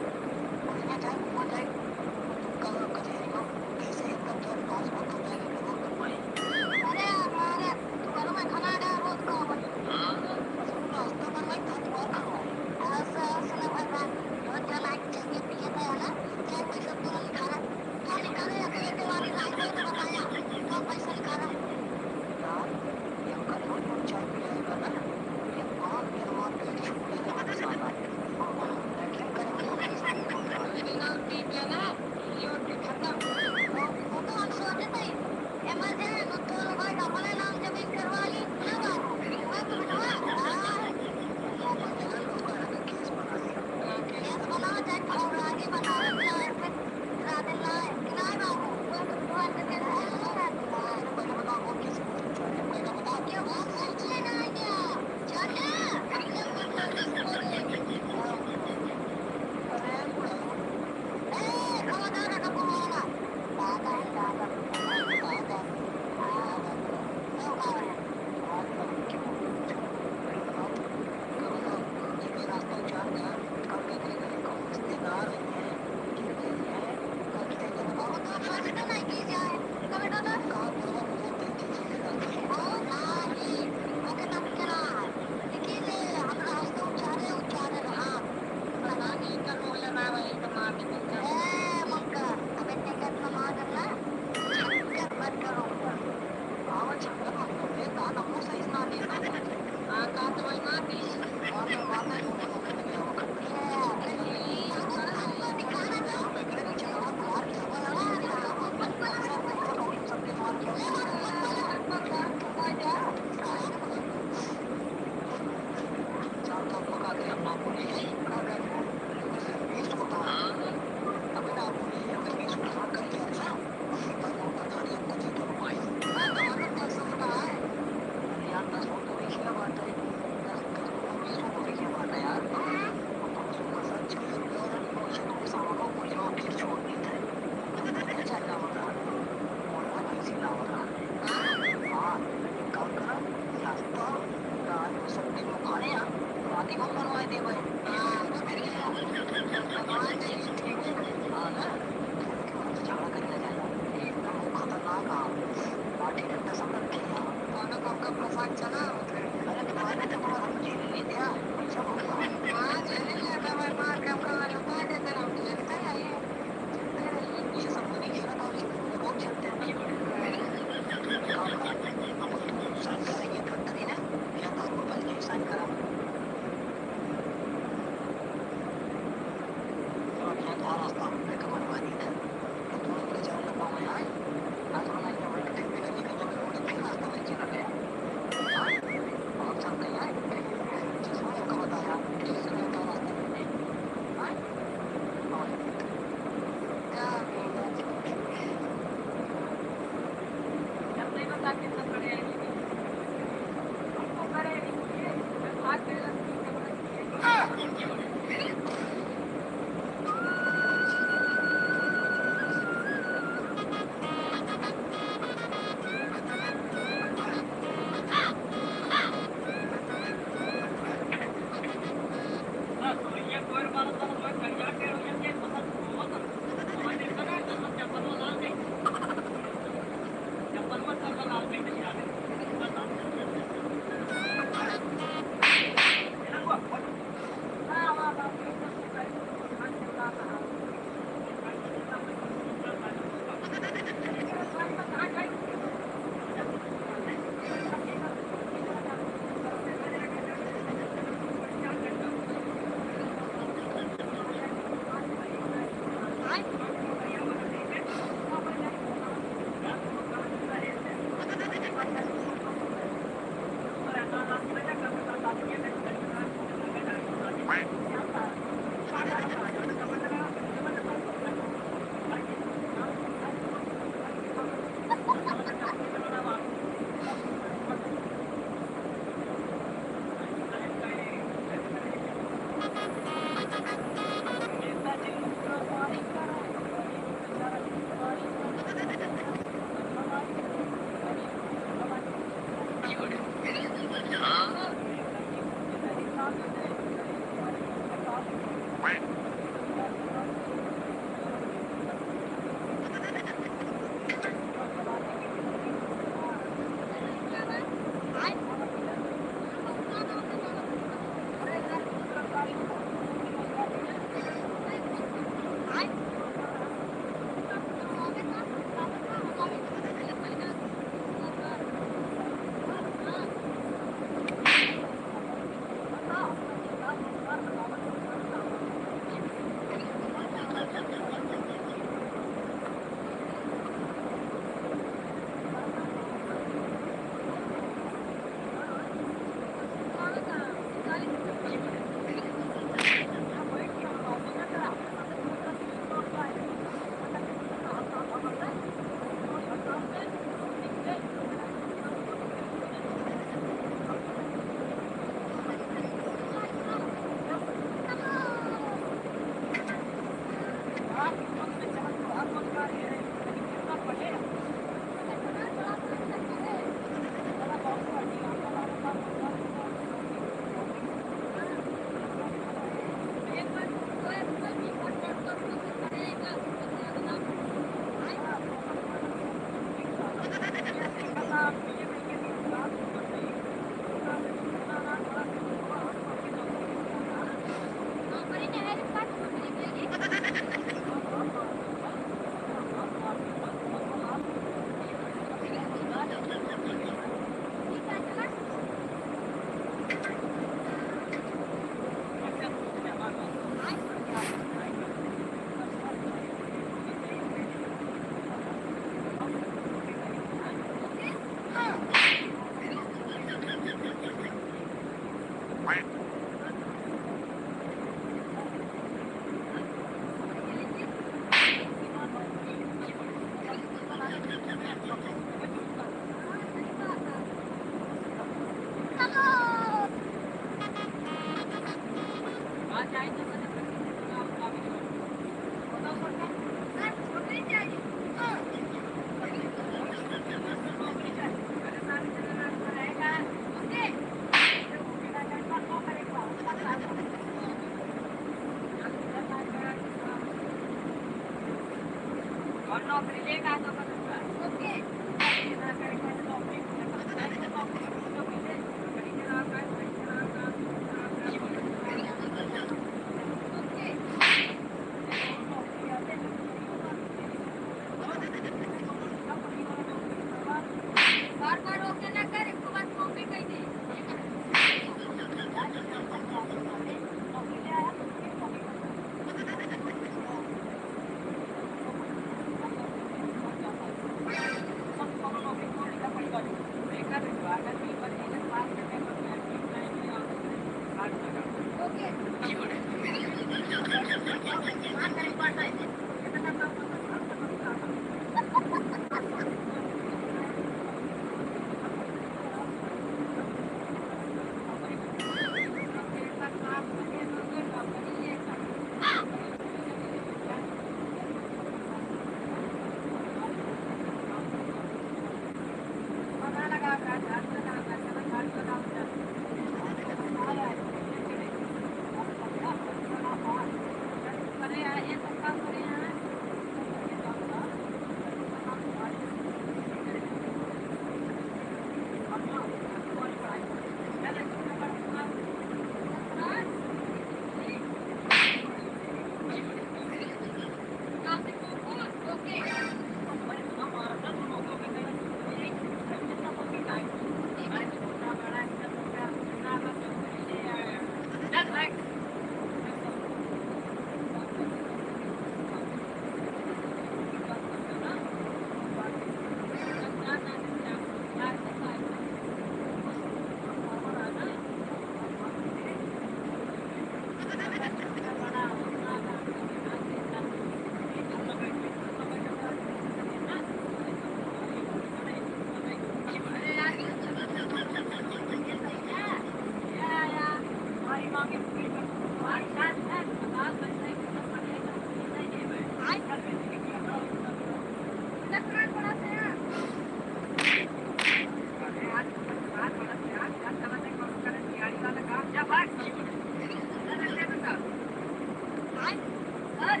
पर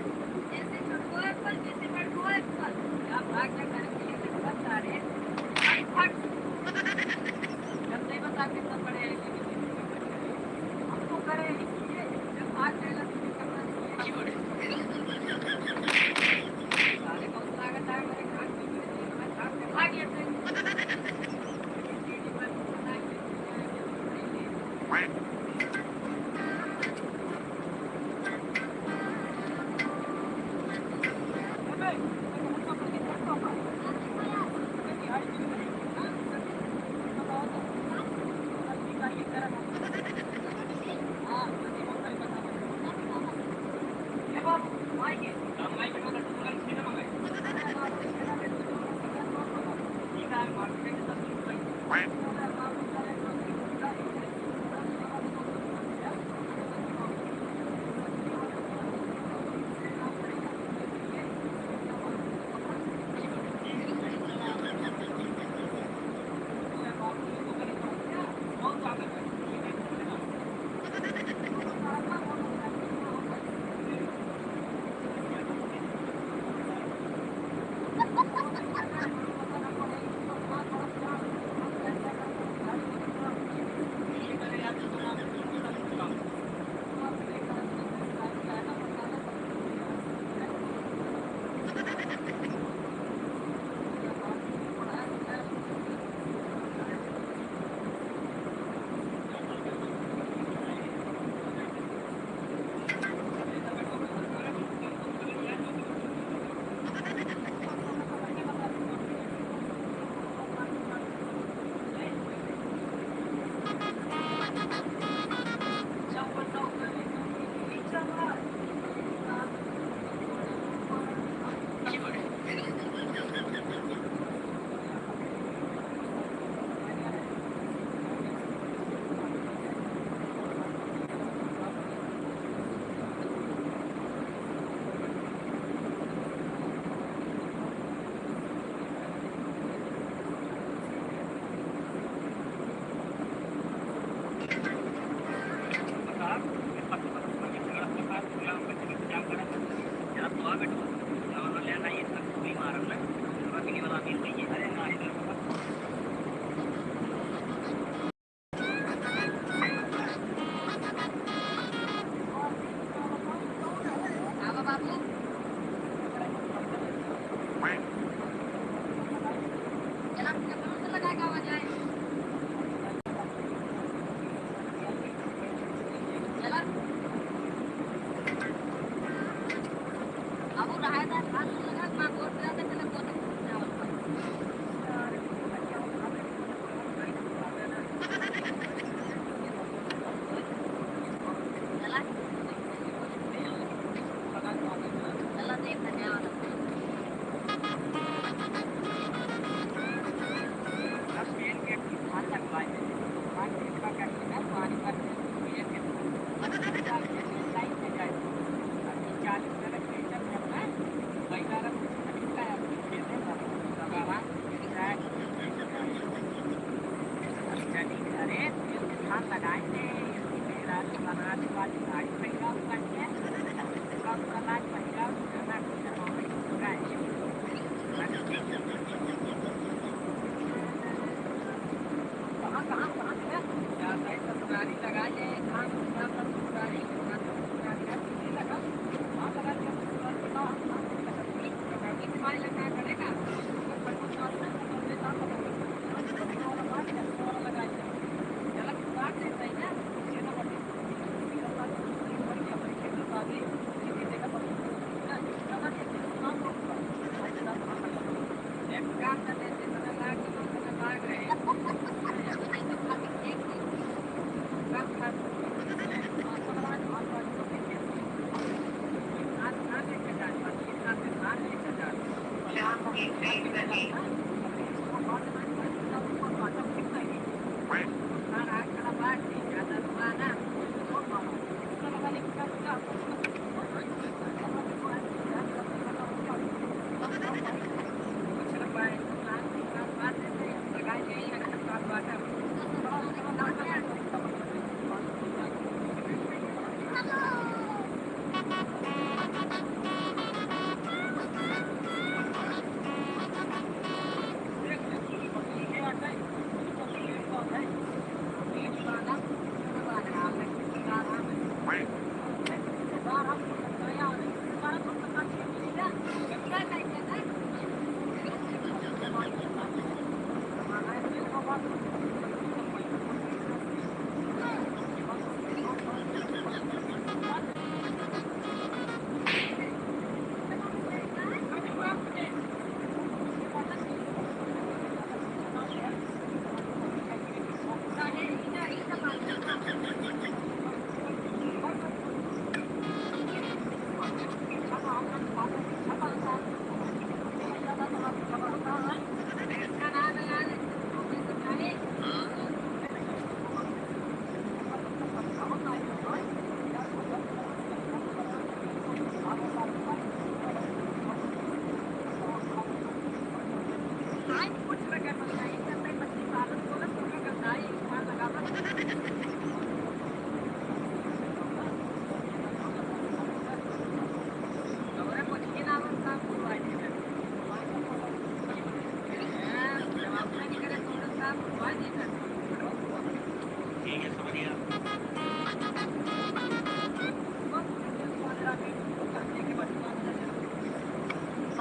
जैसे छोटको एप्पल, जैसे बड़को एप्पल। क्या भाग क्या करके ये बता रहे? भाई भाग। जब नहीं बता कितना बड़े हैं, लेकिन हम तो करें इसलिए, जब भाग जाएगा तो फिर करना चाहिए। साले बहुत लागत है हमारे खान पीन में, भाग जाते हैं।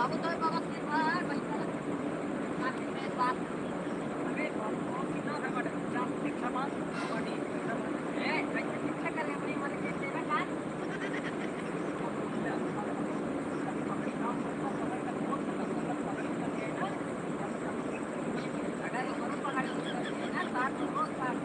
तो बाबा सिर्फ है, वही तरह। आखिर में बात। अबे, बाबू, कितना था बड़ा? चार सौ शिक्षा बात, बड़ी, ए, कैसे शिक्षा करे? अपनी मन के सेवा का? अगर ये बड़ो पढ़ाई करते हैं ना, साथ में बहुत साथ।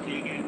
ठीक है।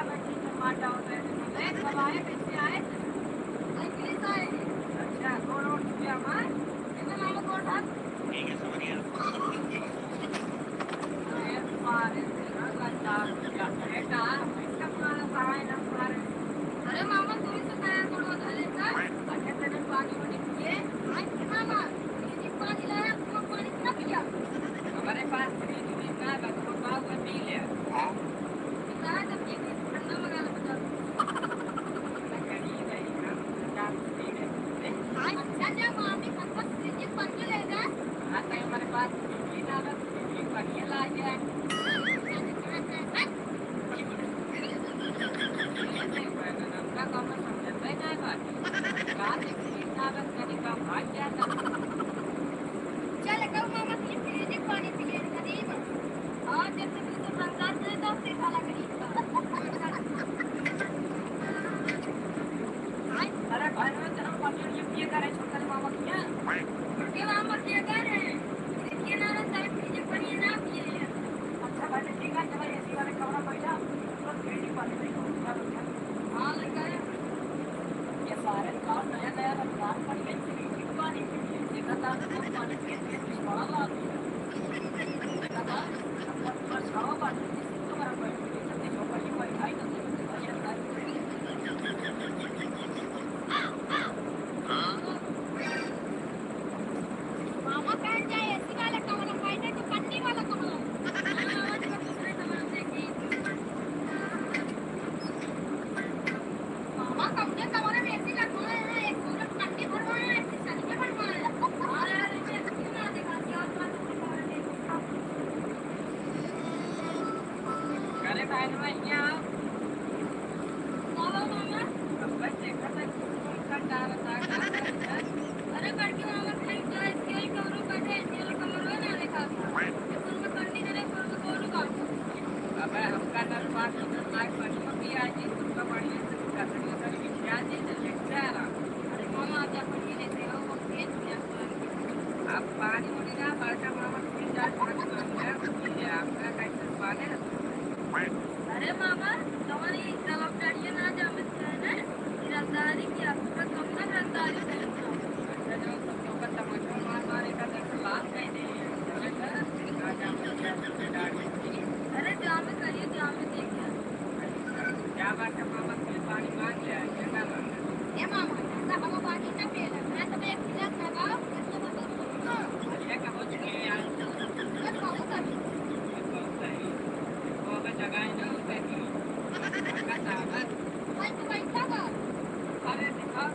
बैठी टमाटर और बैगन। ए, कब आए, कैसे आए? साइकिल से आए। अच्छा, गोड़ वोड़ छुए हमार? कितना लालो गोड़ हाथ? ठीक है, समझ गया। अरे, मारे, तेरा गंदा हो गया। बेटा, ऐसा मारा सहाय ना मारे। अरे मामा, तू ही तो पैर गोड़ उठा लेता। अच्छा, तेरे पानी वानी पिए? हाँ, मामा, ये पानी लाया, तुम पानी ना पिया। हमारे पास फ्रिज व्रिज ना बा, तो बाबू का पी ले। हाँ? इतना जब ये भी ठंडा मंगा ले बता। मैं गरीब है, हम हजार पी ले। हाँ, अच्छा, जब मामी के पास फ्रिज बन के ले जा। हाँ, तो हमारे पास फ्रिज ना बा, फ्रिज बढ़िया ला जाए। चल, कहू मामा के फ्रिज के पानी पिए, गरीब। और जब तक तू तो भंगार दे, तो फिर भला गरीब का। अरे भाई, मैं तेरा पानी ये पिए करे, छोटा मामा किया। ये मामा किया करे। ये ना रहता है, फ्रिज के पानी ना पिए। अच्छा भाई, ठीक है, चला एसी वाले कमरा में बैठा, बस फ्रिज के पानी नहीं खाऊंगा, क्या बोलता है? हाँ, लड़का है। ये सारे का नया नया रमजान पड़ गई, फ्रिज के पानी पी लिया। देखा था, तो पानी पी के बड़ा लाभ लिया। देखा था, अब पर छावा पानी, किसी को मरा पड़ गई, जब देखो बड़ी पड़ी आई तो देखो, बड़ी अंदाज। मामा कहाँ जाए? एसी वाला कमरा में बैठे तो ठंडी वाला कमरा में। हाँ, मामा जी, दूसरे कमरा में देखी। मामा, कमरे, कमरे में एसी लगवाए हैं, एक सूरज ठंडी भरवाए हैं, एक सरिया भरवाए हैं। अरे, अरे, मैं क्यों ना देखा, क्या बात है, कमरे में। अरे भाई, मैं यहाँ आओ। बोलो मामा। अब बस देखा था, कौन सा तार था, कहाँ था? अरे बड़की मामा, खाली तो एसी वाली कमरे में बैठे, एसी वाला कमरा ना देखा था। ये कौन में ठंडी करे, कौन में कौन बात। अबे हमका नल पास तो लाइट बनी होती है जी, तुमका बढ़िया से कचरी उचरी बिछा दी तो लेट से आराम। अरे मामा, आज अपन ये लेते हो, वो खेत में आप पानी उड़ी ना, बड़का मामा तीन चार पानी मांग लिया, पी लिया, आपका कैसे पाने? अरे मामा, तुम्हारी जवाबदारी ना जामे से है ना, ईमानदारी की आपका कम ना ईमानदारी से है। अच्छा, जो सब लोग का तमाचा मार मारे का तो बात कह दे। अरे, जामे करिए, जामे देखिए। क्या बात है मामा, कोई पानी मांग लिया है, क्या मांग लिया? ए मामा, ऐसा हम पानी ना पिएला, ना तो एक गिलास लगाओ, ना तो बस। अरे, कहो चुके यार। बस बहुत है। बस बहुत है। वो अगर जगाए ना, उसका की। बस, बस। भाई, तू बैठा था। अरे, दिखा।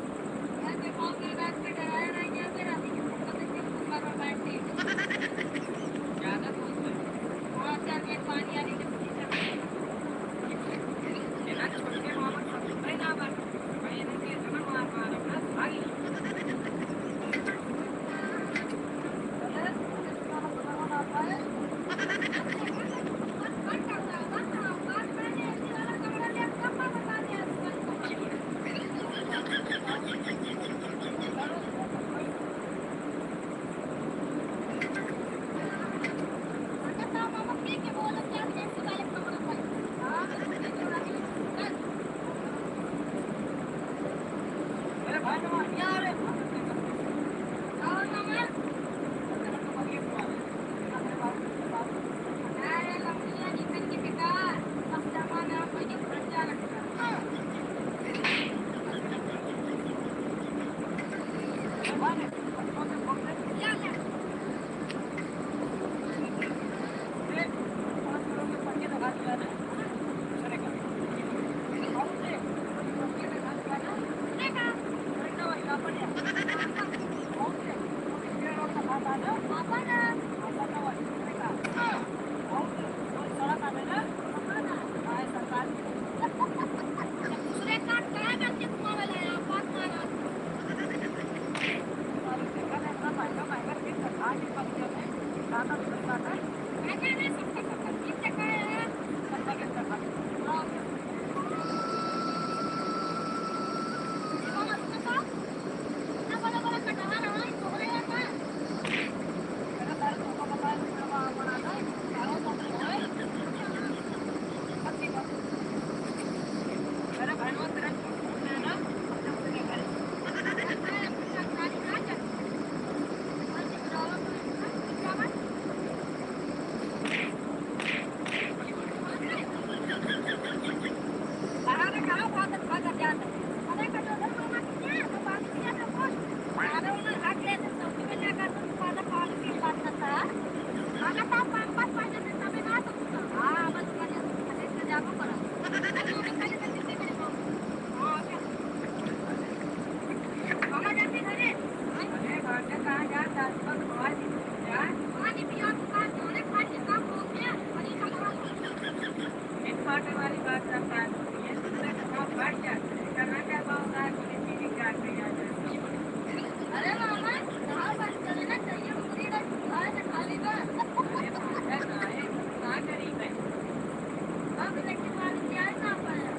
फाटे वाली बात करता है, ये तो कहाँ फट जाता है, करना क्या बात है, बोले चीनी काट के आ जाए। अरे मामा, कहाँ बात करे ना, चाहिए उतरी ना, खाए ना खाली बा। अरे मामा, ना है, ना करी भाई। अब लेकिन वाली प्याज ना पाया।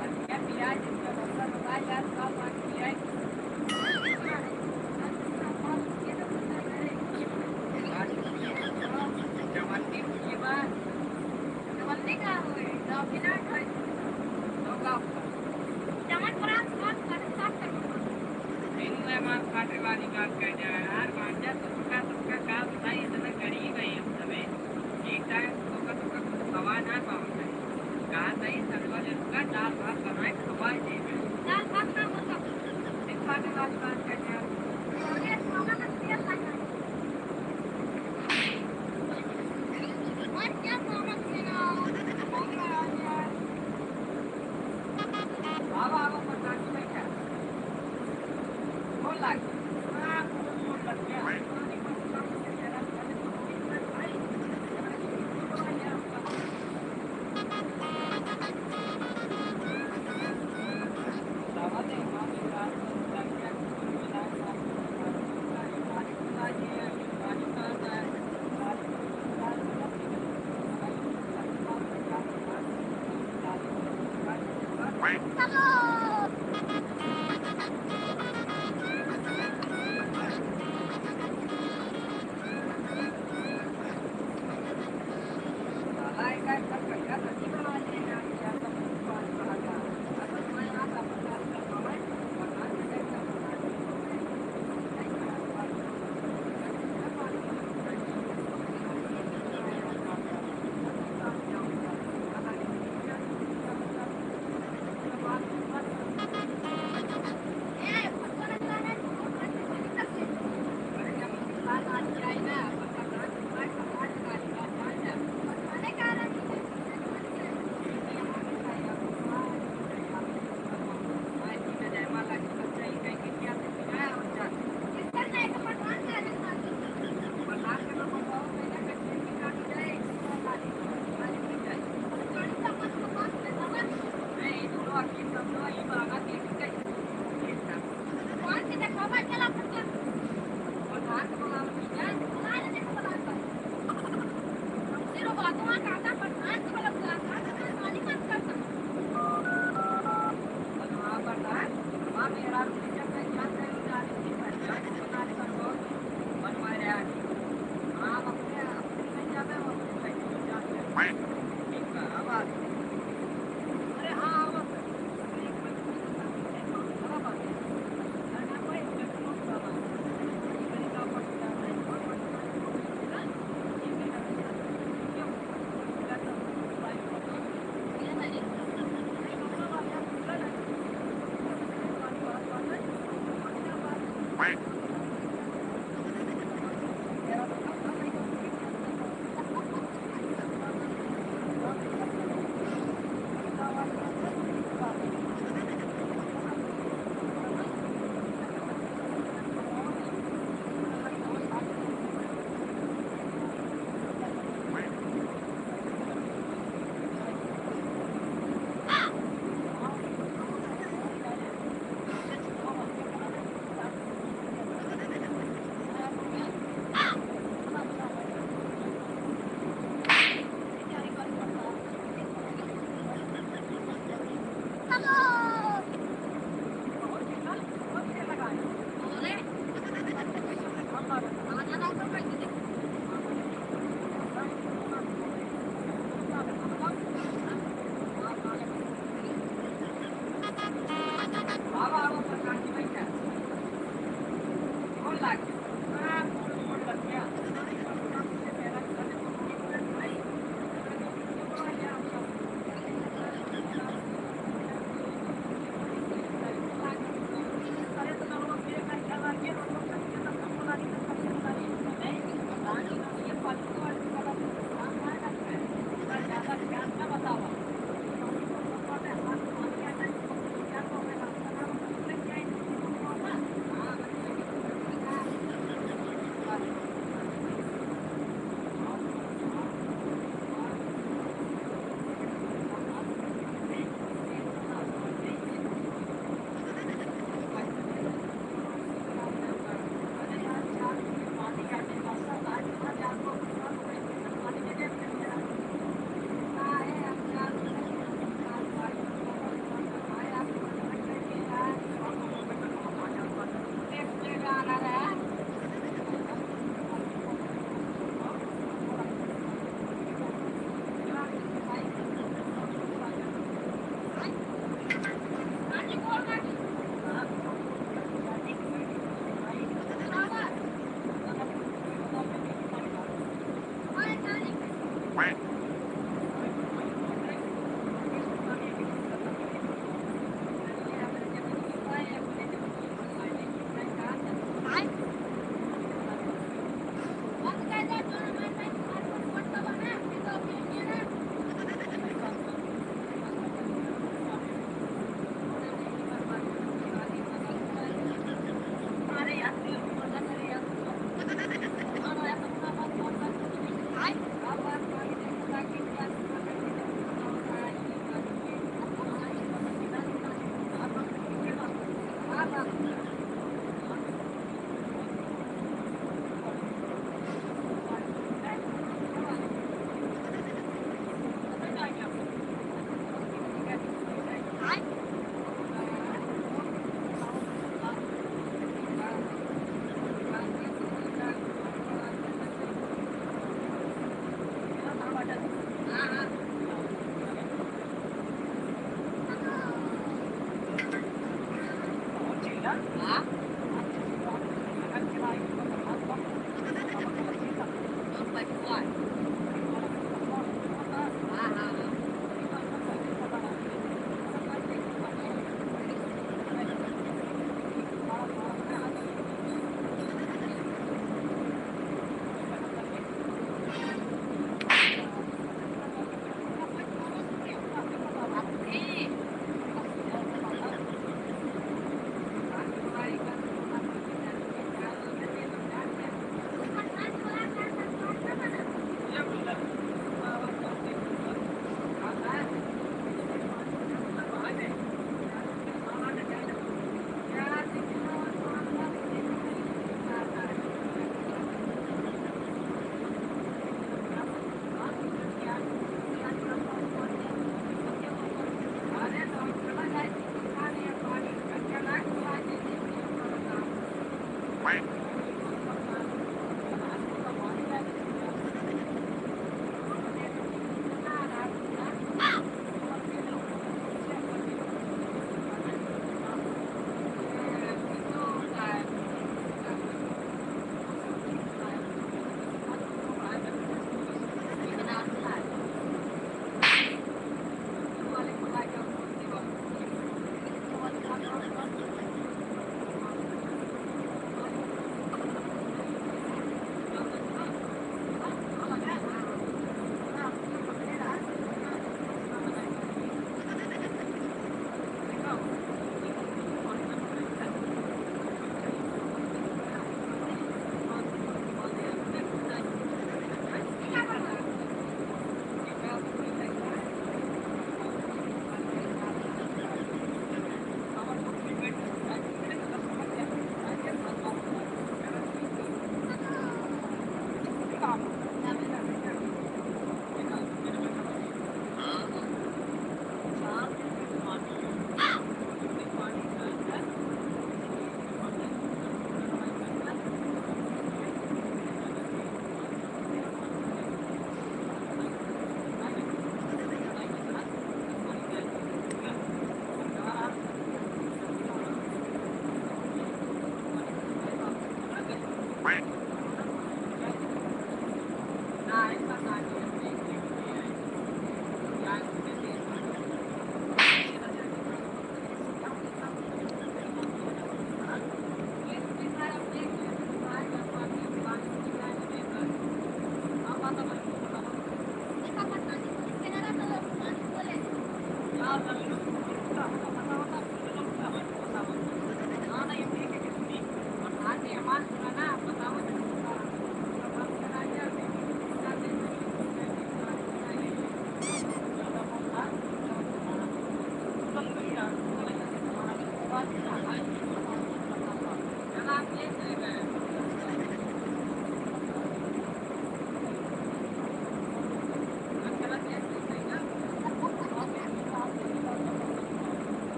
और क्या प्याज इसका बक्सा मंगा यार, का पानी प्याज। जवानी की बात। जवानी का होए, तो अभी ना खाए। तो का हुआ? जवन बरात बात करे, सब कर। इन ले मार फाटे वाली बात कह दे यार, मान जा, सबका, सबका का बताई, इतना गरीब है हम सभी। एक टाइम तो का, तो का कुछ खवा ना पावत है। कहा सही, सरवा जरूर का दाल भात बनाए, खवा दे। दाल भात ना होता। एक फाटे वाली बात कह दे यार। अरे, खाना का तेल लगा।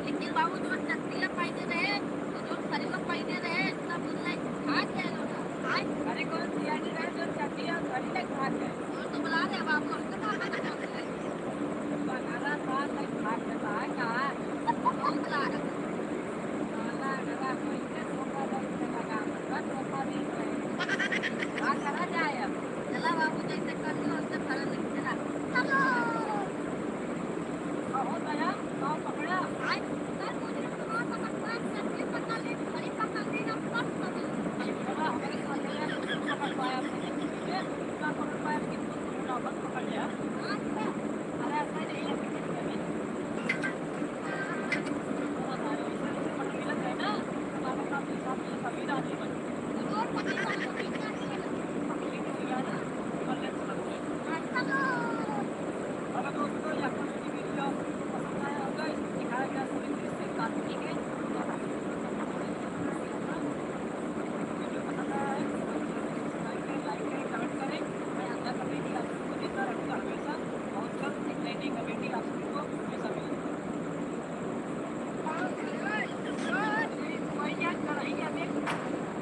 लेकिन बाबू, जो चड्डिया पहने रहे, जो सरिया पहने रहे, सब उन्हें खा गया लोग। अरे, कौन सियानी रहे, जो चड्डिया सरिया खा गए? और तो बुला रहे बाबू, हमसे कहाँ पता चल रहा है? बारह साल तक खा के तो आएगा। बहुत लाग। साला अगला कोई के धोखा दे के लगा, बस धोखा दे रहे। का करा जाए अब? चला बाबू, जैसे कर लियो, वैसे भरा नहीं, चला। चलो। कहो दया, पाँव पकड़ा। आज सर मुझे तुम्हारा पकड़, सर के पकड़ ले, बड़ी पकड़ ले, ना फर्स्ट पकड़। चला, हमारे साथ है, पकड़ पाया, पकड़ पाया, लेकिन तुम ना मत पकड़ लिया। हाँ, सर। अरे, ऐसा नहीं है, पीछे से भी।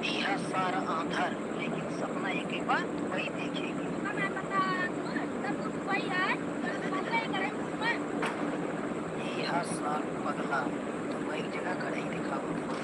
इहा सारा आंधर, लेकिन सपना एक एक बार वही देखेगी। इहा सार पगला, तू एक जगह कढ़ाई दिखावत हो।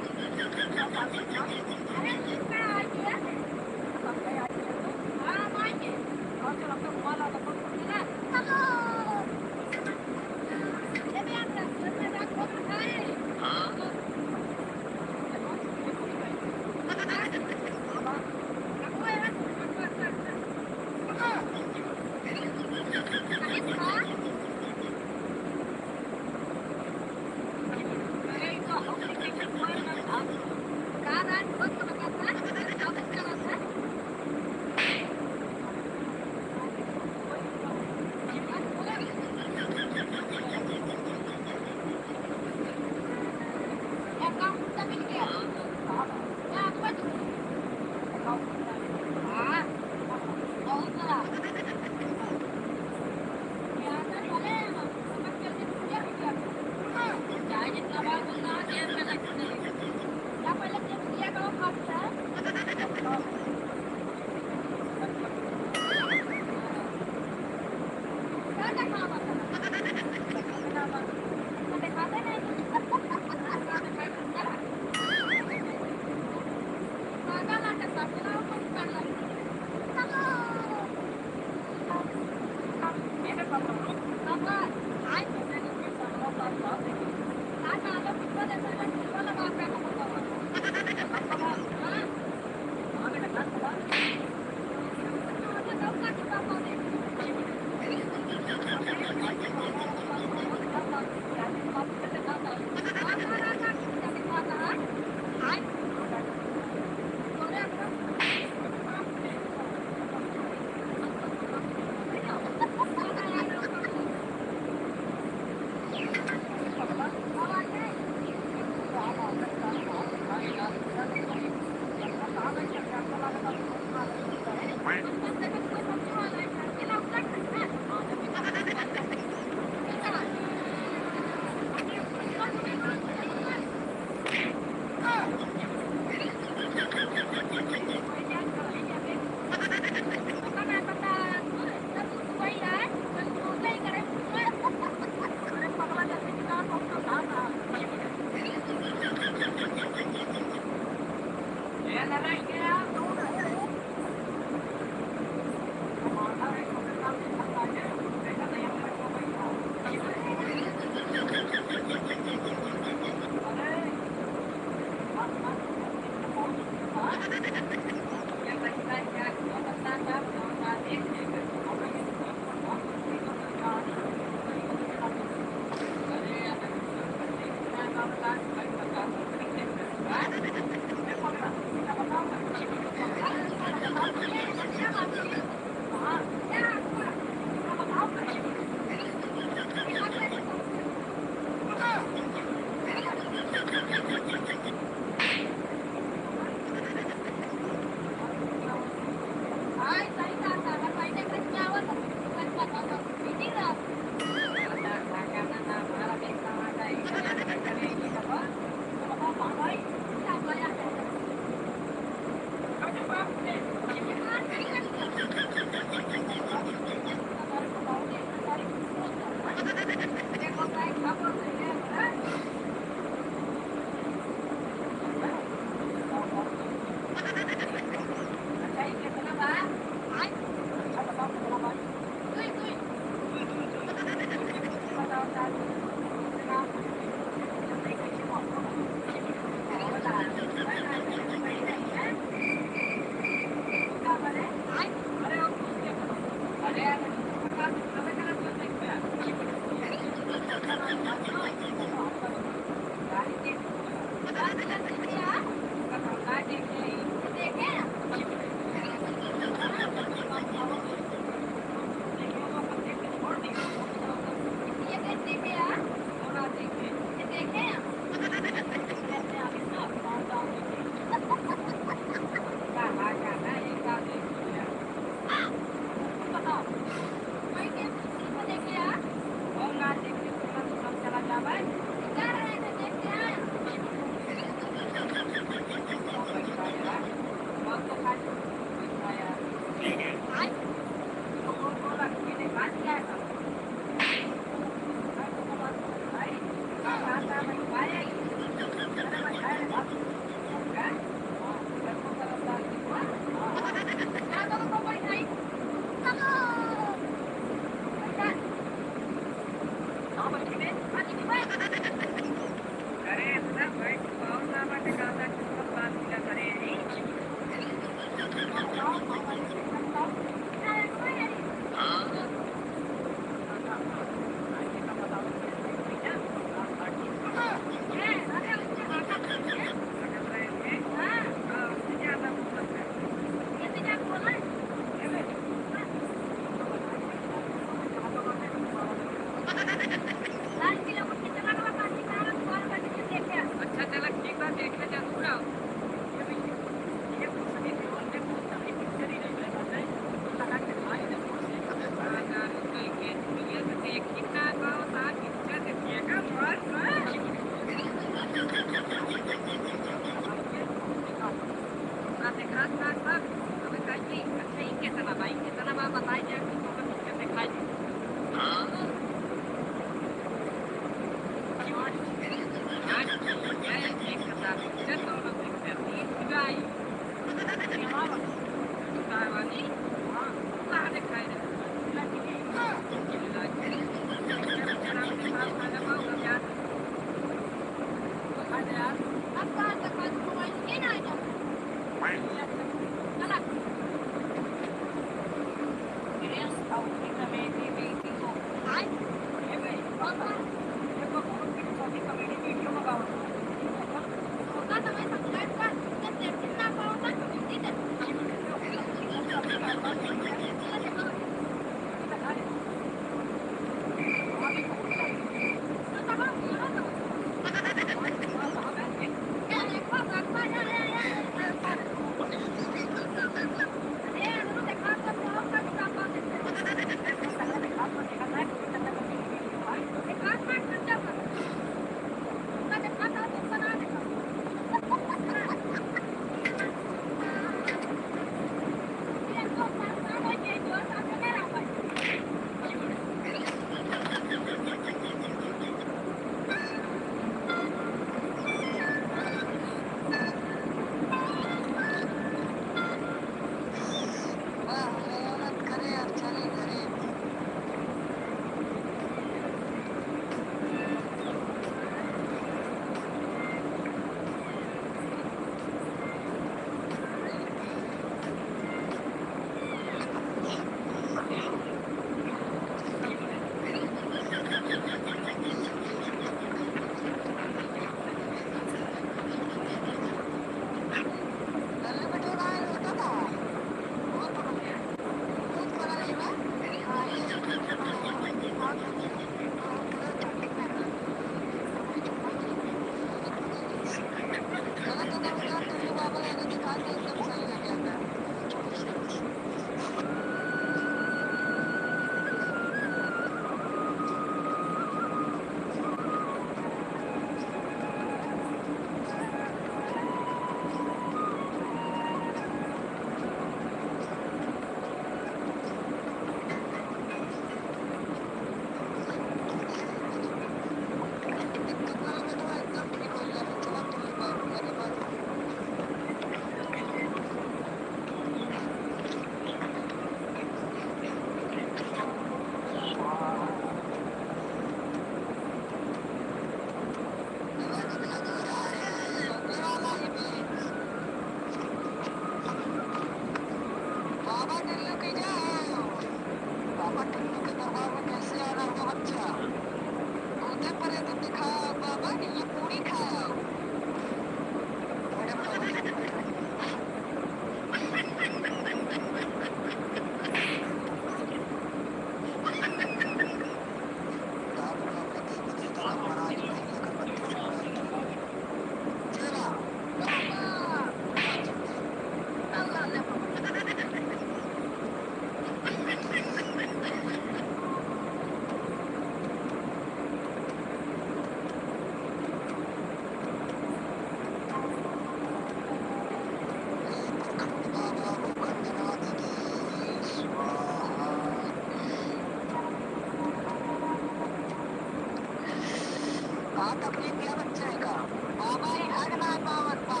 तकलीफ क्या बच्चे का? बाबा ही हट ना पावत बा।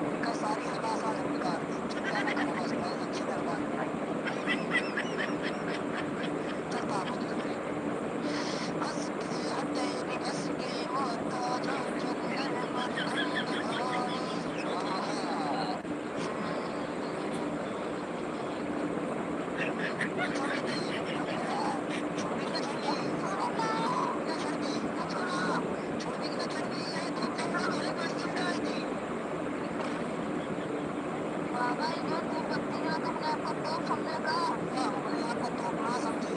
इनका सारी हलासा निकाल दी। चिंता न करो, बस बहुत अच्छी तरह बात बनाई। चलता हूँ तुझे। हंस के हटे रे, हंस के माता जो चंदन पर खंड भवानी। बाबा, इधर दो पत्ती ना, तुमने आपका तोप समझा का? हाँ, हमने आपका तोप ना समझे।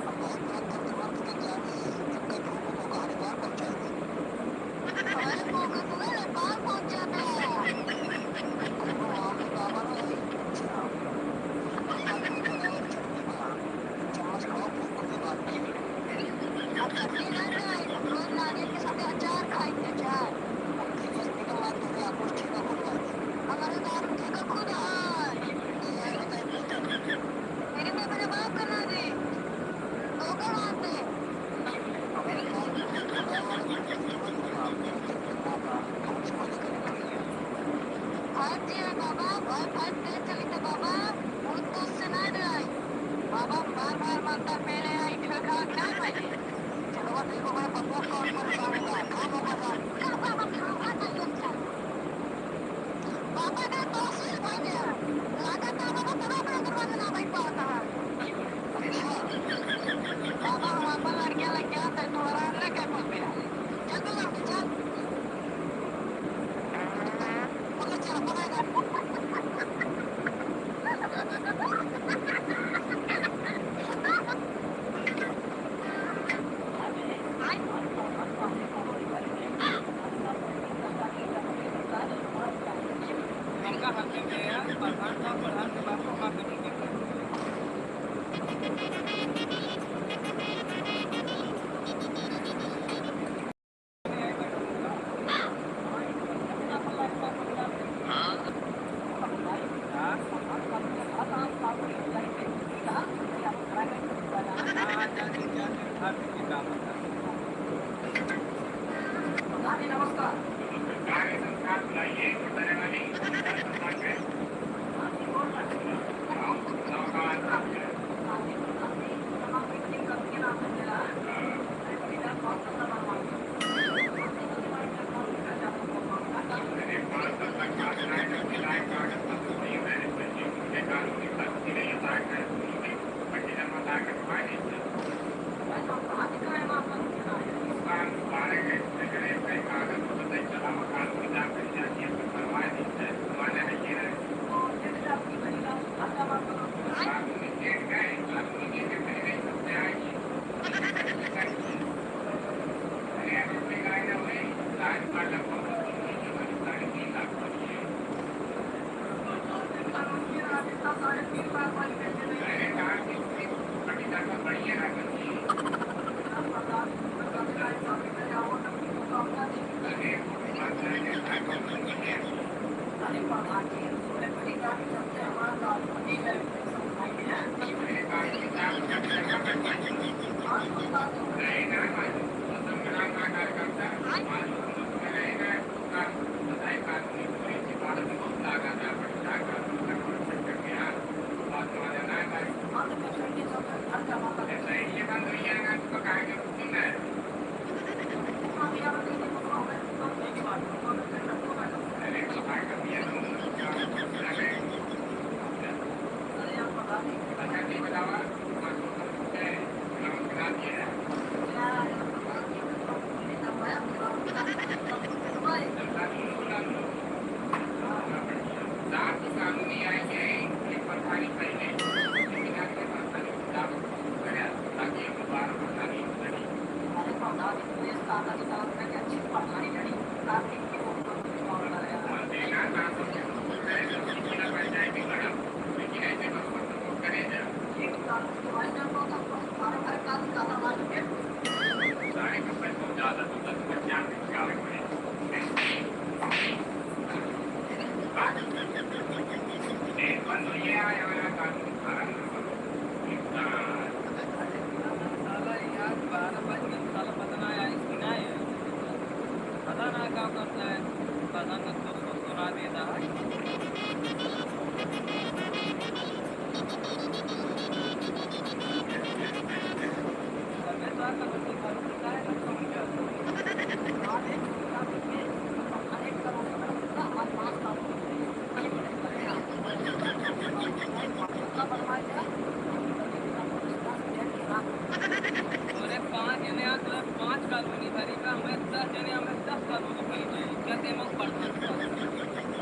हम बहुत बड़ा तंत्र मंत्र के ज्ञानी हैं। इनका तोप को कहानी बार पहुंचाएंगे। अरे, वो कितना नेपाल पहुंचा था। कोनो आपके बाबा ना वही पूछ रहा। चम्मच खाओ, फिर खुद ही बात करो। अब चटनी ना खाए, रोज नारियल के साथ अचार खाई थे, अचार। ठीक है, इसके बाद तूने आपको ठेका खुलवा दिया। हमारे नाम ठेका खुद है। ये है, ये है, ये है। मेरे में अपने बाप का ना दे। धोखा मारते। हाथ दिया बाबा, भाई, भाई, तेज चली थे बाबा, भूत तो उससे ना डराई। बाबा, बार, बार मानता, पहले आई, फिर कहा, क्या भाई? चलो, देखो, मैं बदबू कौन परेशान होगा, कौन होगा? बाबा का तो सिर भाई गया। लागत है बाबा, तब अपना दरवाजा ना भाई पाता है। अच्छा। बाबा, हम अपन लड़कियां लग गया, तो तू आराम ना कर पावे। चल, तू लड़की, चल। पकड़, चल, पकड़, चल। अरे पाँच जने आ, तो पाँच कॉलोनी भरी बा, हमें दस जने, हमें दस कॉलोनी भरी बा। क्या देमो प्रधान?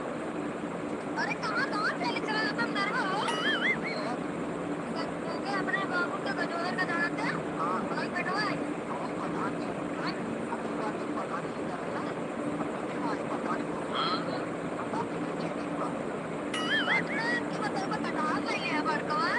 अरे, कहाँ, कहाँ से लिख रहा था अंदर हो? तू के अपने बाबू के गजोधर का जानत है? हाँ। वही पेटवा है। हाँ, प्रधान जी। हाँ। अभी बात प्रधान जी का है ना? हाँ, प्रधान जी की चेकिंग बा। बात ना कि मतलब कटहल ले लिया बड़कवा।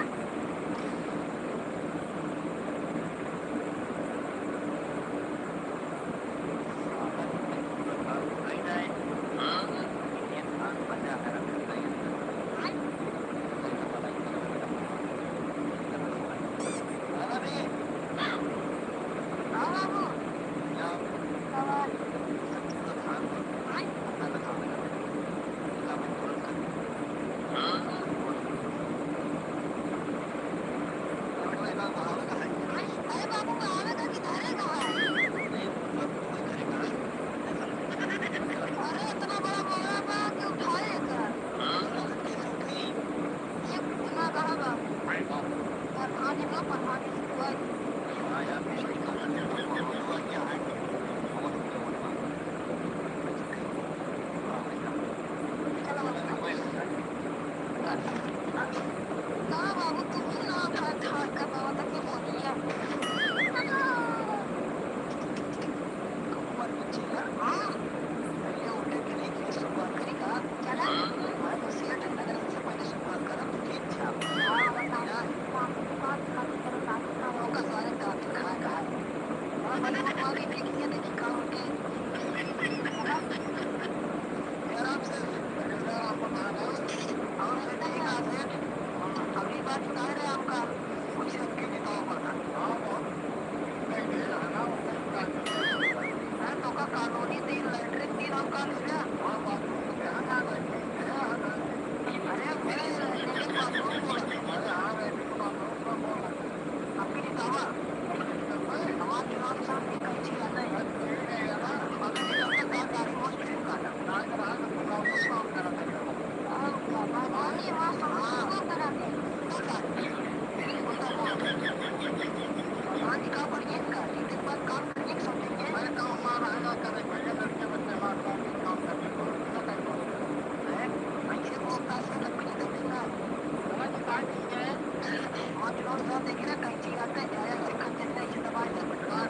और साथ देख रहा, कैंची आते जाया, ऐसे कर देते, ऐसे दबाए जाते। हाँ,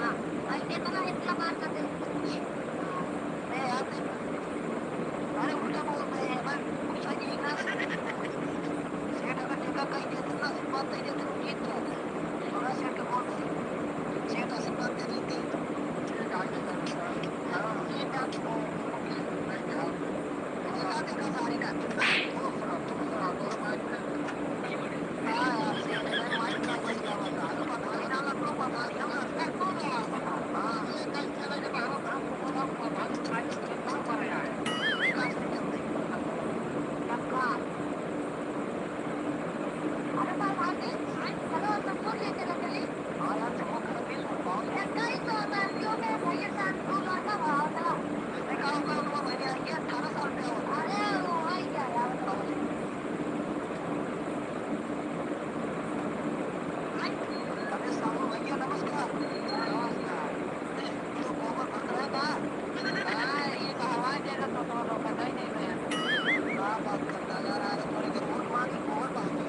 हाँ, ऐसे बना, इतना बार कर दे। मैं यार, अरे उल्टा बोल रहे हैं, मैं कुछ नहीं ना। सेठ अगर देखा कहीं दे, तो ना आशीर्वाद दे दे, तो जीत जाओ। थोड़ा सेठ को बोल दे, सेठ आशीर्वाद दे देते। सेठ आ जाएगा। हाँ, ये बात तो मैं क्या, ये बात है सारी का। दूसरा, दूसरा, दूसरा। अरे साहू भैया, नमस्कार। नमस्कार। तो गोबर भर रहा था। हाँ, ये तो हवा दे रहा तो, तो, तो पता ही नहीं भैया। क्या बात करता जा रहा है? थोड़ी देर वोट मांगे, गोबर मांगे।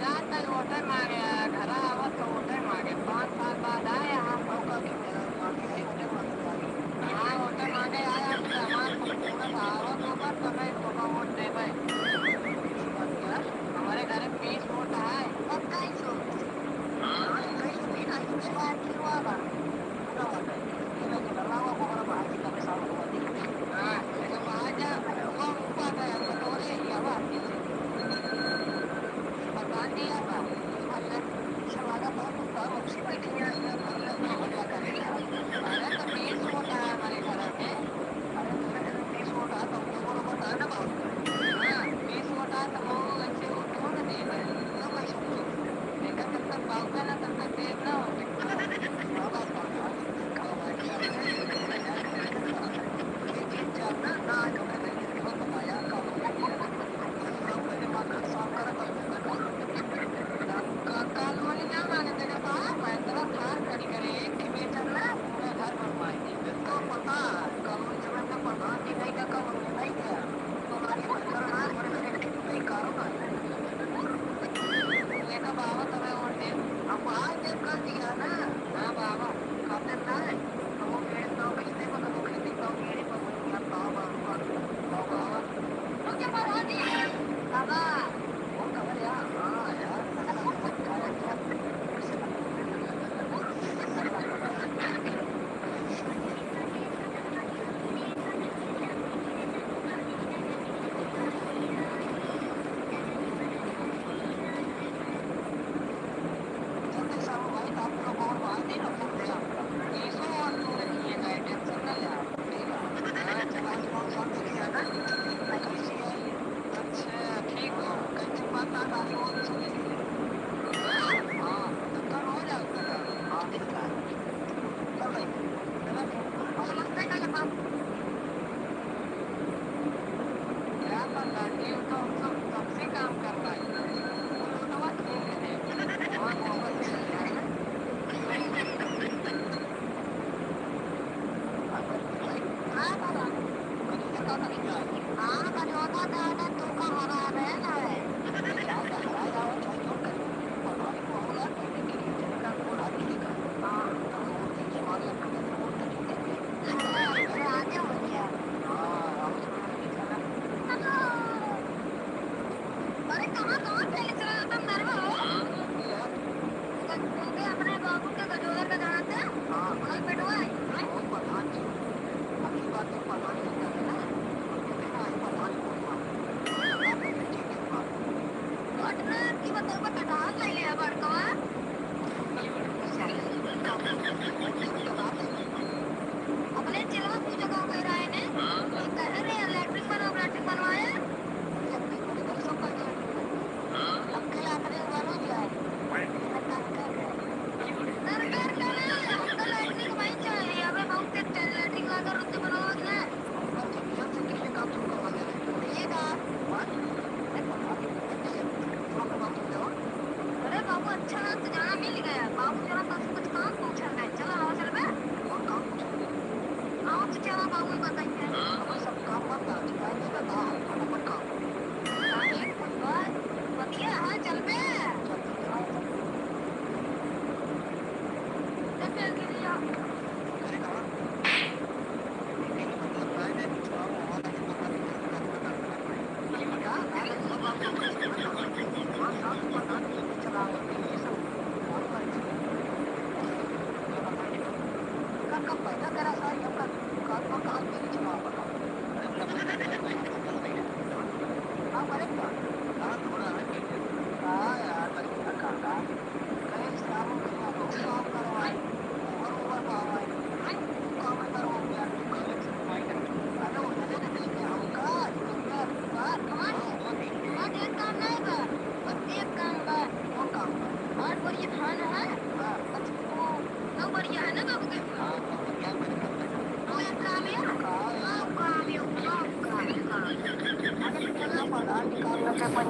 जाता है वोटे मांगे यार, घर आवत तो वोटे मांगे। पाँच साल बाद आए हम। मौका क्यों है? मांगे, वोटे मांगे, मांगे। हाँ, वोटे मांगे आए हम, सामान पूरा आवत होगा, तबे तो वोट देबे। हमारे घर में बीस वोट है।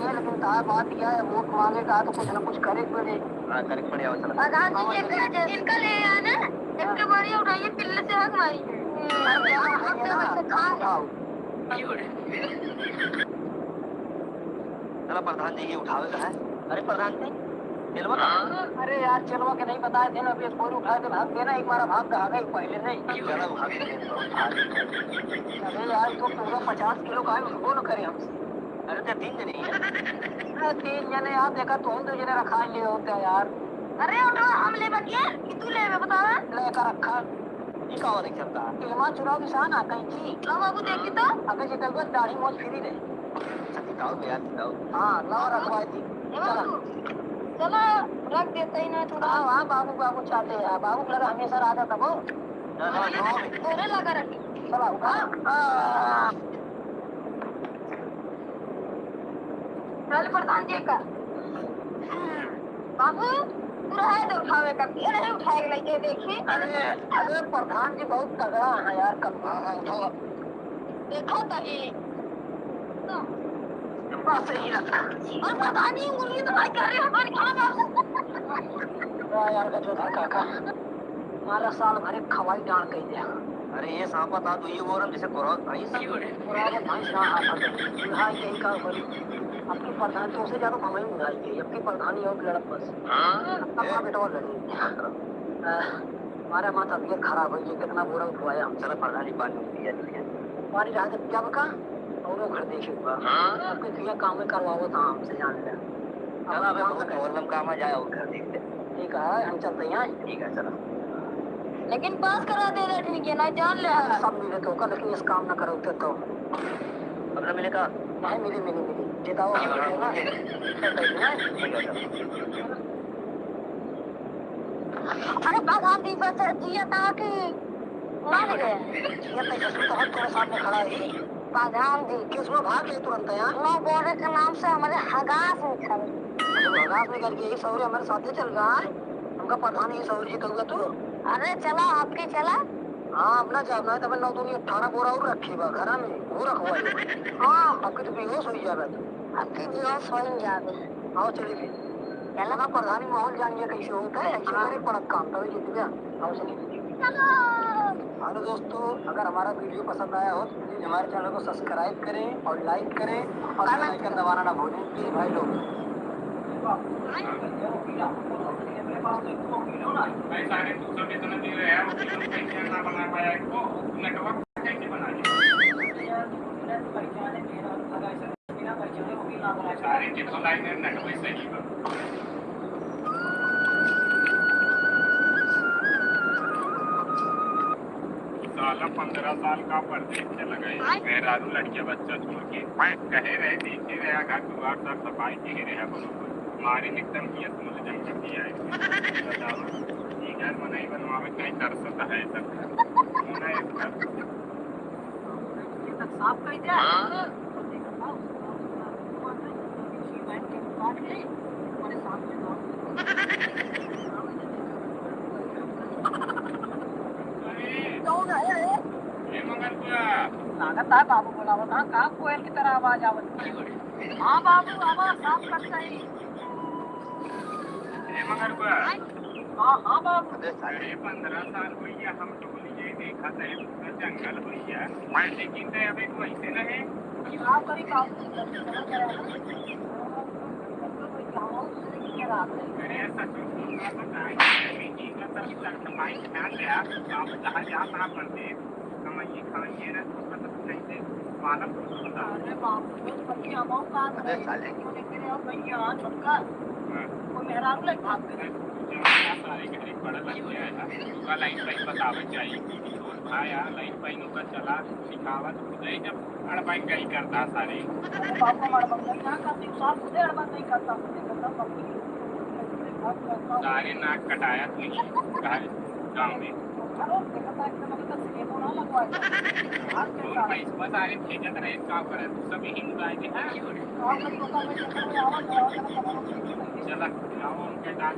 लेकिन तार बात यह है, वोट मांगेगा तो कुछ ना कुछ करे के पड़े। हाँ, करे के पड़े, आओ, चला। प्रधान जी, हाँ, जेकर, जेकर ले आना, एक के बारी उठाइए, पिल्ले से हक मारी। अरे, यहाँ उठाइए ना, उठाओ। चला, प्रधान जी, ये उठावे का है। अरे, प्रधान जी, चेलवा का? अरे यार, चेलवा के नहीं बताए थे ना, अभी एक बोरी उठाए थे, भाग गए ना, एक बार भाग कहा गए पहले नहीं। चला, भाग गए, भाग गए। अरे यार, तो पूरा पचास किलो का है, उठबो न करे हमसे। अरे, तो तीन जने ही हैं। अरे, तीन जने यार, देखा, तुम दो जने रखा लिए होते हैं यार। अरे, उठवा, हम लेबे के, कि तू लेबे, बतावा? लेकर रखा। ई का वाला चलता है? एमा चुनाव निशान आ कहीं की? ला बाबू, देखी तो। अबे जितलबे दाढ़ी मोछ फ्री रहे। अच्छा, जिताओ बे यार, जिताओ। हाँ, लाओ रखवाई दी। ए चला। बाबू, चला, रख देते ही ना थोड़ा। हाँ, हाँ, बाबू, बाबू चाहते हैं। बाबू के लगा हमेशा रहा था तब। ना, ना, ना। तोरे लगा रख। चला, उठा। हाँ। चल प्रधान जी का। बाबू, तू रहे दे उठावे का, ये नहीं उठाए के लइके देखी। अरे, अरे प्रधान जी बहुत तगड़ा है यार, कल। हाँ, हाँ, उठाओ। देखो तभी। बस यही रखा। और प्रधान जी उंगली दबाई के, अरे हमारी खाना। वाह यार, गजब है काका। मारा साल भरे खवाई डांड कई दे। अरे ये सांपा ता तो ये बोरम जैसे कोरावत भैंस। कोरावत भैंस ना हाथ हटे। बुढ़ाई के ही का करी। अब की प्रधान तो उसे ज्यादा भवाई बुढ़ाई के, अब की प्रधानी और लड़त बस। हाँ? अब का बेटवा लड़ी। अह, मारा माँ तबियत खराब हो गई, कितना बोरा उठवाया हम। चला प्रधानी पानी पिया लिया। पानी रहा जब क्या बका? औरो घर देखे हुआ। हाँ? अब की किया काम में करवावो था हमसे जान ले। चला अबे काम बहुत कर। कवलम काम आ जाए और घर देख ले। ठीक है, हम चलते हैं। ठीक है, चलो। लेकिन पास करा दे रहे ठीक है ना, जान ले। सब मिले तो का, लेकिन इस काम ना करो तो, तो। अब ना मिले का? नहीं, मिले, मिले, मिले। जिताओ, हाँ, हाँ, ना? हाँ। ठीक है, चलो। अरे, प्रधान जी, बस जिया था कि मर गए। जिया था, ससुर तो हम तुम्हारे सामने खड़ा ही। प्रधान जी। किस में भाग ले तुरंत यहाँ? नौ बोरे के नाम से हमारे हगास निकल। तो हगास निकल के यही सौरे हमारे साथे चल रहा है। हमका प्रधान यही सौरे जी कहूँगा तू। अरे चला, आपके चला। हाँ, अपना जाब ना, तब नौ दूनी अठारह बोरा और रखी बा घरा में, वो रखवाई। हाँ। अब के तो बेहोश हो जाबे तू। अब के बेहोश हो ही जाबे। आओ चली फिर। चला। अपना प्रधानी माहौल जान लिया कैसे होता है, ऐसे हाँ। करे पड़त काम, तभी जीत गया। हेलो दोस्तों, अगर हमारा वीडियो पसंद आया हो तो प्लीज हमारे चैनल को सब्सक्राइब करें और लाइक करें और बेल आइकन दबाना ना भूलें प्लीज भाई लोग। भाई साहब, तू सब इतना दे रहे हैं, वो कैसे ना बना पाया इसको, नेटवर्क कैसे बना लिया? सारे के तो लाइन में नेट वैसे ही बा। साला पन्द्रह साल का परदेस चला गए, मेहरारू लड़किया बच्चा छोड़ के। कहे रहे, देखे रहे, घर दुआर सब सफाई के रहे बरोबर। मारे एकदम किया समझ जंगल दिया है। बताओ, ये घर बनाई बनवावे कहीं तरसत है सब। सुना है घर। ये तक साफ कर दे। हाँ? कौन है? ए मंगलपुरा। लागत है बाबू बोलावत, हाँ, का कोयल की तरह आवाज आवत। हाँ बाबू, आवाज साफ करता ही। ए मंगलपुरा। हाँ, हाँ बाबू। अरे पन्द्रह साल भैया हम ये देखा तय पूरा जंगल भैया, लेकिन तय अबे तू ऐसे न है। का करी बाबू, जल्दी समझ आया। अरे ऐसा क्यों बोल रहा था? नहीं, नहीं, नहीं, मतलब कि तक भाई ध्यान दे यार, बाबू कहाँ जा, कहाँ पर थे? कमाइए, खाइए ना, तो मतलब कैसे? मालूम कुछ बता। अरे बाप रे, पति हमाऊ का करे? अरे साले। क्यों लेके रहे हो भैया, छोटका? हाँ। वो मेहरारू लेके भाग गए। जवान सारे घर ही पड़ल लग गया है। का लाइन पे बतावे चाहिए। छोट भाई आ, लाइन पे नौकर चला, सिखावत, खुदे जब अड़बंगई करता सारे। अरे बाप, हम अड़बंगई ना करती, साहब खुदे अड़बंगई करता, खुदे करता, बाप रे। सारे नाक कटाया तू ही, गाँव में। अरे, देखा था, एकदम अभी तक सिलेबो ना लगवाया। आज के कौन सारे पैसा सारे भेजत रहे, का करे, तू सब यही उड़ाए दे, हाँ? काम करत तो काम में चक्कर में आवा, आवा, आवा, आवा। चला, आओ, उनके डाल।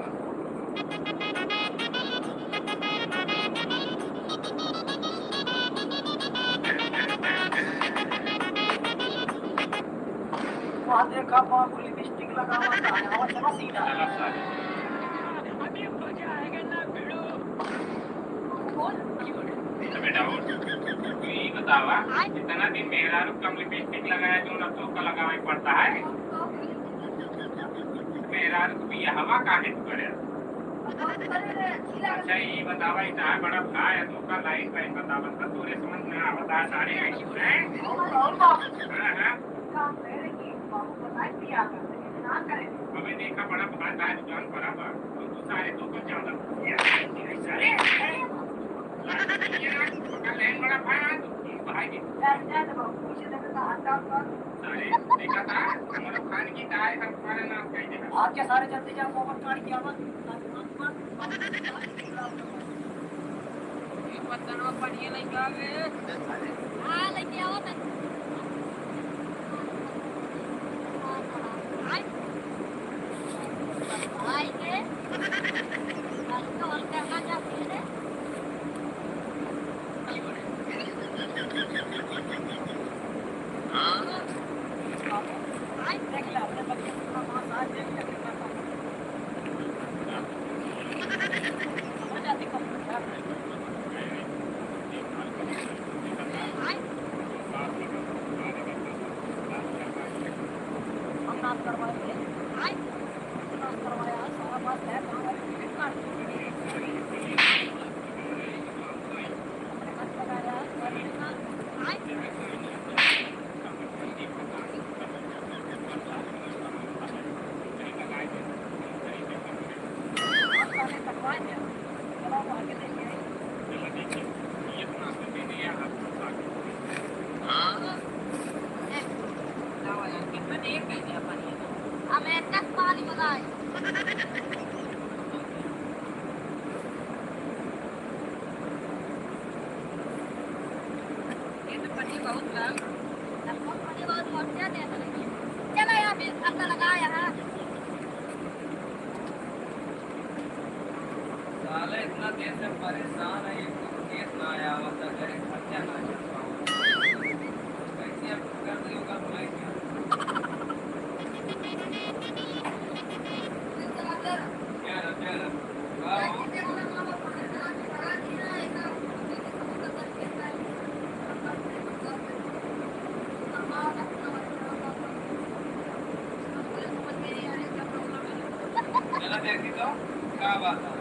वहाँ देखा, बाबू लिपस्टिक लगावा था, आवा, चला सीधा। चला, सारे। तो बेटा, उठ। तू ही बतावा, इतना दिन मेहरारू कम लिपस्टिक लगाया, जो ना तो का लगावे पड़ता है। मेहरारू तू बियाहवा काहे तू करे? अच्छा, ई बतावा, ई तार बड़ा भाई है, तो का लाइन पे बतावा, तो तोरे समझ में आवता है सारे, हैं? हाँ, हाँ। अबे देखा, बड़ा भाई, भाई दुकान पर आवा, तो तू सारे तो को ज्यादा, सारे, लाइन बड़ा भाई, तू भाई के। सारे, देखा था, हमारा खान की दाल का तुम्हारा नाम कह देना। आज क्या सारे जल्दी जाओ, मोहम्मद खान की आवाज़। ये पत्तनवा पनिया लइके आवे। हाँ, लइके आवा तन। आय। आय के। हल्का, हल्का ना जा, धीरे। अमेरिका से पानी मंगाए। ये तो पन्नी बहुत बा। हमको पन्नी बहुत मोटा दे दे। चला यहाँ पे खर्चा लगा यहाँ। साला इतना देर से परेशान है, एक तो केस ना आया, मतलब, घरे खर्चा ना चल पावा। कैसे अब कर दे होगा, बुलाई क्या? क्या ना, क्या ना? चला देखी तो, का बात है?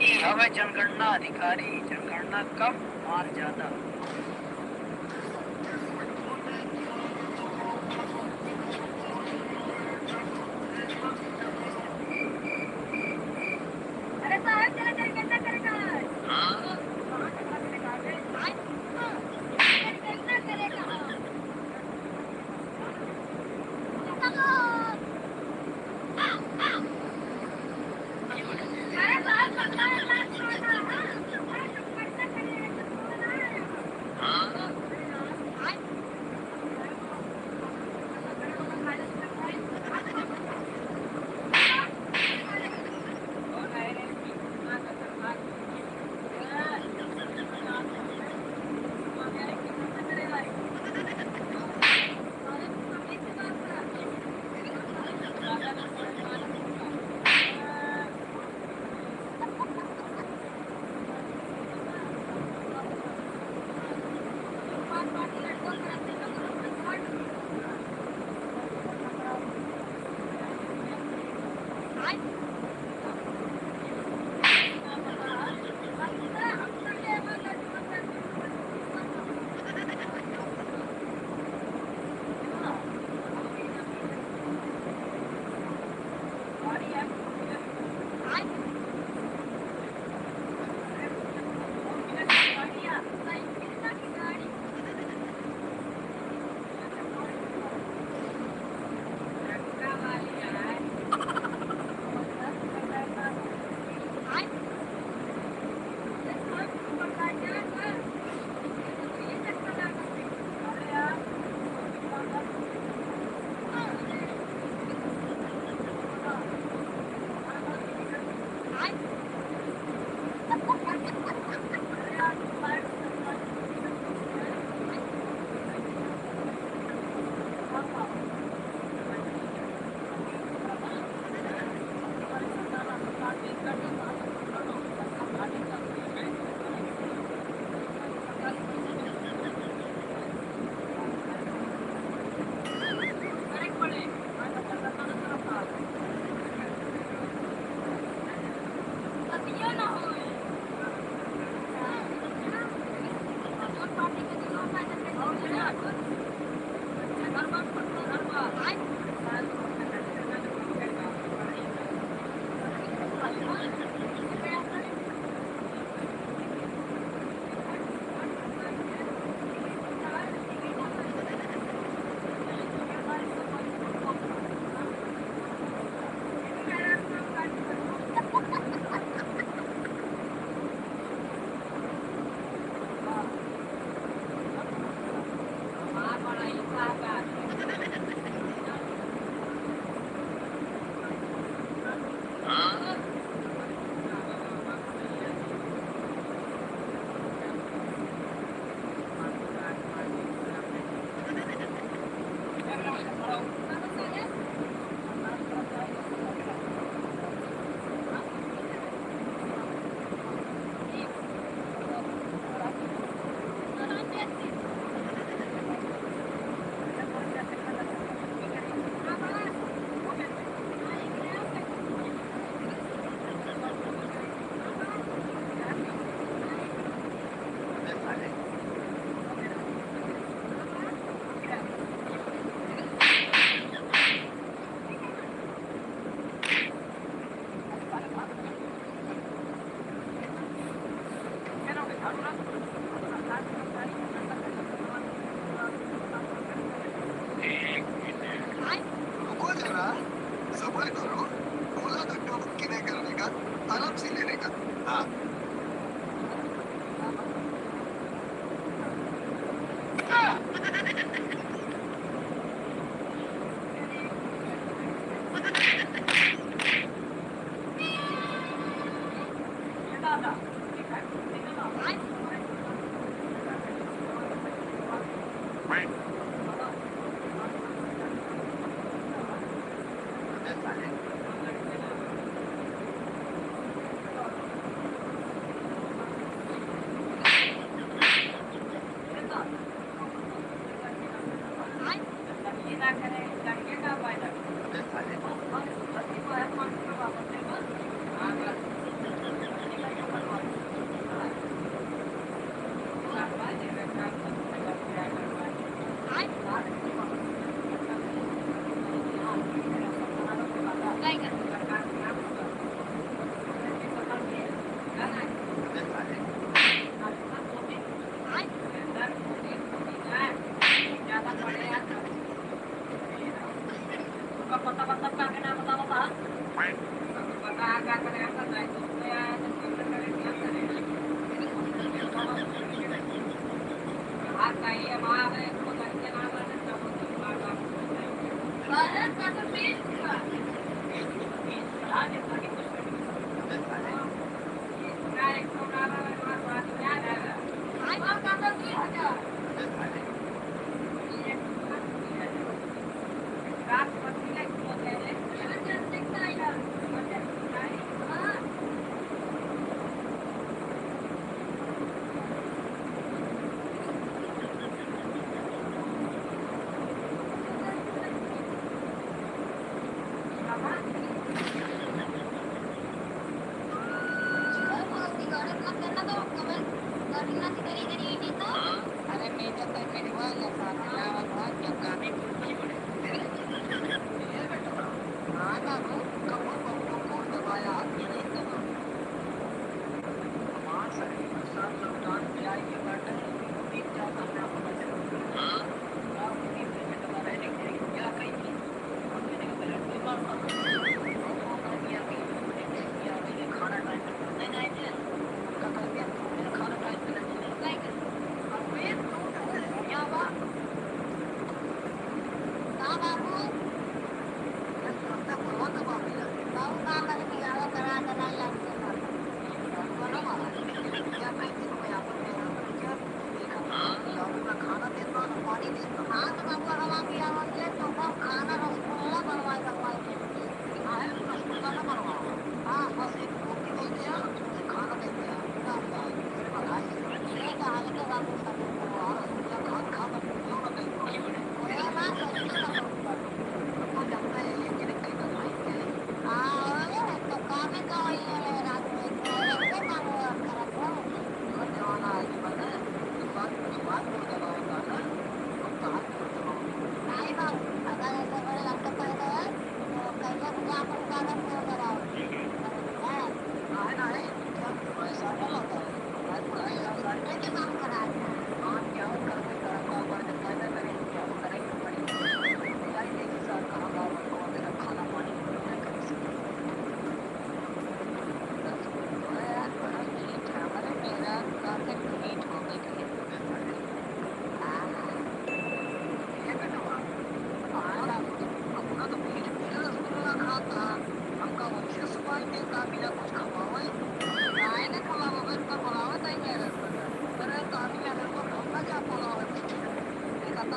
ई हवे जनगणना अधिकारी, जनगणना कम, मार ज्यादा। रुको जरा, सबर करो, बोला धक्का मुक्की नहीं करने का, आराम से लेने का। हाँ।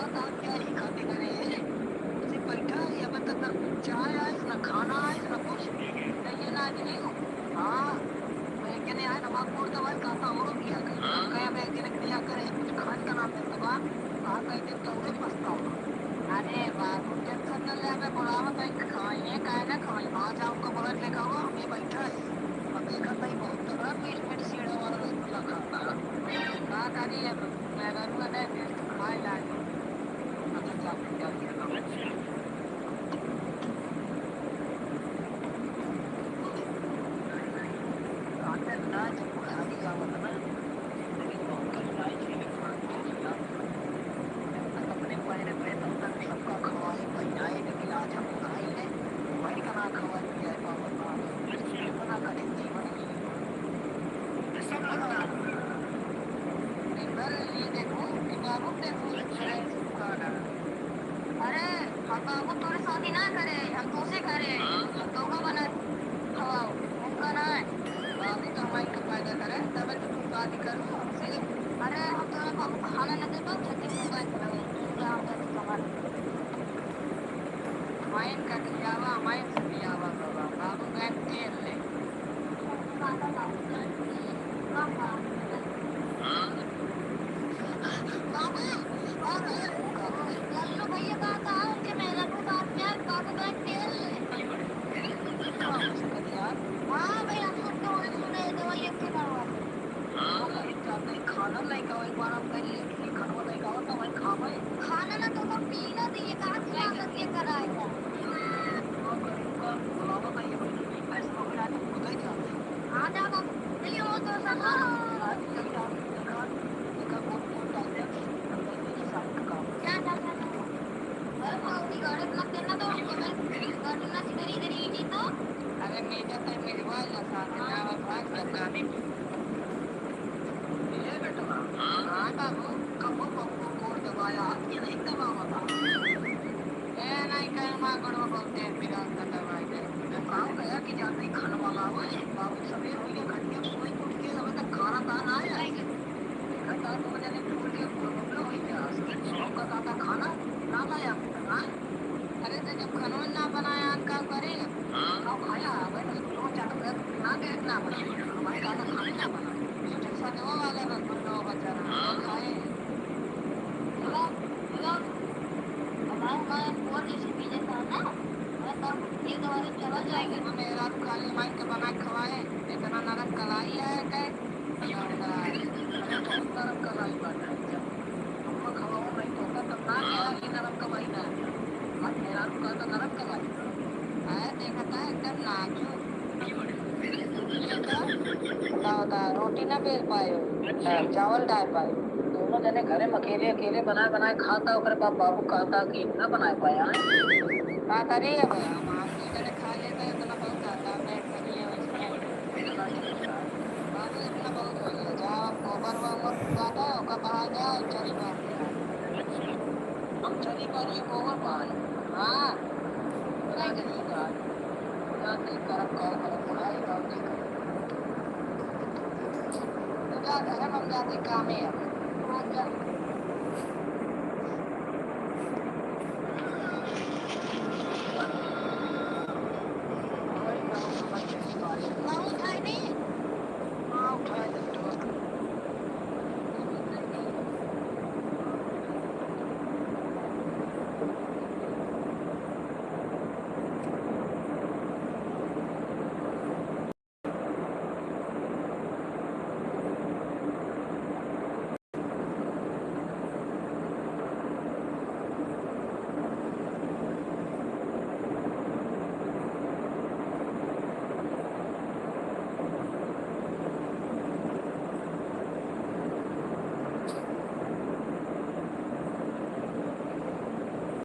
बताओ क्या ही खाते करे? सिर्फ बैठा है, अबे तक ना चाय आइस, ना खाना आइस, ना कुछ। कहिए ना आज नहीं हो। हाँ, तो एक जने आए, नमाज पढ़ के बाद कहता, "हमरो बियाह कर।" हम कहे, "अबे एक जने के बियाह करे, कुछ खान का नाम है, तो बाप।" कहा, "कह दे, तो उहे पछताओ।" अरे बाबू, tension न ले, अबे बुलावा तो एक खाइए, काहे ना खाई? वहाँ जाओ, उनका बुला के लेकर आओ, हम ये बैठा है। अब देखा तो ये बहुत तगड़ा मीठ मीठ सीढ़े वाला रसगुल्ला खाता है। का करी अब? मेहरारू का नहीं भेज तो खाए लागे। अच्छा, चाप के डाल दिया था। अच्छा। अंदर ना जब बुढ़ारी आवत ना, जिंदगी बहुत कठिनाई झेले के पड़त है। जब तक अपने पैर पे, तब तक सबका खवाई पहिराई, लेकिन आज हम बुढ़ाई में वही का ना खवाई पियाई पावत बा। इतना कठिन जीवन है। अरे, हम बाबू तोरे शादी ना करे, हम तोसे करे, हम तोका बना खवाओ, उनका ना है। बाबू तो हमारे के पैदा करे, तबे तो तू शादी करू हमसे। अरे, हम तोरे बाबू को खाना न दे तो छठी mobile चलावे, तू क्या हम कर कमाल। माइन का खियावा, माइन से पियावा बाबा, बाबू का तेल ले। खाना ना तो पीना दिए, कहाँ से आदत ये कराएगा? हाँ, जा बाबू, नहीं हो तो सब। जा, जा, जा, जा। अरे, बाबू, गाड़ी मत देना तो, गाड़ी मत इधर, इधर ही जी तो। अरे, मेजा पे मेरी वाला साथ में, भाग, भाग, भाग। ए बेटवा, हाँ बाबू, कबो बप्पो गोड़ दबाया, ये नहीं दबावा था। ए, नहीं, कल माँ गोड़वा बहुत तेज पिरात था, दवाई दे। गाँव गया कि जाते ही खाना वाला आवे, बाबू सवेर हुई है, घंटे में सोई उठ के, अबे तक खाना ताना आया। देखा था, दो जने छोड़ के गोड़ बप्पो हुई क्या? सबका दादा खाना ना लाया अभी तक, हाँ? अरे, तो जब खाना ना बनाया, हम का करें? हाँ, खाया, वही तो दो चार ना दे, ना बना। हमारे दादा खाना ना बना। सोचे सनवा वाला रसगुल्ला बचा रहा, हाँ। खाए। हमार, हमार, हमार फोन जैसे पीले था ना, मैं तब ये दोबारा चला जाएगा। हम मेहरारू खाली माई के बना के खवाए, इतना नरम कलाई है के? अरे, बहुत नरम कलाई बाटे। जब अम्मा खवाओ नहीं तो होता, तब ना गया कि नरम कलाई ना। अब मेहरारू का तो नरम कलाई। आया देखता है, एकदम नाजुक। बताओ, बताओ, रोटी ना बेल पाए, अच्छा। चावल डाल पाए। दोनों जने घरे में अकेले, अकेले बनाए, बनाए खाता, ओकरे बाद बाबू कहता कि ना बनाए पाया है। का करी अब, हम आप ही जने खा लेते हैं, इतना बहुत आता है, पेट भरिए वैसे। बाबू, इतना बहुत हो गया, जाओ, गोबर वोबर उठाता है, ओका बहा जाओ, चरी बांध दे। हम चरी बांधिए, गोबर बहाए। हाँ। नहीं करिएगा। ना नहीं करब, का करब, बुढ़ाई और नहीं करब। तो जा, घर में हम जाते, काम है अब। हाँ, जा।